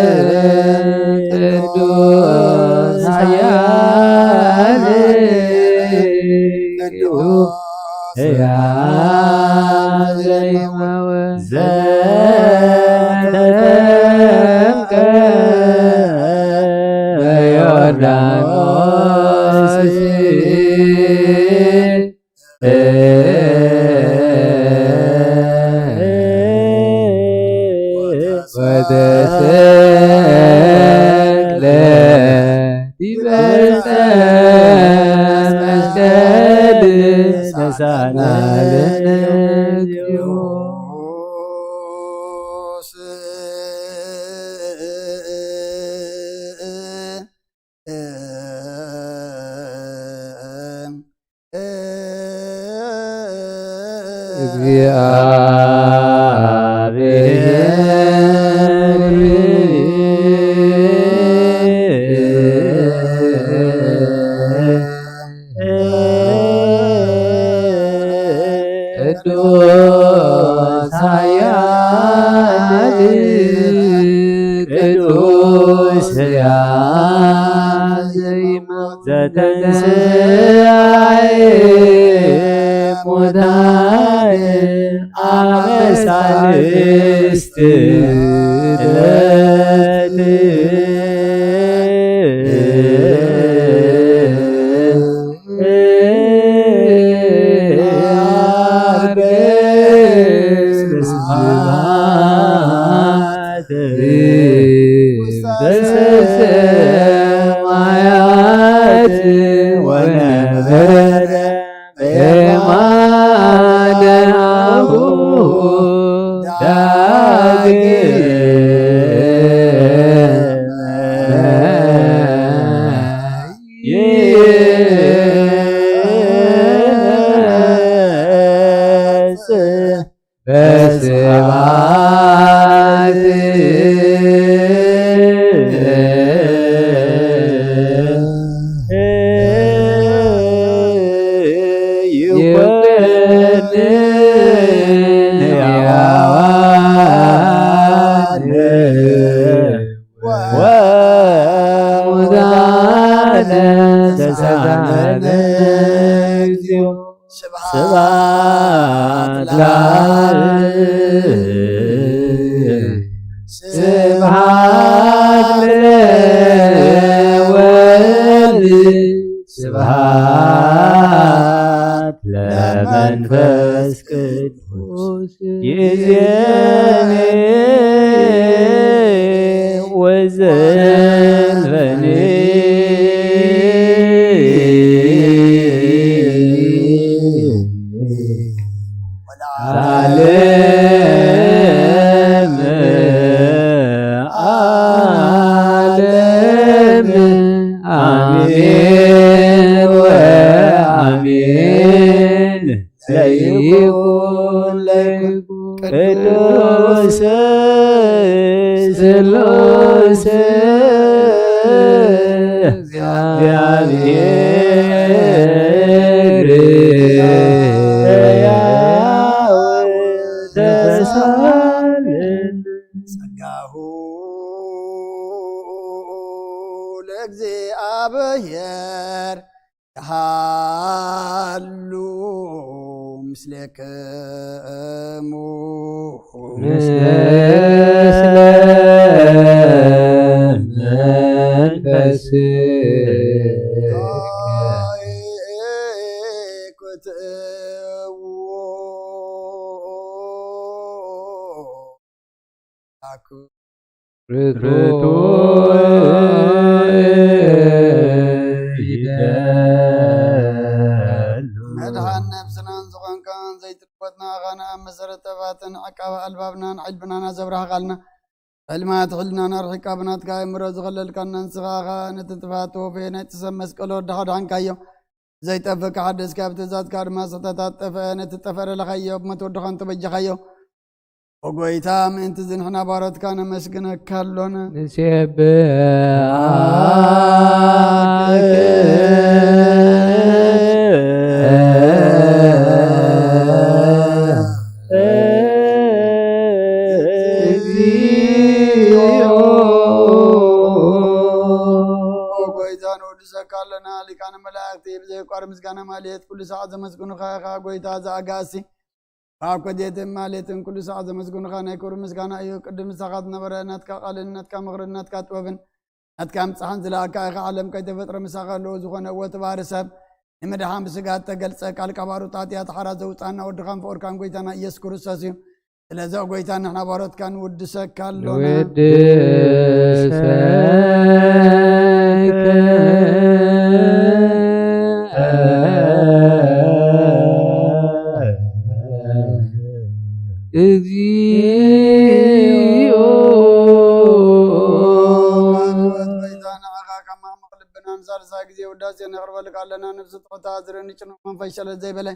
እግዚአብሔር ቅዱስ ኃያል ቅዱስ ሕያው ዘኢይመውት ዘተጠምቀ በዮርዳኖስ ወተሰቅለ ዲበ ዕፀ መስቀል ተሳሃለነ እግዚኦ። እግዚአብሔር ቅዱስ ኃያል ቅዱስ ሕያው ዘኢይመውት ዘተንሥአ እሙታን አመ ሣልስት ዕለት ስብሐት ለአብ ስብሐት ለወልድ ስብሐት ለመንፈስ ቅዱስ ይዜኔ ወዘልፈኔ ቅዱስ ስሉስ እግዚአብሔር ሕያው ተሳለን። ጸጋሁ ለእግዚአብሔር ይሃሉ ምስሌክሙ። ምስለ መንፈስ ርቱዕ ይደሉ። መድኃን ነፍስናን ዝኾንካን ዘይትልወጥ ንኣኻን ኣብ መሰረት ጠባትን ዓቃቢ ኣልባብናን ዕልብናና ዘብራህኻልና፣ ሕልማት ሕልናና ኣርሒቃ ብናትካ ኣእምሮ ዝኸለልካና ንስኻ ኸኣ ነቲ ጥፋት ተወፈየ ናይቲ ሰብ መስቀል ወድኻ ድሓንካዮ። ዘይጠፍእ ክሓድስ ካብ ትእዛዝካ ድማ ስሕተታት ጠፍአ፣ ነቲ ጠፍአ ለለኻዮ ብሞት ወድኻን ተበጀኻዮ። ኦ ጎይታ፣ ምእንቲ እዚ ንሕና ባሮትካ ነመስግነካ ኣሎና። ንሴብሐኪ እግዚኦ። ኦ ጎይታ፣ ንወድሰካ ኣለና። ሊቃነ መላእክቲ ብዘየቋርጥ ምስጋና ማልየት ኩሉ ሰዓት ዘመስግኑኻ ኢኻ። ጎይታ ዘኣጋእሲ፣ ካብ ኮቴትን ማሌትን ኩሉ ሰዓት ዘመስግኑኻ ናይ ክብሪ ምስጋና እዩ። ቅድም ንስኻ ዝነበረ ናትካ ቃልን ናትካ ምኽርን ናትካ ጥበብን ናትካ ምጽሓን ዝለኣካ ኢኻ። ዓለም ከይተፈጥረ ምሳኻ ኣለዎ። ዝኾነ እወ እቲ ባህሪ ሰብ ንምድሓን ብስጋ እተገልጸ ቃል ካብ ኣሩጣት እያ ተሓራ ዘውጻና ወድኻን ፍቑርካን ጎይታና ኢየሱስ ክርስቶስ እዩ። ስለዚ ኦ ጎይታ ንሕና ባሮትካ ንውድሰካ ኣሎና። ንውድሰካ እግዚኦ። ጎይታ ንዓኻ ካብ ማዕሙቕ ልብናን ሳልሳይ ግዜ ውዳሴ ነቕርበልካ ኣለና። ነፍሲ ትሑታ ዝርኢ ንጭኑቕ መንፈስ ሸለል ዘይበለ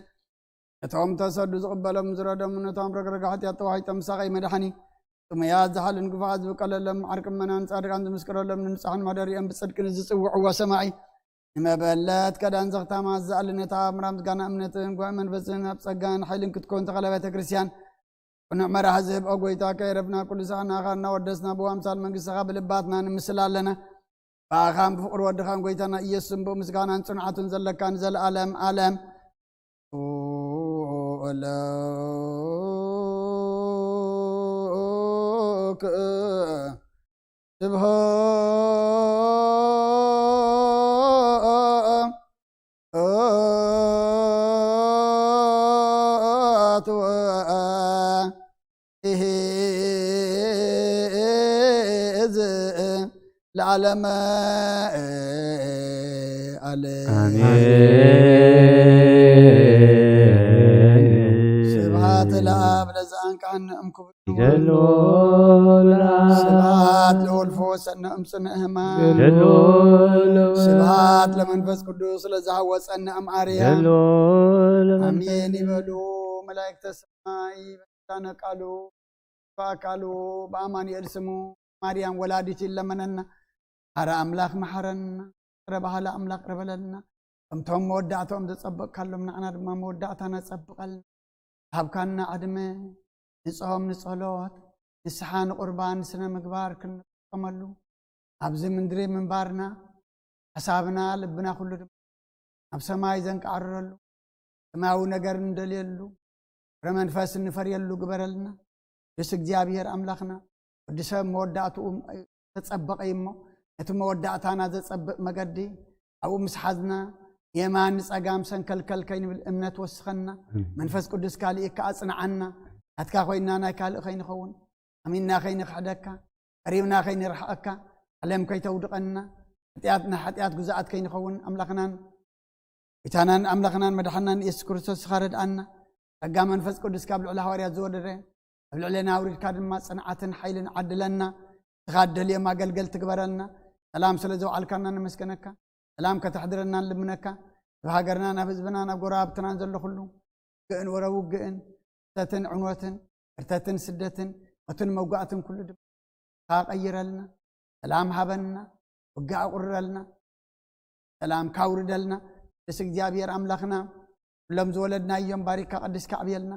ነቶም ተሰዱ ዝቕበሎም ዝረደሙ ነቶም ረግረግ ሓጢኣት ተዋሒጦም ምሳኸይ መድሓኒ ጥሙያት ዝሓልን ግፉዓት ዝብቀለሎም ዓርቂ ምእመናን ጻድቃን ዝምስክረሎም ንንጹሓን ማደሪኦም ብጽድቂ ንዝጽውዕዎ ሰማዒ ንመበለት ከዳን ዘኽታማት ዝኣሊ ነታ ኣምራ ምስጋና እምነትን ጓዕ መንፈስን ኣብ ጸጋን ሓይልን ክትኮን ተኸለ ቤተ ክርስቲያን ቅኑዕ መራሒ ዝህብ ኦ ጎይታ ከየረፍና ኩሉ ሰዓት ንኣኻ እናወደስና ብዋምሳል መንግስትኻ ብልባትና ንምስል ኣለና። ብኣኻን ብፍቕሪ ወድኻን ጎይታና ኢየሱስን ብኡ ምስጋናን ጽንዓቱን ዘለካ ንዘለኣለም ኣለም። ስብሐት ወ- ኢሂ እዚ ለዓለመ ዓለም። ኣሜን። ስብሐት ለኣብ ለዘአንቀሐነ እምክብዱ። ይደሎ ለዓለም። ስብሐት ለወልፎ ሰነ እምጽንዕ ህማም። ይደሎ ለወ- ስብሐት ለመንፈስ ቅዱስ ለዘሃወጸነ እምአርያ። ይደሎ ለመንፈስ- ኣሜን ይበሉ መላእክተ ሰማይ። ኪዳነ ቃሉ በአካሉ በአማኑኤል ስሙ ማርያም ወላዲት ይለመነና። ሓረ ኣምላኽ መሓረና፣ ቅረ ባህለ ኣምላኽ ቅረ በለልና። ከምቶም መወዳእታኦም ዘጸበቕካሎም ንዓና ድማ መወዳእታና ጸብቐልና። ሃብካና ዕድመ፣ ንጽሆም ንጸሎት፣ ንስሓ ንቁርባን ስነ ምግባር ክንጥቀመሉ ኣብዚ ምድሪ ምንባርና ሓሳብና ልብና ኩሉ ድማ ናብ ሰማይ ዘንቃዕርረሉ ሰማያዊ ነገር እንደልየሉ ፍረ መንፈስ እንፈርየሉ ግበረልና። ቅዱስ እግዚኣብሔር ኣምላኽና ወዲ ሰብ መወዳእትኡ ተጸበቐ እዩ እሞ ነቲ መወዳእታና ዘጸብቕ መገዲ ኣብኡ ምስ ሓዝና የማን ንጸጋም ሰንከልከል ከይንብል እምነት ወስኸና። መንፈስ ቅዱስ ካልእ ከኣ ጽንዓና። ናትካ ኮይንና ናይ ካልእ ከይንኸውን ኣሚንና ከይንኽሕደካ ቀሪብና ከይንርሕቐካ ዓለም ከይተውድቐና ሓጢኣት ናይ ሓጢኣት ግዙኣት ከይንኸውን ኣምላኽናን ጎይታናን ኣምላኽናን መድሓናን ኢየሱስ ክርስቶስ ስኻ ረድኣና። ጸጋ መንፈስ ቅዱስ ካብ ልዕሊ ሃዋርያት ዝወረደ ኣብ ልዕለና ኣውሪድካ ድማ ጽንዓትን ሓይልን ዓድለና። ንስኻ እደልዮም ኣገልገልቲ ግበረልና። ሰላም ስለ ዘውዓልካና ነመስገነካ። ሰላም ከተሕድረና ንልምነካ። ኣብ ሃገርናን ኣብ ህዝብናን ኣብ ጎረባብትናን ዘሎ ኩሉ ውግእን ወረ ውግእን ሰትን ዕንወትን ሕርተትን ስደትን፣ ሞትን መጓእትን ኩሉ ድማ ቀይረልና፣ ሰላም ሃበና፣ ውግእ ኣቑርረልና፣ ሰላም ካውርደልና። ቅዱስ እግዚኣብሔር ኣምላኽና፣ ኩሎም ዝወለድናዮም ባሪካ ቀዲስካ ኣዕብየልና።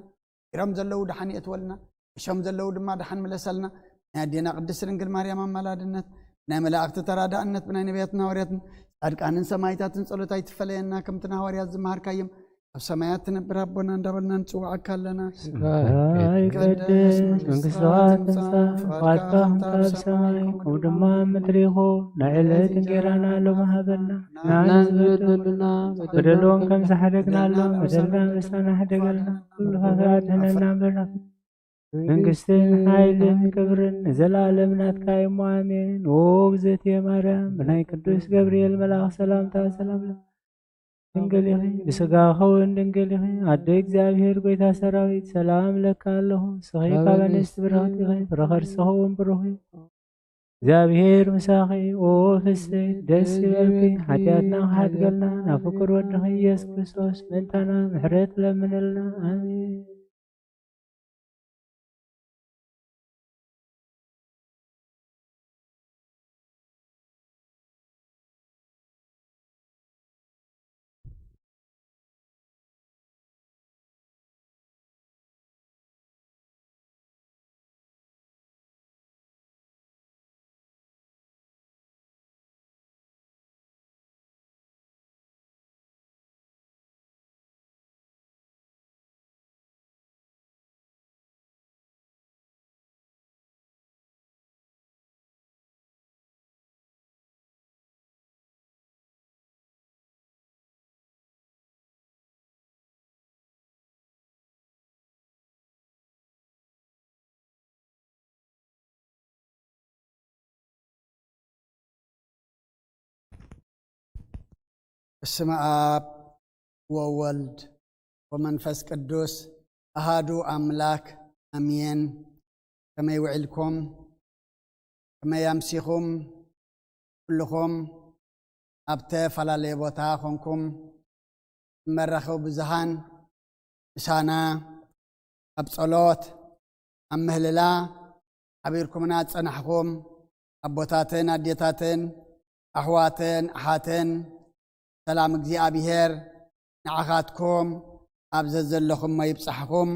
ሮም ዘለዉ ደሓን የእትወልና፣ እሾም ዘለዉ ድማ ደሓን ምለሰልና። ናይ ኣዴና ቅድስት ድንግል ማርያም ኣማላድነት፣ ናይ መላእክቲ ተራዳእነት፣ ብናይ ነቢያትን ሃዋርያትን ጻድቃንን ሰማይታትን ጸሎት ኣይትፈለየና። ከምቲ ንሃዋርያት ዝመሃርካዮም፣ ኣብ ሰማያት ትነብር ኣቦና እንዳበልና ንጽውዓካ ኣለና። ስምካ ይቀደስ፣ መንግስትኻ ትምጻእ፣ ፍቓድካ ከምቲ ኣብ ሰማይ ከምኡ ድማ ኣብ ምድሪ ይኹን። ናይ ዕለት እንጌራና ሎሚ ሃበና። ንዓና ዝበደሉና በደሎም ከም ዝሓደግናሎም በደልና ምሳና ሕደገልና። ኩሉ ካብ ኣድሕነና እምበር፣ መንግስትን ሓይልን ክብርን ንዘለኣለም ናትካ እሞ፣ ኣሜን። ኦ እግዝእትየ ማርያም፣ ብናይ ቅዱስ ገብርኤል መልኣኽ ሰላምታ ሰላም ለኪ። ድንግል ኢኺ፣ ብስጋ ኸውን ድንግል ኢኺ። ኣደ እግዚኣብሔር፣ ጎይታ ሰራዊት፣ ሰላም ለካ ኣለኹ። ስኺ ካብ ኣንስቲ ብርኽቲ ኢኺ፣ ፍረ ከርስኺ እውን ብሩኽ እዩ። እግዚኣብሔር ምሳኺ፣ ኦ ፍስሕቲ፣ ደስ ይበልኪ። ሓጢኣትና ክሓድገልና፣ ናብ ፍቁር ወድኺ ኢየሱስ ክርስቶስ ምእንታና ምሕረት ለምንልና። ኣሜን። በስመ ኣብ ወወልድ ወመንፈስ ቅዱስ ኣሃዱ ኣምላክ ኣሜን። ከመይ ውዒልኩም? ከመይ ኣምሲኹም? ኩልኹም ኣብ ተፈላለየ ቦታ ኾንኩም መራኸቢ ብዙሃን ምሳና ኣብ ጸሎት፣ ኣብ ምህልላ ሓቢርኩምና ዝጸናሕኩም ኣቦታትን ኣዴታትን፣ ኣሕዋትን ኣሓትን፣ ሰላም እግዚኣብሔር ንዓኻትኩም ኣብ ዘዘለኹሞ ይብጻሕኹም።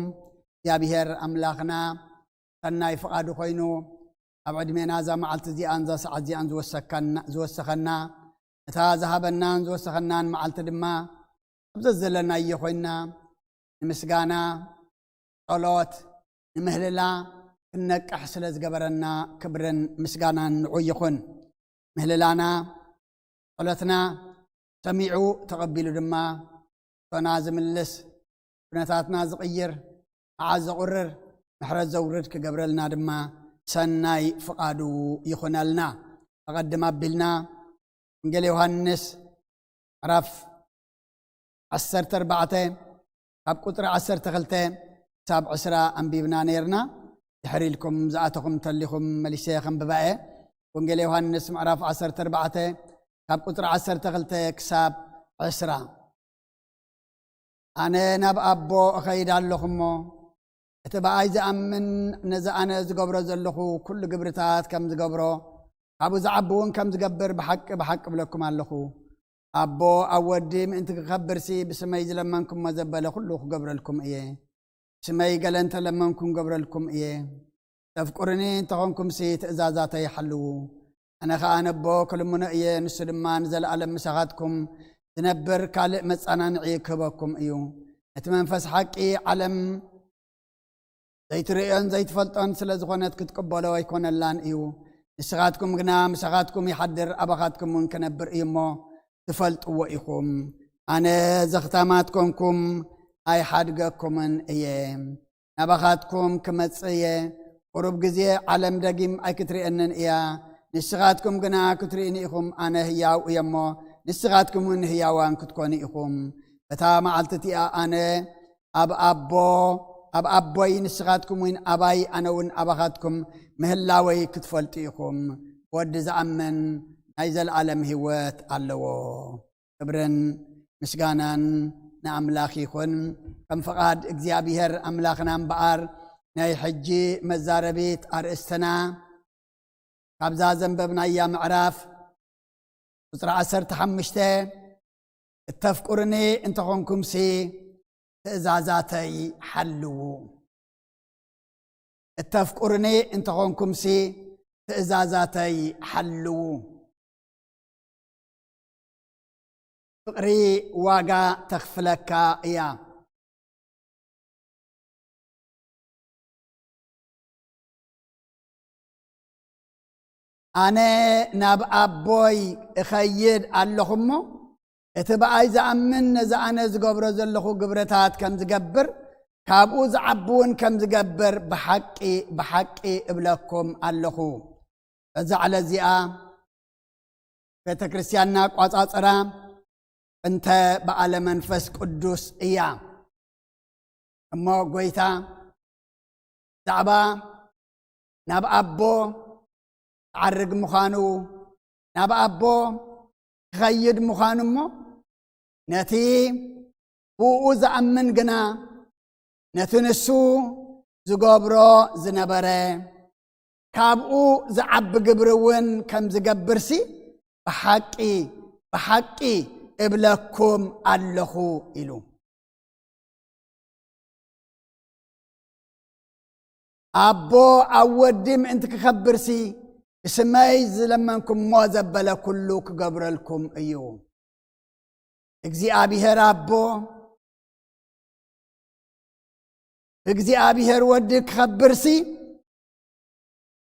እግዚኣብሔር ኣምላኽና ሰናይ ፍቓዱ ኮይኑ ኣብ ዕድሜና እዛ መዓልቲ እዚኣን እዛ ሰዓት እዚኣን ዝወሰከና-፣ ዝወሰኸና፣ እታ ዝሃበናን ዝወሰኸናን መዓልቲ ድማ ኣብ ዘዘለናዮ ኮይንና ንምስጋና፣ ጸሎት፣ ንምህልላ ክንነቅሕ ስለ ዝገበረና ክብርን ምስጋናን ንዑ ይኹን። ምህልላና፣ ጸሎትና ሰሚዑ ተቐቢሉ ድማ ሕቶና ዝምልስ፣ ኩነታትና ዝቕይር፣ መዓት ዘቑርር፣ ምሕረት ዘውርድ ክገብረልና ድማ ሰናይ ፍቓዱ ይኹነልና። ኣቐድም ኣቢልና ወንጌል ዮሃንስ ምዕራፍ ዓሰርተ ኣርባዕተ ካብ ቁጽሪ ዓሰርተ ክልተ ክሳብ ዕስራ ኣንቢብና ነይርና። ድሕሪ ኢልኩም ዝኣተኹም እንተሊኹም መሊሰ ከንብባ እየ። ወንጌል ዮሃንስ ምዕራፍ ዓሰርተ ኣርባዕተ ካብ ቁጽሪ ዓሰርተ ክልተ ክሳብ ዕስራ። ኣነ ናብ ኣቦ እኸይድ ኣለኹ እሞ፣ እቲ ብኣይ ዝኣምን ነዚ ኣነ ዝገብሮ ዘለኹ ኩሉ ግብርታት ከም ዝገብሮ፣ ካብኡ ዝዓቢ እውን ከም ዝገብር ብሓቂ ብሓቂ እብለኩም ኣለኹ። ኣቦ ኣብ ወዲ ምእንቲ ክኸብርሲ ብስመይ ዝለመንኩሞ ዘበለ ኩሉ ክገብረልኩም እየ። ብስመይ ገለ እንተለመንኩም ክገብረልኩም እየ። ተፍቅሩኒ እንተኾንኩምሲ ትእዛዛተይ ሓልዉ። ኣነ ኸኣ ነቦ ክልምኖ እየ፣ ንሱ ድማ ንዘለኣለም ምሳኻትኩም ዝነብር ካልእ መጻናንዒ ክህበኩም እዩ። እቲ መንፈስ ሓቂ ዓለም ዘይትርእዮን ዘይትፈልጦን ስለ ዝኾነት ክትቅበሎ ኣይኮነላን እዩ። ንስኻትኩም ግና ምሳኻትኩም ይሓድር፣ ኣባኻትኩም እውን ክነብር እዩ እሞ ትፈልጥዎ ኢኹም። ኣነ ዘኽታማት ኮንኩም ኣይሓድገኩምን እየ። ናባኻትኩም ክመጽእ እየ። ቁሩብ ግዜ ዓለም ደጊም ኣይክትርእየንን እያ። ንስኻትኩም ግና ክትርእዩኒ ኢኹም። ኣነ ህያው እየ እሞ ንስኻትኩም እውን ህያዋን ክትኮኑ ኢኹም። በታ መዓልቲ እቲኣ ኣነ ኣብ ኣቦ፣ ኣብ ኣቦይ ንስኻትኩም እውን ኣባይ፣ ኣነ እውን ኣባኻትኩም ምህላወይ ክትፈልጡ ኢኹም። ወዲ ዝኣምን ናይ ዘለኣለም ህይወት ኣለዎ። ክብርን ምስጋናን ንኣምላኽ ይኹን። ከም ፍቓድ እግዚኣብሔር ኣምላኽና እምበኣር፣ ናይ ሕጂ መዛረቢት ኣርእስትና ካብዛ ዘንበብናያ ምዕራፍ ቁጽሪ ዓሰርተ ሓሙሽተ፣ "እተፍቅሩኒ እንተኾንኩምሲ ትእዛዛተይ ሓልዉ። እተፍቅሩኒ እንተኾንኩምሲ ትእዛዛተይ ሓልዉ።" ፍቕሪ ዋጋ ተኽፍለካ እያ። ኣነ ናብ ኣቦይ እኸይድ ኣለኹ እሞ፣ እቲ ብኣይ ዝኣምን ነዚ ኣነ ዝገብሮ ዘለኹ ግብርታት ከም ዝገብር፣ ካብኡ ዝዓቢ እውን ከም ዝገብር ብሓቂ፣ ብሓቂ እብለኩም ኣለኹ። በዛ ዕለት እዚኣ ቤተ ክርስቲያንና ኣቋጻጽራ እንተ በዓለ መንፈስ ቅዱስ እያ። እሞ ጐይታ ብዛዕባ ናብ ኣቦ ክዓርግ ምዃኑ፣ ናብ ኣቦ ክኸይድ ምዃኑ፣ እሞ ነቲ ብኡ ዝኣምን ግና ነቲ ንሱ ዝገብሮ ዝነበረ ካብኡ ዝዓቢ ግብሪ እውን ከም ዝገብርሲ ብሓቂ፣ ብሓቂ እብለኩም ኣለኹ ኢሉ። ኣቦ ኣብ ወዲ ምእንቲ ክኸብርሲ ብስመይ ዝለመንኩምዎ ዘበለ ኩሉ ክገብረልኩም እዩ። እግዚኣብሔር ኣቦ፣ እግዚኣብሔር ወዲ ክኸብርሲ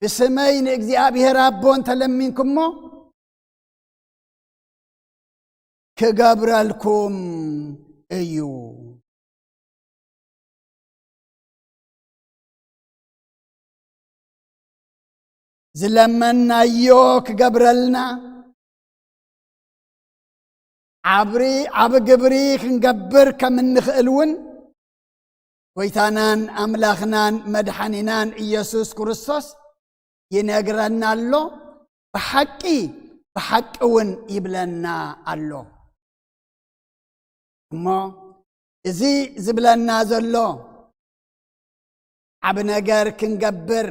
ብስመይ ንእግዚኣብሔር ኣቦ እንተለሚንኩሞ ክገብረልኩም እዩ። ዝለመናዮ ክገብረልና፣ ዓብሪ፣ ዓቢ ግብሪ ክንገብር ከም እንኽእል እውን ጐይታናን ኣምላኽናን መድሓኒናን ኢየሱስ ክርስቶስ ይነግረና ኣሎ። ብሓቂ፣ ብሓቂ እውን ይብለና ኣሎ። እሞ እዚ ዝብለና ዘሎ ዓቢ ነገር ክንገብር፣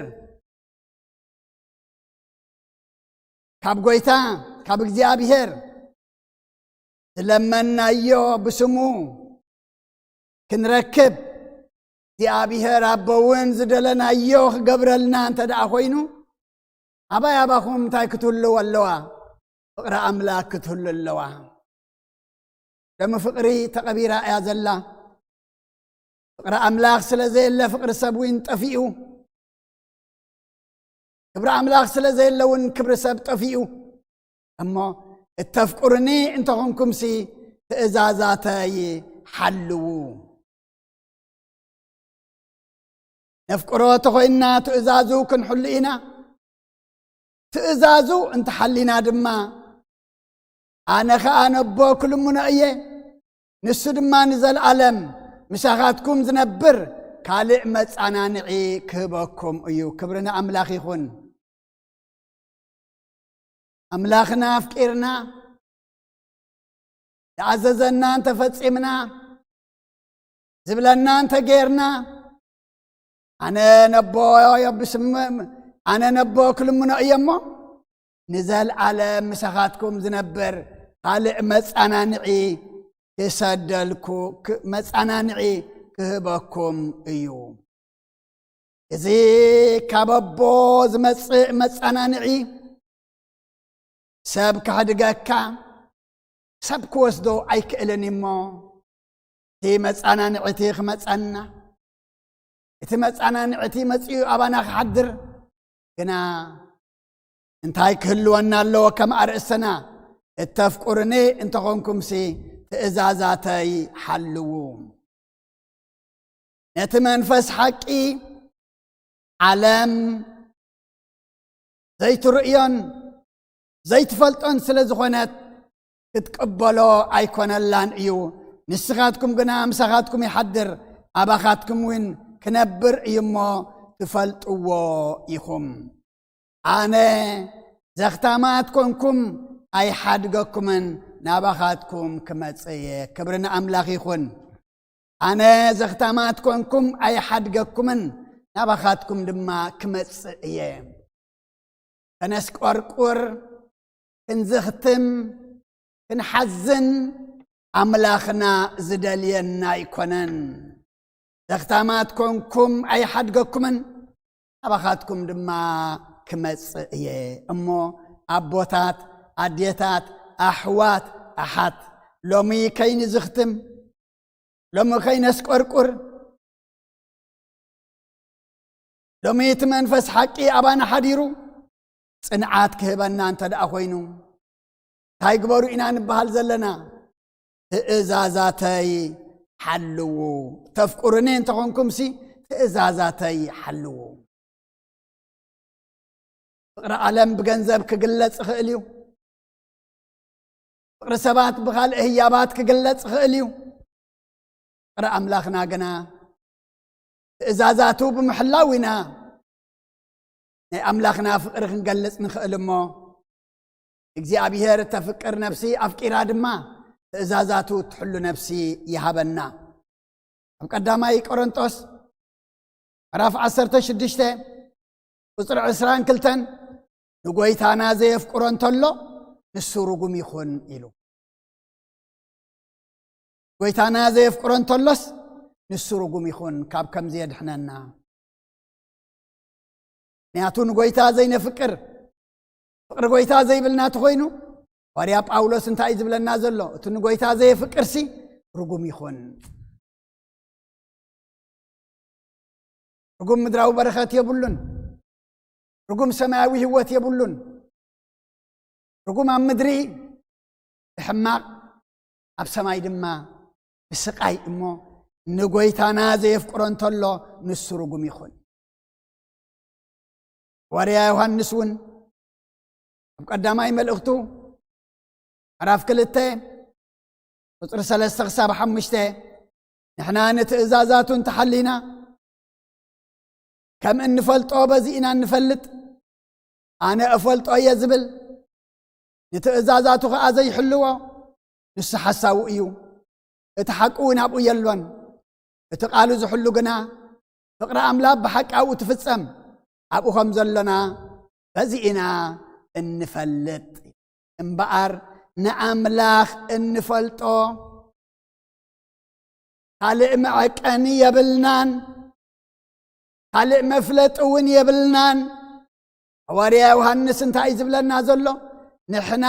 ካብ ጐይታ፣ ካብ እግዚኣብሔር ዝለመናዮ ብስሙ ክንረክብ፣ እግዚኣብሔር ኣቦ እውን ዝደለናዮ ክገብረልና እንተ ደኣ ኾይኑ፣ ኣባይ ኣባኹም እንታይ ክትህልው ኣለዋ? ፍቕሪ ኣምላክ ክትህሉ ኣለዋ። ደም ፍቕሪ ተቐቢራ እያ ዘላ። ፍቕሪ ኣምላኽ ስለ ዘየለ ፍቕሪ ሰብ እውን ጠፊኡ። ክብሪ ኣምላኽ ስለ ዘየለ እውን ክብሪ ሰብ ጠፊኡ። እሞ እተፍቅሩኒ እንተኾንኩምሲ ትእዛዛተይ ሓልዉ። ነፍቅሮ ተኾይንና ትእዛዙ ክንሕሉ ኢና። ትእዛዙ እንተሓሊና ድማ፣ ኣነ ኸኣ ነቦ ክልምኖ እየ፣ ንሱ ድማ ንዘለኣለም ምሳኻትኩም ዝነብር ካልእ መጻናንዒ ክህበኩም እዩ። ክብሪ ንኣምላኽ ይኹን። ኣምላኽና ኣፍቂርና፣ ዝኣዘዘና እንተፈጺምና፣ ዝብለና እንተጌርና፣ ኣነ ነቦ የብስም-፣ ኣነ ነቦ ክልምኖ እየ እሞ፣ ንዘለኣለም ምሳኻትኩም ዝነብር ካልእ መጻናንዒ ክሰደልኩ-፣ ክ-፣ መጻናንዒ ክህበኩም እዩ። እዚ ካብ ኣቦ ዝመጽእ መጻናንዒ፣ ሰብ ከሕድገካ፣ ሰብ ክወስዶ ኣይክእልን እሞ፣ እቲ መጻናንዒ እቲ ክመጸና፣ እቲ መጻናንዒ እቲ መጺኡ ኣባና ክሓድር፣ ግና እንታይ ክህልወና ኣለዎ ከም ኣርእስትና? እተፍቅሩኒ እንተኾንኩምሲ ትእዛዛተይ ሓልዉ። ነቲ መንፈስ ሓቂ ዓለም ዘይትርእዮን ዘይትፈልጦን ስለ ዝኾነት ክትቅበሎ ኣይኮነላን እዩ። ንስኻትኩም ግና ምሳኻትኩም ይሓድር፣ ኣባኻትኩም እውን ክነብር እዩ እሞ ትፈልጥዎ ኢኹም። ኣነ ዘኽታማት ኮንኩም ኣይሓድገኩምን፣ ናባኻትኩም ክመጽእ እየ። ክብሪ ንኣምላኽ ይኹን። ኣነ ዘኽታማት ኮንኩም ኣይሓድገኩምን፣ ኣባኻትኩም ድማ ክመጽእ እየ። ከነስቆርቁር፣ ክንዝኽትም፣ ክንሓዝን ኣምላኽና ዝደልየና ኣይኮነን። ዘኽታማት ኮንኩም ኣይሓድገኩምን፣ ኣባኻትኩም ድማ ክመጽእ እየ። እሞ ኣቦታት፣ ኣዴታት፣ ኣሕዋት፣ ኣሓት፣ ሎሚ ከይንዝኽትም፣ ሎሚ ከይነስቆርቁር፣ ሎሚ እቲ መንፈስ ሓቂ ኣባና ሓዲሩ ጽንዓት ክህበና እንተ ደኣ ኮይኑ፣ እንታይ ግበሩ ኢና ንበሃል ዘለና? ትእዛዛተይ ሓልዉ። ተፍቅሩኒ እንተኾንኩምሲ ትእዛዛተይ ሓልዉ። ፍቕሪ ዓለም ብገንዘብ ክግለጽ ይኽእል እዩ። ፍቕሪ ሰባት ብኻልእ ህያባት ክግለጽ ይኽእል እዩ። ፍቕሪ ኣምላኽና ግና ትእዛዛቱ ብምሕላው ኢና ናይ ኣምላኽና ፍቕሪ ክንገልጽ ንኽእል እሞ፣ እግዚኣብሔር እተፍቅር ነፍሲ ኣፍቂራ ድማ ትእዛዛቱ እትሕሉ ነፍሲ ይሃበና። ኣብ ቀዳማይ ቆሮንጦስ ምዕራፍ ዓሰርተ ሽዱሽተ ቁጽሪ ዕስራን ክልተን፣ "ንጎይታና ዘየፍቅሮ እንተሎ ንሱ ርጉም ይኹን" ኢሉ። ጎይታና ዘየፍቅሮ እንተሎስ ንሱ ርጉም ይኹን፣ ካብ ከምዚ የድሕነና። ምኽንያቱ ንጎይታ ዘይነፍቅር፣ ፍቕሪ ጎይታ ዘይብልና ተኾይኑ፣ ዋርያ ጳውሎስ እንታይ እዩ ዝብለና ዘሎ? እቲ ንጎይታ ዘየፍቅርሲ ርጉም ይኹን። ርጉም ምድራዊ በረኸት የብሉን። ርጉም ሰማያዊ ህይወት የብሉን። ርጉም ኣብ ምድሪ ብሕማቕ፣ ኣብ ሰማይ ድማ ብስቓይ እሞ፣ ንጎይታና ዘየፍቅሮ እንተሎ ንሱ ርጉም ይኹን። ዋርያ ዮሃንስ እውን ኣብ ቀዳማይ መልእኽቱ ምዕራፍ ክልተ ቁጽሪ ሰለስተ ክሳብ ሓሙሽተ፣ "ንሕና ንትእዛዛቱ እንተሓሊና፣ ከም እንፈልጦ በዚ ኢና እንፈልጥ። ኣነ እፈልጦ እየ ዝብል፣ ንትእዛዛቱ ኸኣ ዘይሕልዎ፣ ንሱ ሓሳዊ እዩ፣ እቲ ሓቂ እውን ኣብኡ የሎን። እቲ ቃሉ ዝሕሉ ግና፣ ፍቕሪ ኣምላኽ ብሓቂ ኣብኡ ትፍጸም። ኣብኡ ከም ዘሎና በዚ ኢና እንፈልጥ። እምበኣር ንኣምላኽ እንፈልጦ ካልእ መዐቀኒ የብልናን፣ ካልእ መፍለጢ እውን የብልናን። ሃዋርያ ዮሃንስ እንታይ እዩ ዝብለና ዘሎ? ንሕና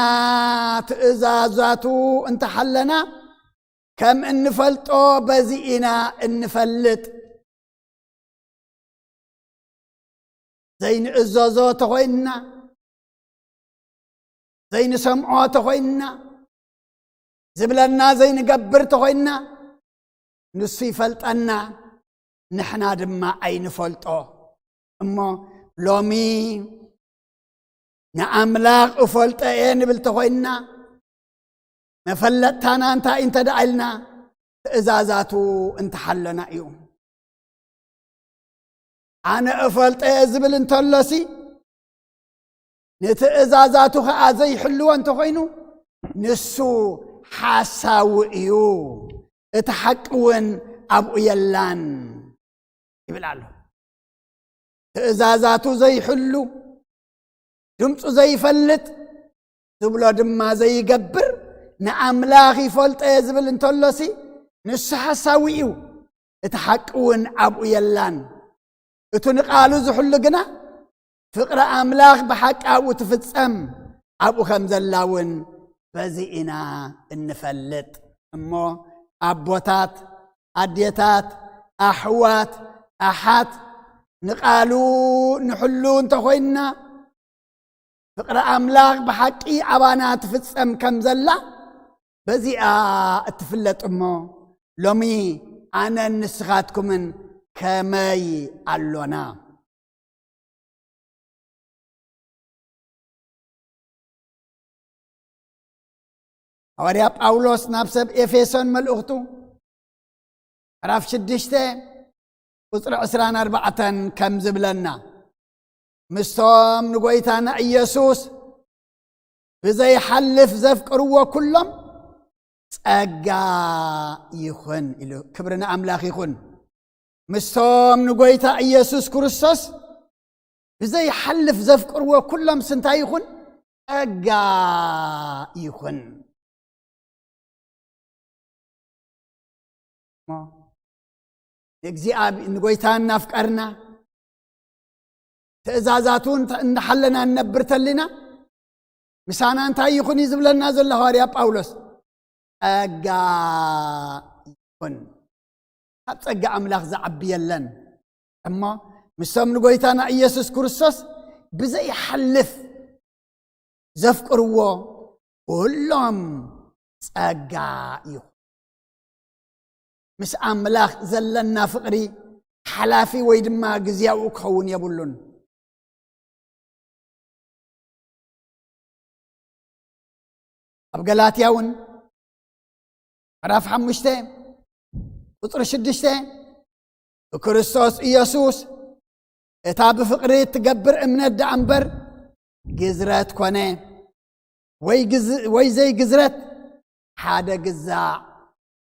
ትእዛዛቱ እንተሓለና፣ ከም እንፈልጦ በዚ ኢና እንፈልጥ። ዘይንእዘዞ ተኾይንና፣ ዘይንሰምዖ ተኾይንና፣ ዝብለና ዘይንገብር ተኾይንና፣ ንሱ ይፈልጠና፣ ንሕና ድማ ኣይንፈልጦ። እሞ ሎሚ ንኣምላኽ እፈልጦ እየ ንብል ተኾይንና፣ መፈለጥታና እንታይ እንተ ደኣ ኢልና፣ ትእዛዛቱ እንተሓለና እዩ። ኣነ እፈልጦ እየ ዝብል እንተሎሲ፣ ንትእዛዛቱ ኸኣ ዘይሕልዎ እንተኾይኑ፣ ንሱ ሓሳዊ እዩ፣ እቲ ሓቂ እውን ኣብኡ የላን ይብል ኣሎ። ትእዛዛቱ ዘይሕሉ፣ ድምፁ ዘይፈልጥ፣ ዝብሎ ድማ ዘይገብር፣ ንኣምላኽ ይፈልጦ እየ ዝብል እንተሎሲ፣ ንሱ ሓሳዊ እዩ፣ እቲ ሓቂ እውን ኣብኡ የላን። እቲ ንቓሉ ዝሕሉ ግና፣ ፍቕሪ ኣምላኽ ብሓቂ ኣብኡ ትፍጸም፣ ኣብኡ ከም ዘላ እውን በዚ ኢና እንፈልጥ። እሞ ኣቦታት፣ ኣዴታት፣ ኣሕዋት፣ ኣሓት፣ ንቓሉ ንሕሉ እንተኾይንና፣ ፍቕሪ ኣምላኽ ብሓቂ ኣባና ትፍጸም ከም ዘላ በዚኣ እትፍለጥ እሞ፣ ሎሚ ኣነን ንስኻትኩምን ከመይ ኣሎና? ሃዋርያ ጳውሎስ ናብ ሰብ ኤፌሶን መልእኽቱ ምዕራፍ ሽዱሽተ ቁጽሪ ዕስራን ኣርባዕተን ከም ዝብለና፣ ምስቶም ንጎይታና ኢየሱስ ብዘይሓልፍ ዘፍቅርዎ ኩሎም ጸጋ ይኹን ኢሉ። ክብሪ ንኣምላኽ ይኹን። ምስቶም ንጎይታ ኢየሱስ ክርስቶስ ብዘይሓልፍ ዘፍቅርዎ ኩሎምስ እንታይ ይኹን? ጸጋ ይኹን። እሞ ንእግዚኣብ-፣ ንጎይታ እናፍቀርና፣ ትእዛዛቱ እንተ-፣ እንዳሓለና እንነብር ተሊና፣ ምሳና እንታይ ይኹን እዩ ዝብለና ዘሎ ሃዋርያ ጳውሎስ? ጸጋ ይኹን። ካብ ጸጋ ኣምላኽ ዝዓቢ የለን። እሞ ምስቶም ንጎይታና ኢየሱስ ክርስቶስ ብዘይሓልፍ ዘፍቅርዎ ኩሎም ጸጋ ይኹን። ምስ ኣምላኽ ዘለና ፍቕሪ ሓላፊ ወይ ድማ ግዝያዊ ክኸውን የብሉን። ኣብ ገላትያ እውን ምዕራፍ ሓሙሽተ ቁጽሪ ሽዱሽተ፣ ብክርስቶስ ኢየሱስ እታ ብፍቕሪ እትገብር እምነት ደኣ እምበር፣ ግዝረት ኮነ ወይ ግዝ-፣ ወይ ዘይግዝረት ሓደ ግዛዕ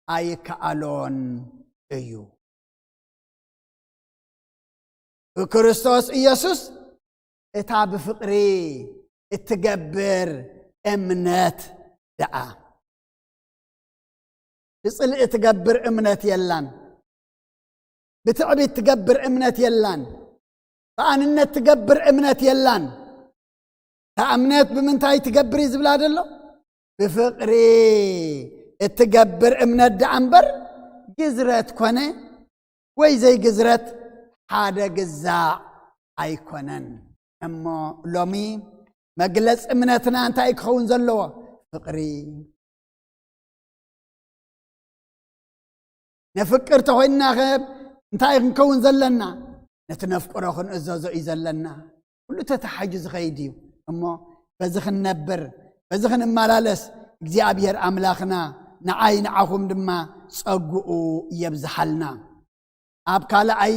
ኣይከኣሎን እዩ። ብክርስቶስ ኢየሱስ እታ ብፍቕሪ እትገብር እምነት ደኣ። ብጽልኢ ትገብር እምነት የላን። ብትዕቢት ትገብር እምነት የላን። ብኣንነት ትገብር እምነት የላን። እታ እምነት ብምንታይ ትገብር እዩ ዝብላ ዘሎ? ብፍቕሪ እትገብር እምነት ደኣ እምበር፣ ግዝረት ኮነ ወይ ዘይግዝረት ሓደ ግዛዕ ኣይኮነን። እሞ ሎሚ መግለጺ እምነትና እንታይ ክኸውን ዘለዎ? ፍቕሪ። ነፍቅር ተኾይንና ኸ እንታይ ክንከውን ዘለና? ነቲ ነፍቅሮ ክንእዘዞ እዩ ዘለና። ኩሉ ተተሓሒዙ ዝኸይድ እዩ። እሞ በዚ ክንነብር፣ በዚ ክንመላለስ እግዚኣብሔር ኣምላኽና ንዓይ ንዓኹም ድማ ጸግኡ የብዝሓልና። ኣብ ካልኣይ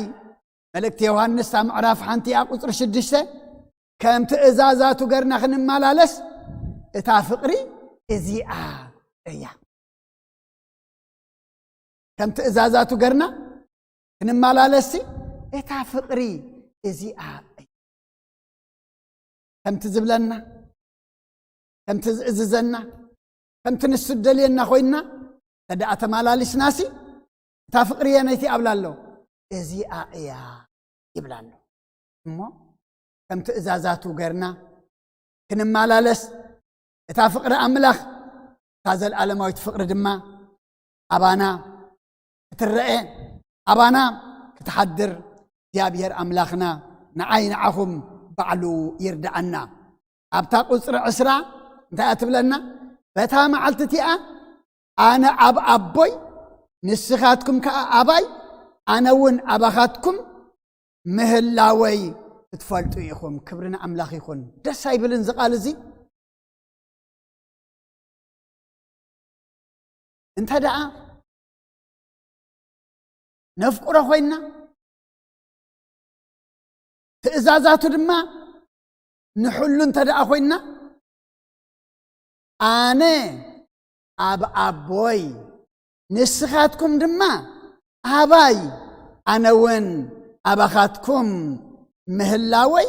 መልእክቲ ዮሃንስ እታ ምዕራፍ ሓንቲ እያ ቁጽሪ ሽዱሽተ፣ ከም ትእዛዛቱ ገርና ክንመላለስ እታ ፍቕሪ እዚኣ እያ። ከም ትእዛዛቱ ገርና ክንመላለስሲ እታ ፍቕሪ እዚኣ እያ። ከምቲ ዝብለና፣ ከምቲ ዝእዝዘና፣ ከምቲ ንሱ ደልየና ኮይንና እንተ ደኣ ተመላሊስናሲ፣ እታ ፍቕሪ የነይቲ ኣብላ ኣሎ፣ እዚኣ እያ ይብላ ኣሎ። እሞ ከም ትእዛዛቱ ገርና ክንመላለስ፣ እታ ፍቕሪ ኣምላኽ፣ እታ ዘለኣለማዊት ፍቕሪ ድማ ኣባና ክትረአ፣ ኣባና ክትሓድር እግዚኣብሔር ኣምላኽና ንዓይ ንዓኹም ባዕሉ ይርድኣና። ኣብታ ቁጽሪ ዕስራ እንታይ እያ ትብለና? በታ መዓልቲ እቲኣ ኣነ ኣብ ኣቦይ፣ ንስኻትኩም ከኣ ኣባይ፣ ኣነ እውን ኣባኻትኩም ምህላወይ ክትፈልጡ ኢኹም። ክብሪ ንኣምላኽ ይኹን። ደስ ኣይብልን እዚ ቃል እዚ? እንተ ደኣ ነፍቅሮ ኮይንና፣ ትእዛዛቱ ድማ ንሕሉ እንተ ደኣ ኮይንና፣ ኣነ ኣብ ኣቦይ፣ ንስኻትኩም ድማ ኣባይ፣ ኣነ እውን ኣባኻትኩም ምህላወይ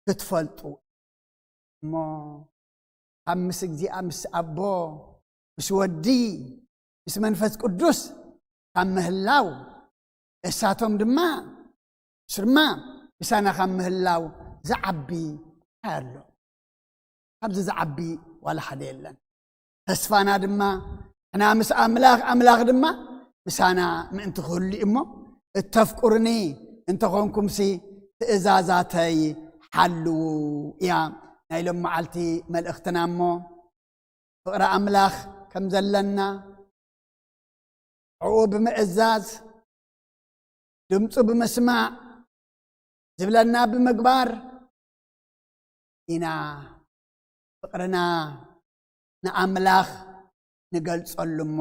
ክትፈልጡ። እሞ ካብ ምስ እግዚኣብሔር፣ ምስ ኣቦ፣ ምስ ወዲ፣ ምስ መንፈስ ቅዱስ ካብ ምህላው፣ እሳቶም ድማ፣ ንሱ ድማ ምሳና ካብ ምህላው ዝዓቢ እንታይ ኣሎ? ካብዚ ዝዓቢ ዋላ ሓደ የለን። ተስፋና ድማ ንሕና ምስ ኣምላኽ፣ ኣምላኽ ድማ ምሳና ምእንቲ ክህሉ እዩ። እሞ እተፍቅሩኒ እንተኾንኩምሲ ትእዛዛተይ ሓልዉ እያ ናይ ሎም መዓልቲ መልእኽትና። እሞ ፍቕሪ ኣምላኽ ከም ዘለና፣ ንዕኡ ብምእዛዝ፣ ድምፁ ብምስማዕ፣ ዝብለና ብምግባር ኢና ፍቕርና ንኣምላኽ ንገልጸሉ። እሞ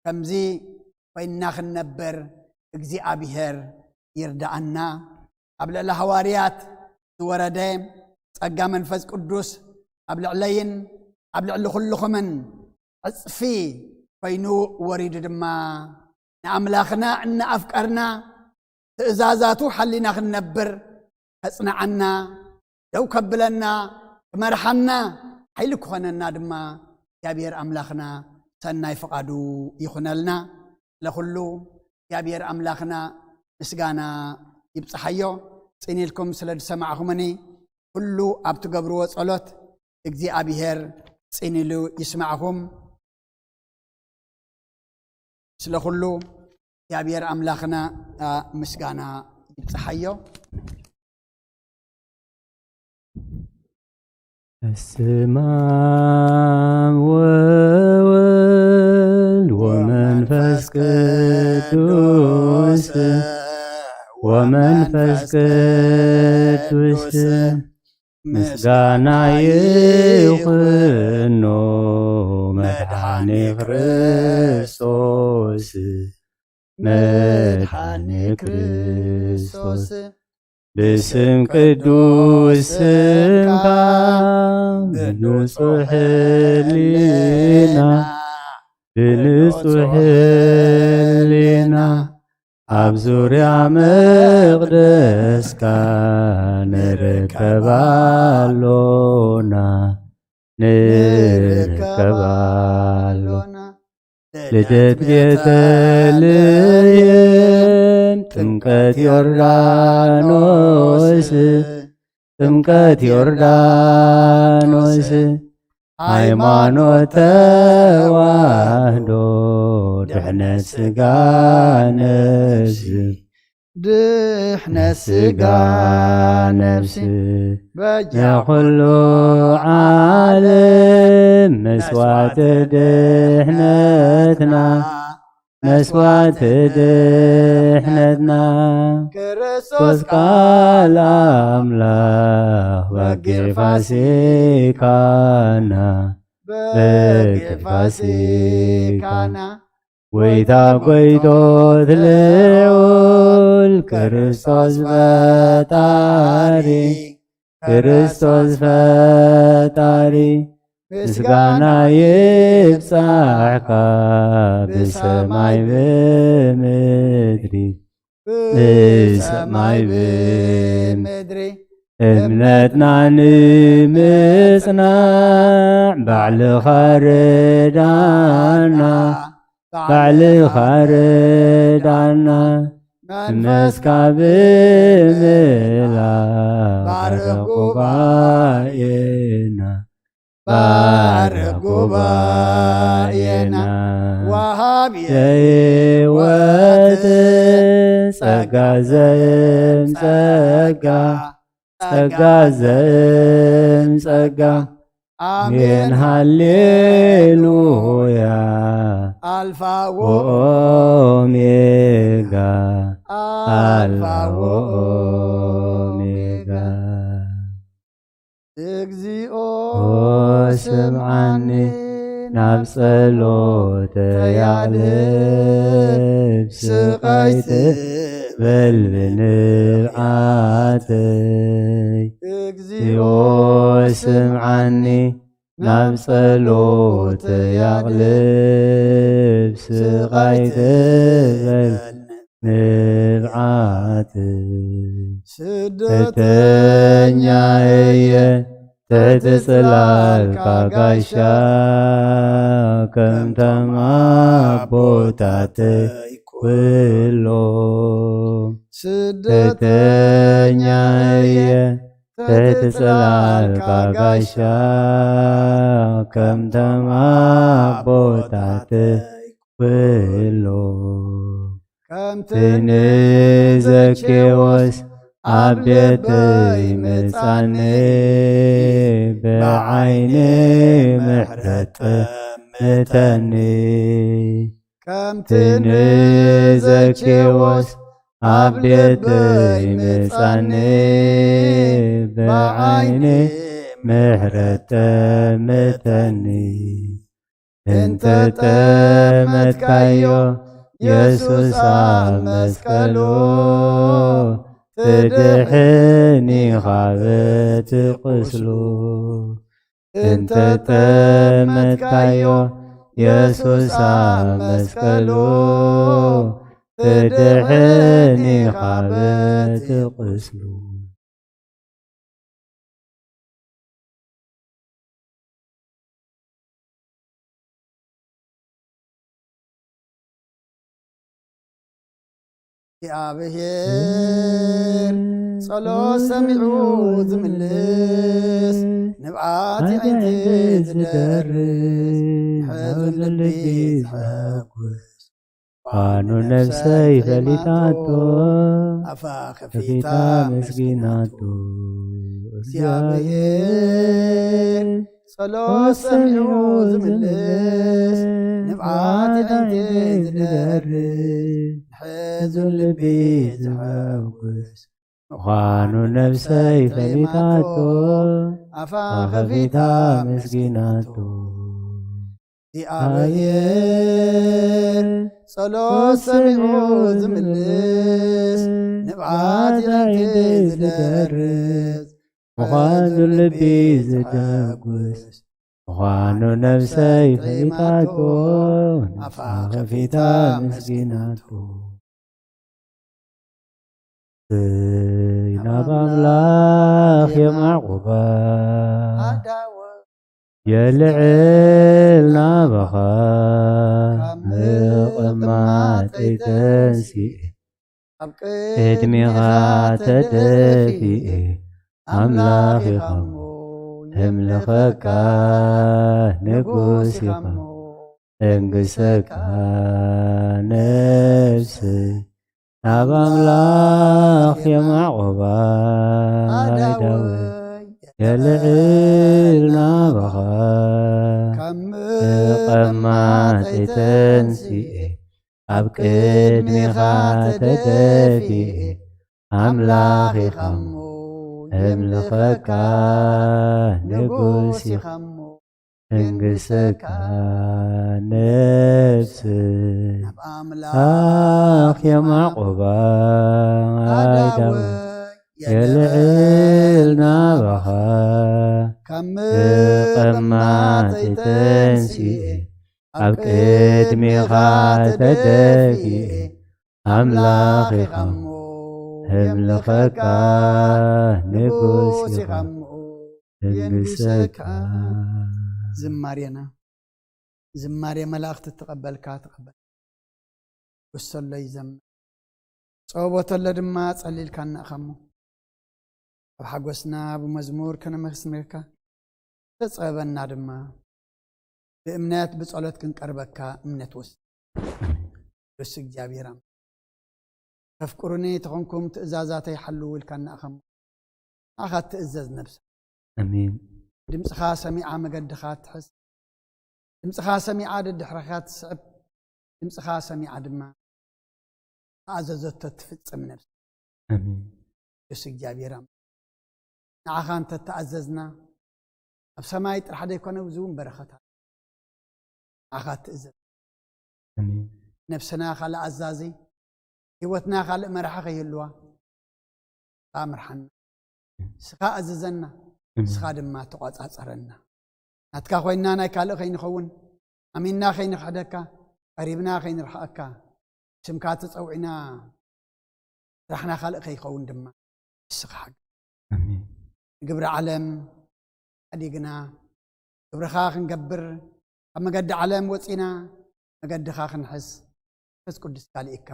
ከምዚ ኮይንና ክንነብር እግዚኣብሔር ይርድኣና። ኣብ ልዕሊ ሃዋርያት ዝወረደ ጸጋ መንፈስ ቅዱስ ኣብ ልዕለይን ኣብ ልዕሊ ኩልኹምን ዕጽፊ ኮይኑ ወሪዱ ድማ ንኣምላኽና እናኣፍቀርና ትእዛዛቱ ሓሊና ክንነብር ከጽንዓና፣ ደው ከብለና፣ ክመርሓና፣ ሓይሊ ክኾነና ድማ እግዚኣብሔር ኣምላኽና ሰናይ ፍቓዱ ይኹነልና። ለኹሉ እግዚኣብሔር ኣምላኽና ምስጋና ይብጽሓዮ። ጽን ኢልኩም ስለ ዝሰማዕኹምኒ፣ ኩሉ ኣብ ትገብርዎ ጸሎት እግዚኣብሔር ጽን ኢሉ ይስማዕኹም። ስለ ኩሉ እግዚኣብሔር ኣምላኽና ምስጋና ይብጽሓዮ። በስመ አብ ወወልድ ወመንፈስ ቅዱስ፣ ወመንፈስ ቅዱስ ምስጋና ይኹኖ መድኃኔ ክርስቶስ፣ መድኃኔ ክርስቶስ። ብስም ቅዱስ ስምካ፣ ብንጹሕ ሕሊና፣ ብንጹሕ ሕሊና፣ ኣብ ዙርያ መቕደስካ ንርከብ ኣሎና፣ ንርከብ ኣሎና። ልደት ቤተልሔም፣ ጥምቀት ዮርዳኖስ፣ ጥምቀት ዮርዳኖስ፣ ሃይማኖት ተዋህዶ፣ ድሕነት ሥጋ ነፍሲ፣ ድሕነት ሥጋ ነፍሲ፣ በጃ ኩሉ ዓለም መስዋዕቲ ድሕነትና፣ መስዋዕቲ ድሕነትና። ክርስቶስ ቃል ኣምላኽ በጊዕ ፋሲካና፣ በጊዕ ፋሲካና። ጎይታ ጎይቶት ልዑል ክርስቶስ ፈጣሪ፣ ክርስቶስ ፈጣሪ፣ ምስጋና ይብጻሕካ ብሰማይ ብምድሪ፣ ብሰማይ ብምድሪ። እምነትና ንምጽናዕ ባዕልኻ ርዳና፣ ባዕልኻ ርዳና። መንፈስካ ብምላእ ባርኽ ጉባኤና፣ ባርኽ ጉባኤና። ወሃብ የሕይወት ጸጋ ዘእም ጸጋ፣ ጸጋ ዘእም ጸጋ። ኣሜን ሃሌሉያ። ኣልፋ ወኦሜጋ፣ ኣልፋ ወኦሜጋ። እግዚኦ ስምዓኒ፣ ናብ ጸሎተይ ኣቕልብ፣ ስቓይ ትበል ብንብዓተይ። እግዚኦ ስምዓኒ፣ ናብ ጸሎተይ ኣቕልብ፣ ስቓይ ትበል ንብዓተይ። ስደተኛ እየ ትሕቲ ጽላልካ ጋሻ፣ ከምቶም ኣቦታተይ ኩሎም። ስደተኛ እየ ትሕቲ ጽላልካ ጋሻ፣ ከምቶም ኣቦታተይ ኩሎም። ከምቲ ንዘኬዎስ ኣብ ቤተይ ምጻኒ፣ ብዓይኒ ምሕረት ጠምተኒ። ከምቲ ንዘኬዎስ ኣብ ቤተይ ምጻኒ፣ ብዓይኒ ምሕረት ጠምተኒ። እንተ ጠመትካዮ የሱስ ኣብ መስቀሉ፣ ትድሕን ኢኻ በቲ ቁስሉ። እንተ ጠመትካዮ የሱስ ኣብ መስቀሉ፣ እድሕኒ ኻበቲ ቁስሉ። እግዚኣብሔር ጸሎት ሰሚዑ ዝምልስ፣ ንብዓት ዓይንቲ ዝደርስ፣ ሕዙን ልቢ ዘሐጉስ፣ ፋኑ ነፍሰይ ፈሊጣቶ፣ ኣፋ ከፊታ መስጊናቶ። እግዚኣብሔር ጸሎት ሰሚዑ ዝምልስ፣ ንብዓት ዓይንቲ ዝደርስ፣ ሕዙን ልቢ ዘሐጉስ፣ ምዃኑ ነፍሰይ ፈሊጣቶ፣ ኣፋ ከፊታ መስጊናቶ። እግዚኣብሔር ጸሎት ሰሚዑ ዝምልስ፣ ንብዓት ዓይንቲ ዝደርስ፣ ምዃኑ ልቢ ዘሐጉስ፣ ምዃኑ ነፍሰይ ፈሊጣቶ፣ ኣፋ ከፊታ መስጊናቶ። እይ ናብ ኣምላኽ የማዕቁባ፣ የልዕል ናባኻ፣ ካብ ምቕማጠይ ተንሲኤ፣ ኣብ ቅድሚኻ ተደፊኤ፣ ኣምላኽ ኢኻ እሞ የምልኸካ፣ ንጉስ ኢኻ እሞ እንግሰካ፣ ነፍሰይ ናብ ኣምላኽ የማዕቆባ፣ ኣይ ዳዊት የልዕል ናባኻ፣ ካብ ምቐማጠይ ተንሲኤ፣ ኣብ ቅድሚኻ ተደፊኤ፣ ኣምላኽ ኢኻ እሞ የምልኸካ፣ ንጉስ ኢኻ እሞ እንግሰካ፣ ነፍሰይ ናብ ኣምላኽ ኣምላኽ የማዕቆባ፣ ኣይ ዳዊት የልዕል ናባኻ፣ ካብ ምቐማጠይ ተንሲኤ፣ ኣብ ቅድሚኻ ተደፊኤ፣ ኣምላኽ ኢኻ እሞ የምልኸካ፣ ንጉስ ኢኻ እሞ እንግሰካ። ዝማሬና፣ ዝማሬ መላእኽቲ እተቐበልካ ተቐበል። ጉሰሎ ይዘምር፣ ጸወቦተሎ ድማ ጸሊልካና ኢኻ እሞ፣ ኣብ ሓጎስና ብመዝሙር ከነመስግነካ፣ ተጸበና ድማ ብእምነት ብጸሎት ክንቀርበካ እምነት ወስድ። ቅዱስ እግዚኣብሔር ኣምላኽ፣ ተፍቅሩኒ ተኾንኩም ትእዛዛተይ ሓልዉ ኢልካና ኢኻ እሞ፣ ንዓኻ ትእዘዝ ነብሳ። ኣሜን። ድምፅኻ ሰሚዓ መገድኻ ትሕዝ፣ ድምፅኻ ሰሚዓ ደድሕረኻ ትስዕብ፣ ድምፅኻ ሰሚዓ ድማ ተኣዘዘቶ ትፍጽም ነብሲ። ኣሜን። ቅዱስ እግዚኣብሔር ኣምላኽ፣ ንዓኻ እንተተኣዘዝና፣ ኣብ ሰማይ ጥራሕ ዘይኮነ፣ ኣብዚ እውን በረኸት ኣሎ። ንዓኻ ትእዘዝ። ኣሜን። ነብስና ካልእ ኣዛዚ፣ ህይወትና ካልእ መራሒ ከይህልዋ፣ ንስኻ ምርሓና። ንስኻ ኣዝዘና። ኣሜን። ንስኻ ድማ ተቖጻጸረና። ናትካ ኮይንና ናይ ካልእ ከይንኸውን፣ ኣሚንና ከይንኽሕደካ፣ ቀሪብና ከይንርሕቐካ፣ ስምካ ተጸዊዕና ስራሕና ካልእ ከይኸውን ድማ ንስኻ ሓግዝ። ኣሜን። ንግብሪ ዓለም ሓዲግና፣ ግብርኻ ክንገብር፣ ካብ መገዲ ዓለም ወጺና፣ መገድኻ ክንሕዝ፣ መንፈስ ቅዱስካ ልኢካ።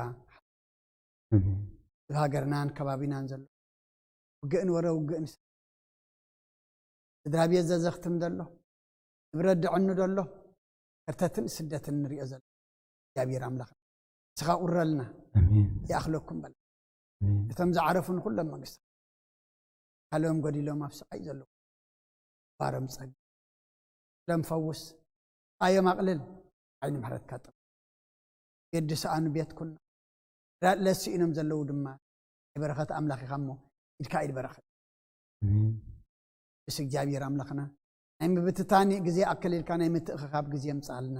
ኣሜን። ኣብ ሃገርናን ከባቢናን ዘሎ ውግእን ወረ ውግእን፣ ስድራ ቤት ዘዘኽትም ዘሎ፣ ንብረት ደዕኑ ዘሎ፣ ከርተትን ስደትን ንሪኦ ዘሎ እግዚኣብሔር ኣምላኽ፣ ንስኻ ቁረልና። ኣሜን። ይኣኽለኩም በል። ኣሜን። እቶም ዝዓረፉ ንኹሎም መንግስቲ ካልኦም ጎዲሎም ኣብ ስቓይ ዘለዉ ባሮም ጸግ ሎም ፈውስ፣ ኣዮም ኣቕልል፣ ዓይኒ ምሕረትካ ጥም ቤት ዝሰኣኑ ቤት ኩኖ፣ ራ-፣ ለስኢኖም ዘለዉ ድማ ናይ በረኸት ኣምላኽ ኢኻ እሞ፣ ኢድካ ኢድ በረኸት። ኣሜን። ቅዱስ እግዚኣብሔር ኣምላኽና፣ ናይ ምብትታን ግዜ ኣከሊልካ ናይ ምትእኽኻብ ግዜ ምጽኣልና።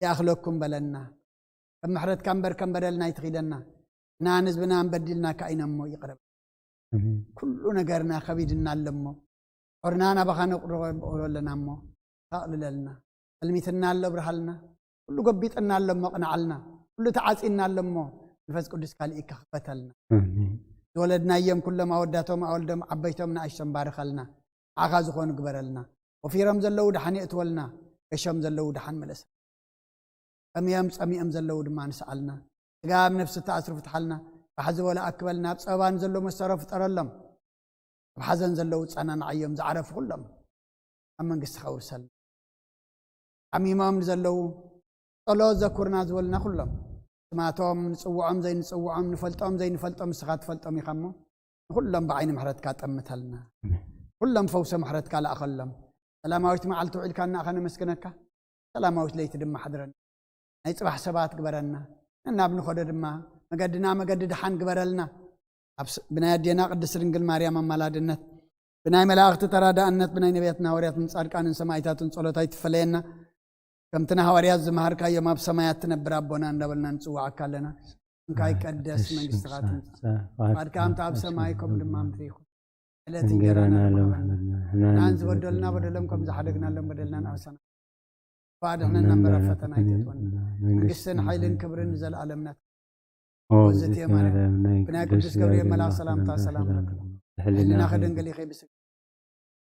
ይኣኽለኩም በለና። ከም ምሕረትካ እምበር ከም በደልና ኣይትኺደና። ንሕናን ህዝብናን በዲልናካ ኢና እሞ ይቕረ በል። ኣሜን። ኩሉ ነገርና ከቢድና ኣሎ እሞ፣ ሖርና ናባኻ ነቕርቦ ኣለና እሞ፣ ኣቕልለልና። ጸልሚትና ኣሎ ኣብርሃልና። ኩሉ ጎቢጥና ኣሎ እሞ፣ ቅንዓልና። ኩሉ ተዓጺና ኣሎ እሞ መንፈስ ቅዱስካ ልኢካ ክፈተልና። ኣሜን። ዝወለድናዮም ኩሎም ኣወዳቶም ኣወልዶም ዓበይቶም ንኣሽቶም ባርኸልና። ንዓኻ ዝኾኑ ግበረልና። ወፊሮም ዘለዉ ደሓን የእትወልና። ገሾም ዘለዉ ደሓን መለሰ። ጠምዮም ጸሚኦም ዘለዉ ድማ ንስኣልና። ስጋ ኣብ ነፍሲ ተኣስሩ ፍትሓልና። ባሕ ዝበሎ ኣክበልና። ኣብ ጸባን ዘሎ መሰሮ ፍጠረሎም። ኣብ ሓዘን ዘለዉ ጸናንዓዮም። ዝዓረፉ ኩሎም ኣብ መንግስትኻ ውርሰልና። ሓሚሞም ንዘለዉ ጸሎት ዘኩርና ዝበሉና ኩሎም ስማቶም ንጽውዖም ዘይንጽውዖም ንፈልጦም ዘይንፈልጦም ንስኻ ትፈልጦም ኢኻ እሞ ንኹሎም ብዓይኒ ምሕረትካ ጠምተልና። ኩሎም ፈውሰ ምሕረትካ ለኣኸሎም። ሰላማዊት መዓልቲ ውዒልካና ኢኻ ነመስግነካ። ሰላማዊት ለይቲ ድማ ሓድረና። ናይ ጽባሕ ሰባት ግበረና። ነናብ ንኸዶ ድማ መገድና መገዲ ደሓን ግበረልና። ኣብ ስ- ብናይ ኣዴና ቅድስት ድንግል ማርያም ኣማላድነት፣ ብናይ መላእኽቲ ተራዳእነት፣ ብናይ ነቢያትን ሃዋርያትን ጻድቃንን ሰማዕታትን ጸሎት ኣይትፈለየና። ከምቲ ንሃዋርያት ዝመሃርካዮም ኣብ ሰማያት ትነብር ኣቦና እንዳበልና ንጽውዓካ ኣለና። እንካ ይቀደስ መንግስትኻ ትምጻእ። ፍቓድካ ከምቲ ኣብ ሰማይ ከምኡ ድማ ምድሪ ይኹን። ዕለት እንጀራና እንጀራና ሎም ሎምና ሃበና። ንሕናን ዝበደሉና በደሎም ከም ዝሓደግናሎም በደልና ንኣሰና። ኣድሕነና እምበር ኣብ ፈተና ኣይተእትወና። መንግስትን ሓይልን ክብርን ንዘለኣለም ናትካ። ኦ፣ እግዝእትየ ማርያም፣ ናይ ብናይ ቅዱስ ቅዱስ ገብርኤል ገብርኤል መልኣክ ሰላምታ ሰላምታ ሰላም ሰላም ለኪ። ለኪ። ብሕልናኺ ድንግል ኢኺ፣ ብስጋ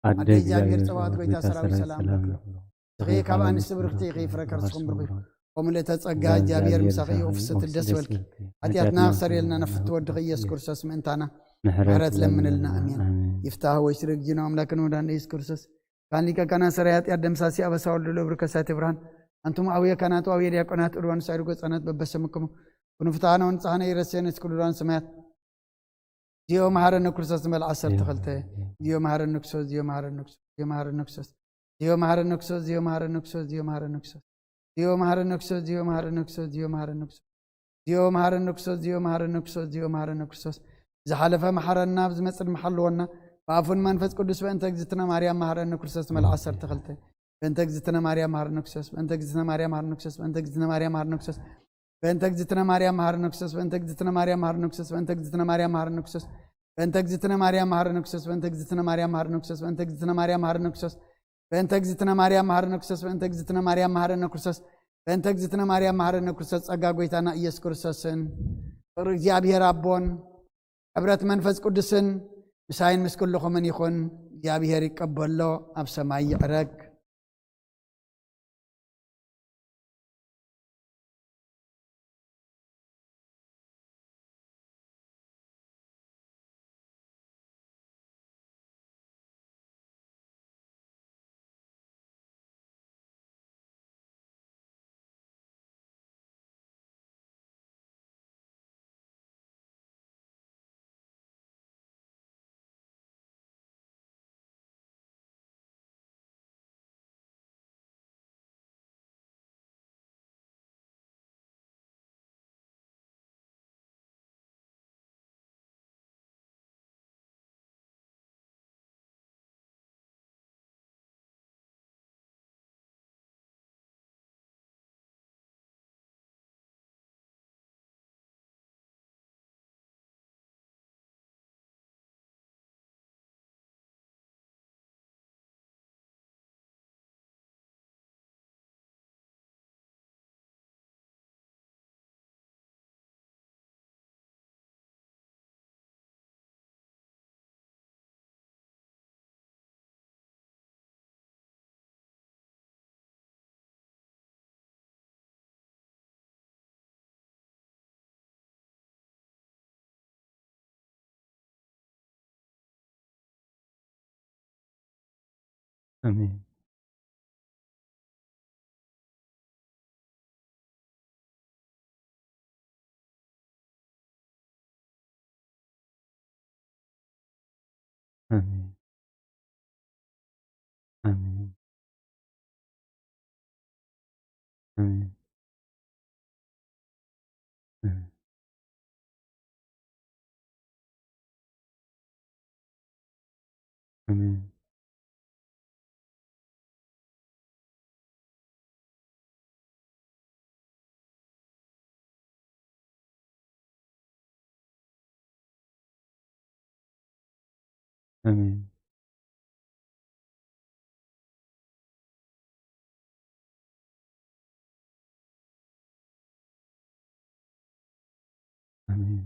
ኣደ ኣደ እግዚኣብሔር እግዚኣብሔር ጸባኦት ጸባኦት ጎይታ ጎይታ ሰራዊት ሰራዊት ሰላም ሰላም ለኪ። ለኪ። ንስኺ ካብ ኣንስቲ ብርኽቲ ኢኺ፣ ፍረ ከርስኹም ብሩኽ እዩ። ኦም ልእተ ጸጋ እግዚኣብሔር ምሳኺ እዩ፣ ፍስሕቲ ደስ ይበልኪ። ሓጢኣትና ክሰርየልና ነፍቲ ወድኺ ኢየሱስ ክርስቶስ ምእንታና ምሕረት ለምንልና። ኣሜን። ኣሜን። ይፍታህ ወይ ስርግ ጅኖ ኣምላክን ወዳን ኢየሱስ ክርስቶስ ካን ሊቀ ካህናት ሰራይ ኃጢአት ደምሳሲ አበሳ ወልድ ለብሩ ከሳቴ ብርሃን አንቱም አብየ ካህናት ወአብየ ዲያቆናት ኡርባን ሳይድ ጎጻናት በበሰምክሙ ኩኑ ፍትሐነ ወንጽሐነ ይረሴነ እስኩሉራን ሰማያት ዚዮ መሐረነ ክርስቶስ ንበል ዓሰርተ ክልተ ዚዮ መሐረነ ክርስቶስ ዚዮ መሐረነ ክርስቶስ ዚዮ መሐረነ ክርስቶስ ዚዮ መሐረነ ክርስቶስ ዚዮ መሐረነ ክርስቶስ ዚዮ መሐረነ ክርስቶስ ዚዮ መሐረነ ክርስቶስ ዚዮ መሐረነ ክርስቶስ ዚዮ መሐረነ ክርስቶስ ዚዮ መሐረነ ክርስቶስ ዚዮ መሐረነ ክርስቶስ ዝሓለፈ መሐረና ኣብ ዝመጽእ ድማ ሓልወና ብኣፉን መንፈስ ቅዱስ በእንተ እግዝእትነ ማርያም መሐረነ ክርስቶስ ንበል ዓሰርተ ክልተ በእንተ እግዝእትነ ማርያም መሐረነ ክርስቶስ በእንተ እግዝእትነ ማርያም መሐረነ ክርስቶስ በእንተ እግዝእትነ ማርያም መሐረነ ክርስቶስ በእንተ እግዝእትነ ማርያም መሐረነ ክርስቶስ በእንተ እግዝእትነ ማርያም መሐረነ ክርስቶስ በእንተ እግዝእትነ ማርያም መሐረነ ክርስቶስ በእንተ እግዝእትነ ማርያም መሐረነ ክርስቶስ በእንተ እግዝእትነ ማርያም መሐረነ ክርስቶስ በእንተ እግዝእትነ ማርያም መሐረነ ክርስቶስ በእንተ እግዝእትነ ማርያም መሐረነ ክርስቶስ በእንተ እግዝእትነ ማርያም መሐረነ ክርስቶስ በእንተ እግዝእትነ ማርያም መሐረነ ክርስቶስ ጸጋ ጎይታና ኢየሱስ ክርስቶስን ፍቅሪ እግዚኣብሔር ኣቦን ሕብረት መንፈስ ቅዱስን ምሳይን ምስ ኩልኹምን ይኹን። እግዚኣብሔር ይቀበሎ፣ ኣብ ሰማይ ይዕረግ። ኣሜን። ኣሜን። ኣሜን። ኣሜን። ኣሜን። ኣሜን። ኣሜን። ኣሜን።